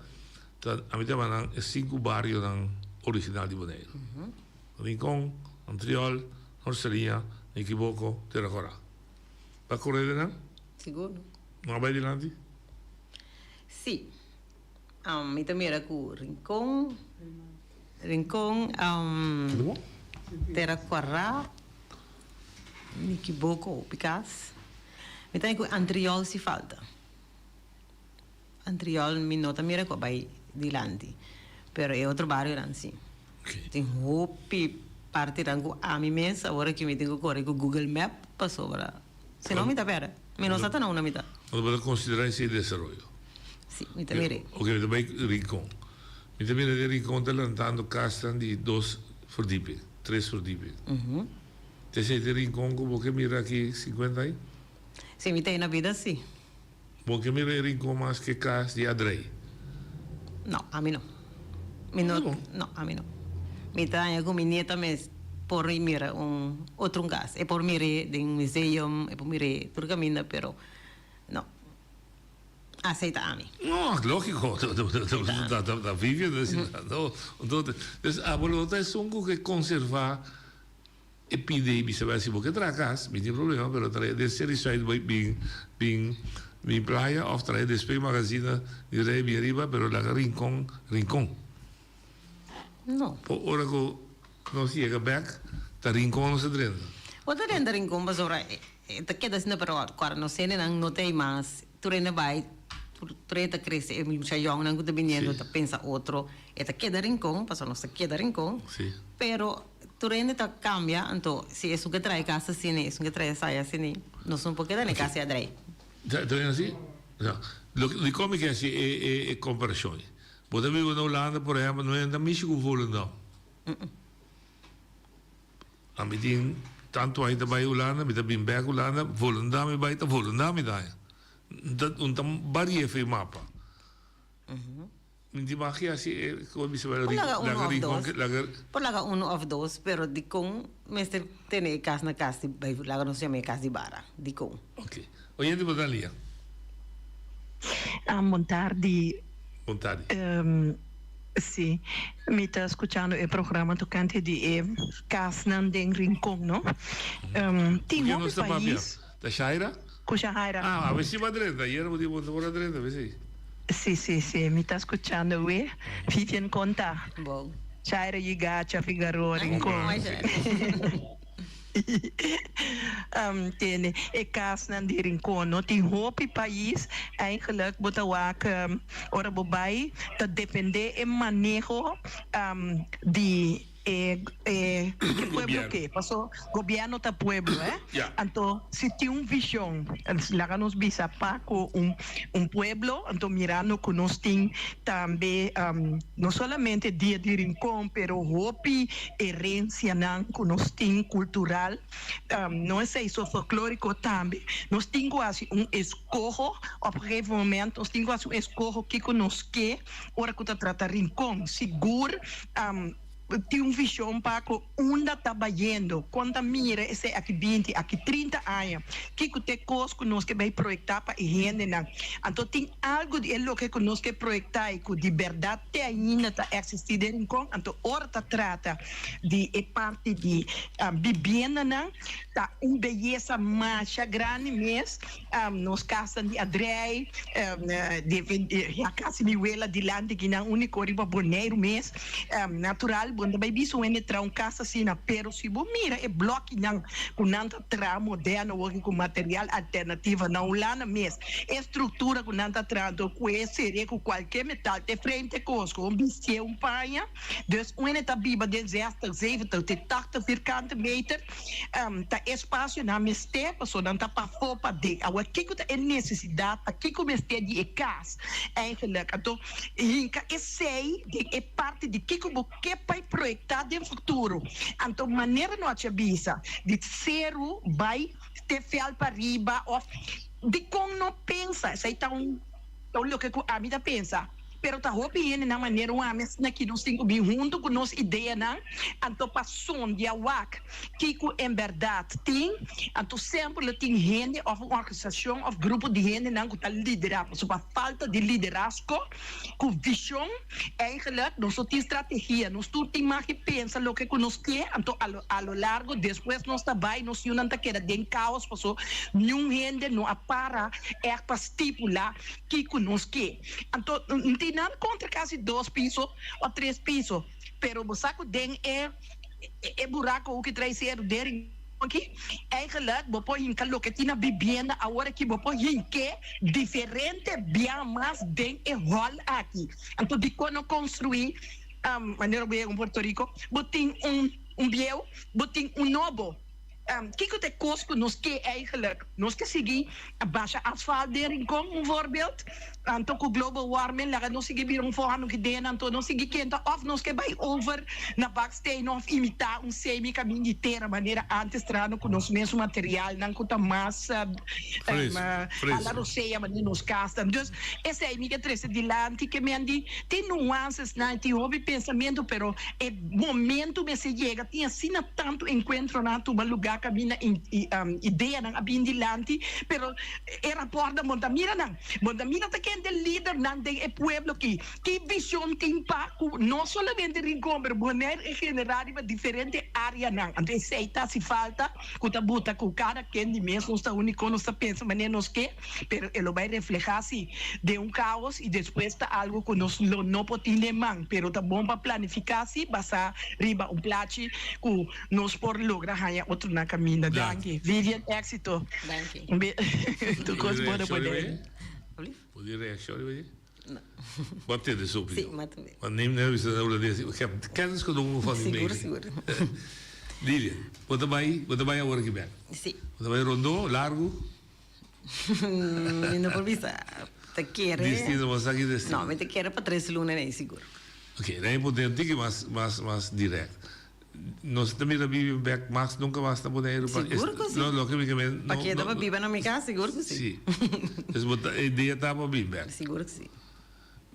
Speaker 11: ta ami ta yama nan e sinku barionan original di Boneiru. Rincon, Antriol, Norseliña, Nikiboko, Tera Kora. Bo a kore den nan?
Speaker 12: Sigur.
Speaker 11: No a bai dilanti?
Speaker 12: Sí. Mi ta mira ku Rincon, Rincon, Tera Kwará, Nikiboko hopi kas. Mi ta ku Antriol si falta. Antriol mi no ta mira ku a bai dilanti, pero e otro barionan si. Tin hopi partinan ku ami mes awor aki mi tin ku kore ku Google Map pasobra. Si no mi ta perde. Mi no sa ta na unda mi ta.
Speaker 11: Nos bo ta considera esey desaroyo?
Speaker 12: Si, mi ta mira.
Speaker 11: Ok, mi ta bay Rincon. Mi ta mira den Rincon ta lantando casnan di dos verdieping, tres verdieping. Ta esey den Rincon cu bo ke mira aki cincuenta aña?
Speaker 12: Si mi ta ey na bida, si.
Speaker 11: Bo ke mira e Rincon mas ke cas di Adrey?
Speaker 12: No, ami no. Mi no, no, ami no. Mi ta haña ku mi nieta mes por mira un otro un kas. E por mir'é den museum, e por mir'é tur kaminda, pero no. Asei ta ami.
Speaker 11: No, lógiko. Ta Vivian ta sinta. No, dus abo lo ta esun ku ke konservá e pide i bisa si bo ke traha kas, mi tin problema, pero trae den Seri Zuid bai bin bin bin playa of trae despues magazine di rei bin ariba, pero laga Rincon Rincon.
Speaker 12: No.
Speaker 11: Po ora ku nos yega bek ta Rincon nos a drenta.
Speaker 12: Bo ta drenta Rincon pasobra e ta keda asina pero kora nos hendenan no ta ei mas tur hende bai tur hende ta krese e mucha yòngnan ku ta biniendo ta pensa otro e ta keda Rincon pasobra nos ta keda Rincon pero tur hende ta kambia anto si esun ke trae kas asina esun ke trae esaya asina nos no por keda na e kas e a drei.
Speaker 11: Ta ta así? No. Loke dikon mi ke hasi e e e komparashon ei? Bo ta biba na Hulanda por ehèmpel no hende ta mishi ku Volendam. Ami tin tantu aña ta bai Hulanda mi ta bin bèk Hulanda Volendam mi bai ta Volendam mi ta haña. Un ta barie fe mapa. Mi di magia si e como bisa
Speaker 12: Por laga uno of dos. Por laga uno of dos, pero dikon mester tene e kas na kas di bai laga nos yama e kas di bara. Dikon?
Speaker 11: Ok. Oyente bo ta lia.
Speaker 14: Ah, bon tardi.
Speaker 11: Bon tardi.
Speaker 14: Si, mi ta skuchando e programa tokante di e kasnan den Rincon, no? Tin
Speaker 11: Ku
Speaker 14: hopi
Speaker 11: nos ta papia?
Speaker 14: pais.
Speaker 11: Ta Shaira?
Speaker 14: Ku Shaira.
Speaker 11: Ah, a besi bo a drenta. Ayera bo di bo por a drenta, besi.
Speaker 14: Si, si, si, mi ta skuchando we. Vivian konta.
Speaker 12: Bon.
Speaker 14: Shaira Yigacha Figaroa Rincon. Tende e kasnan di Rincon no tin hopi pais eigenlijk bo ta wak ora bo bai ta depende e maneho di e e ke pueblo ke paso gobierno ta pueblo eh anto si tin un vision laga nos bisa pa ku un un pueblo anto mirando ku nos tin tambe no solamente dia di Rincon pero hopi herencianan ku nos tin cultural no esei so folklorico tambe nos tin ku hasi un eskoho op gegeven moment nos tin ku hasi un eskoho kiko nos ke Ora ku ta trata Rincon, sigur tin un vision pa ku unda ta bayendo, kon ta mira esei aki binti, aki trinta aña, kiko ta e kos ku nos ke bai proyektá pa e hendenan. Anto tin algu di e loke ku nos ke proyektá i ku di bèrdat te ainda ta eksistí den Rincon. Anto ora ta trata di e parti di bibiendanan, ta un beyesa masha grandi mes. Nos kasnan di adrei, ya kasi mi wela dilanti kinan úniko riba Boneiru mes. Natural, bo no ta bai bisa un hende traha un kas asina, pero si bo mira e blòkinan ku nan ta traha moderno awor ku material alternativo na Hulanda mes, e struktura ku nan ta traha anto ku e seré ku kualke metal te frente kos, ku un bistié, un paña. Dus un hende ta biba den zestig, zeventig te tachtig vierkante meter. Ta espacio nan mester pasobra nan ta pafó paden. Awor kiko ta e necesidad? Pakiko mester di e cas eigenlijk? Anto hinca esey den e parti di kiko bo ke pai proyecta den futuro. Anto manera no a cha bisa di ceru bai te vel pariba of dicon no pensa? Esey ta un loke cu ami ta pensa. Pero ta hopi hendenan manera un ami asina ki nos tin ku bin huntu ku nos ideanan, anto pa sondia wak kiko en bèrdat tin. Anto semper lo tin hende òf un organisashon òf grupo di hendenan ku ta liderá, pasobra pa falta di liderazgo ku vishon eigenlijk nos no tin strategia, nos tur tin mag di pensa loke ku nos ke, anto a lo a lo largo despues nos ta bai nos yunan ta keda den kaos pasobra niun hende no a para ègt pa stipulá kiko nos ke. Anto N tin nada kontra kasi dos piso o tres piso, pero bo sa ku den e e buraco ku trae seru den rincon aki, eigenlijk bo por hinka loke tin na bibienda awor aki, bo por hink'é diferente bia mas den e hòl aki. Anto dikon no konstruí manera bo yega un Puerto Rico, bo tin un un bieu, bo tin un nobo. Kiko ta e kos ku nos ke eigenlijk? Nos ke sigui basha asfalt den Rincon, un voorbeeld? Anto ku global warming laga nos sigui bira un forno ki den, anto nos sigui kenta òf nos ke bai over na baksteen òf imitá un semi kamin di tera manera antes trahando ku nos mesun materialnan ku ta mas a la rosea manera nos kasnan. Dus esei mi ke trese dilanti ke men di tin nuansesnan, tin hopi pensamentu pero e momento mester yega tin asina Tantu enkuentronan a tuma lugá kaminda ideanan a bin dilanti, pero e rapòrtnan bo ta mira nan. Bo ta mira ta kende lidernan den e pueblo ki ki vishon tin pa ku no solamente Rincon pero Bonaire en general riba diferente áreanan. Anto esei ta hasi falta ku ta buta ku kada ken di mes nos ta úniko nos ta pensa manera nos ke, pero e lo bai reflehá si den un kaos i despues ta algu ku nos lo no por tin den man, pero ta bon pa planifiká si basá riba un plachi ku nos por logra haña otro na kaminda. Danki. Vivian, éksito.
Speaker 12: Danki.
Speaker 14: Tur kos bon na Bonaire.
Speaker 11: Bo di reakshon riba dje? No. Bo a tende su opinion?
Speaker 12: Si, m'a tende.
Speaker 11: Want neem nou bisa na hulandes, ik heb kennis genomen van die
Speaker 12: Sigur,
Speaker 11: mening.
Speaker 12: sigur.
Speaker 11: Lilian, bo ta bai, bo ta bai awor aki bek?
Speaker 12: Si.
Speaker 11: Bo ta bai rondó, largu?
Speaker 12: Mi no por bisa. Ta kere.
Speaker 11: Destino, bo sa ki destino?
Speaker 12: No, mi ta kere pa tres luna ei sigur.
Speaker 11: Ok, dan e punto un tiki mas, mas, mas direct. Nos ta mira bibi bek mas nunka mas na Boneiru pa
Speaker 12: Sigur ku si.
Speaker 11: No loke mi ke men
Speaker 12: Pa keda pa biba na mi kas sigur ku si.
Speaker 11: Si. Dus bo ta e dia ta pa bin bek.
Speaker 12: Sigur ku si.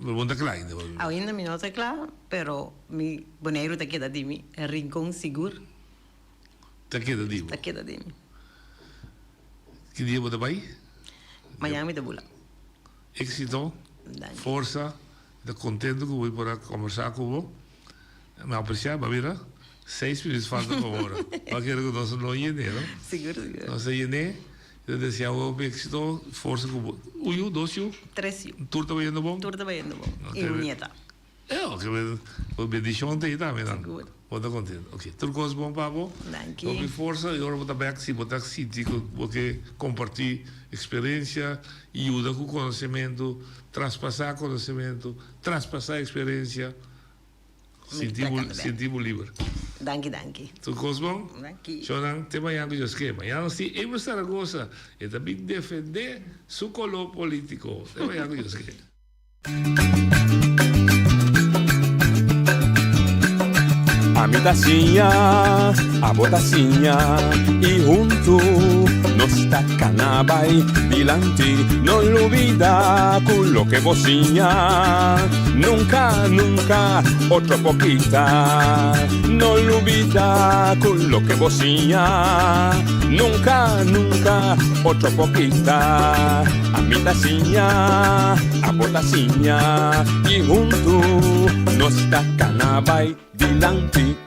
Speaker 11: Pero bo no ta kla ainda pa bin bek.
Speaker 12: Ainda mi no ta kla pero mi Boneiru ta keda di mi Rincon sigur.
Speaker 11: Ta keda di bo.
Speaker 12: Ta keda di mi.
Speaker 11: Ki dia bo ta bai?
Speaker 12: Mañan mi ta bula.
Speaker 11: Éxito, forsa, mi ta contento cu bo por a conversa cu bo. Mi a aprecia, bo a mira, seis minuut falta pa ora. Bo a kere cu nos no yene, no?
Speaker 12: Sigur, sigur.
Speaker 11: Nos a yene, mi ta desea bo hopi éxito, forsa cu bo. Un yu, dos yu?
Speaker 12: Tres yu.
Speaker 11: Tur ta bayendo bon?
Speaker 12: Tur ta bayendo bon. Y un nieta.
Speaker 11: Eh, ok, bo bendicion ta ei tambe nan.
Speaker 12: Sigur.
Speaker 11: Bo ta contento. Ok, tur cos bon pa bo.
Speaker 12: Danki.
Speaker 11: Hopi forsa y ora bo ta bek si bo ta sinti cu bo ke comparti experiencia y yuda cu conocemento, traspasa conocemento, traspasa experiencia, sinti bo, sinti bo liber.
Speaker 12: Danki, danki.
Speaker 11: Tur cos bon?
Speaker 12: Danki.
Speaker 11: Shownan, te mañan cu Dios ke. Mañan nos tin Emer Zaragoza, e ta bin defende su color politico. Te mañan cu Dios ke.
Speaker 10: Ami ta siña, abo ta siña y huntu nos ta cana bay dilanti. No lubida cu loke bo siña nunca, nunca otro por kita. No lubida cu loke bo siña nunca, nunca otro por kita. Ami ta siña, abo ta siña y huntu nos ta cana bay dilanti.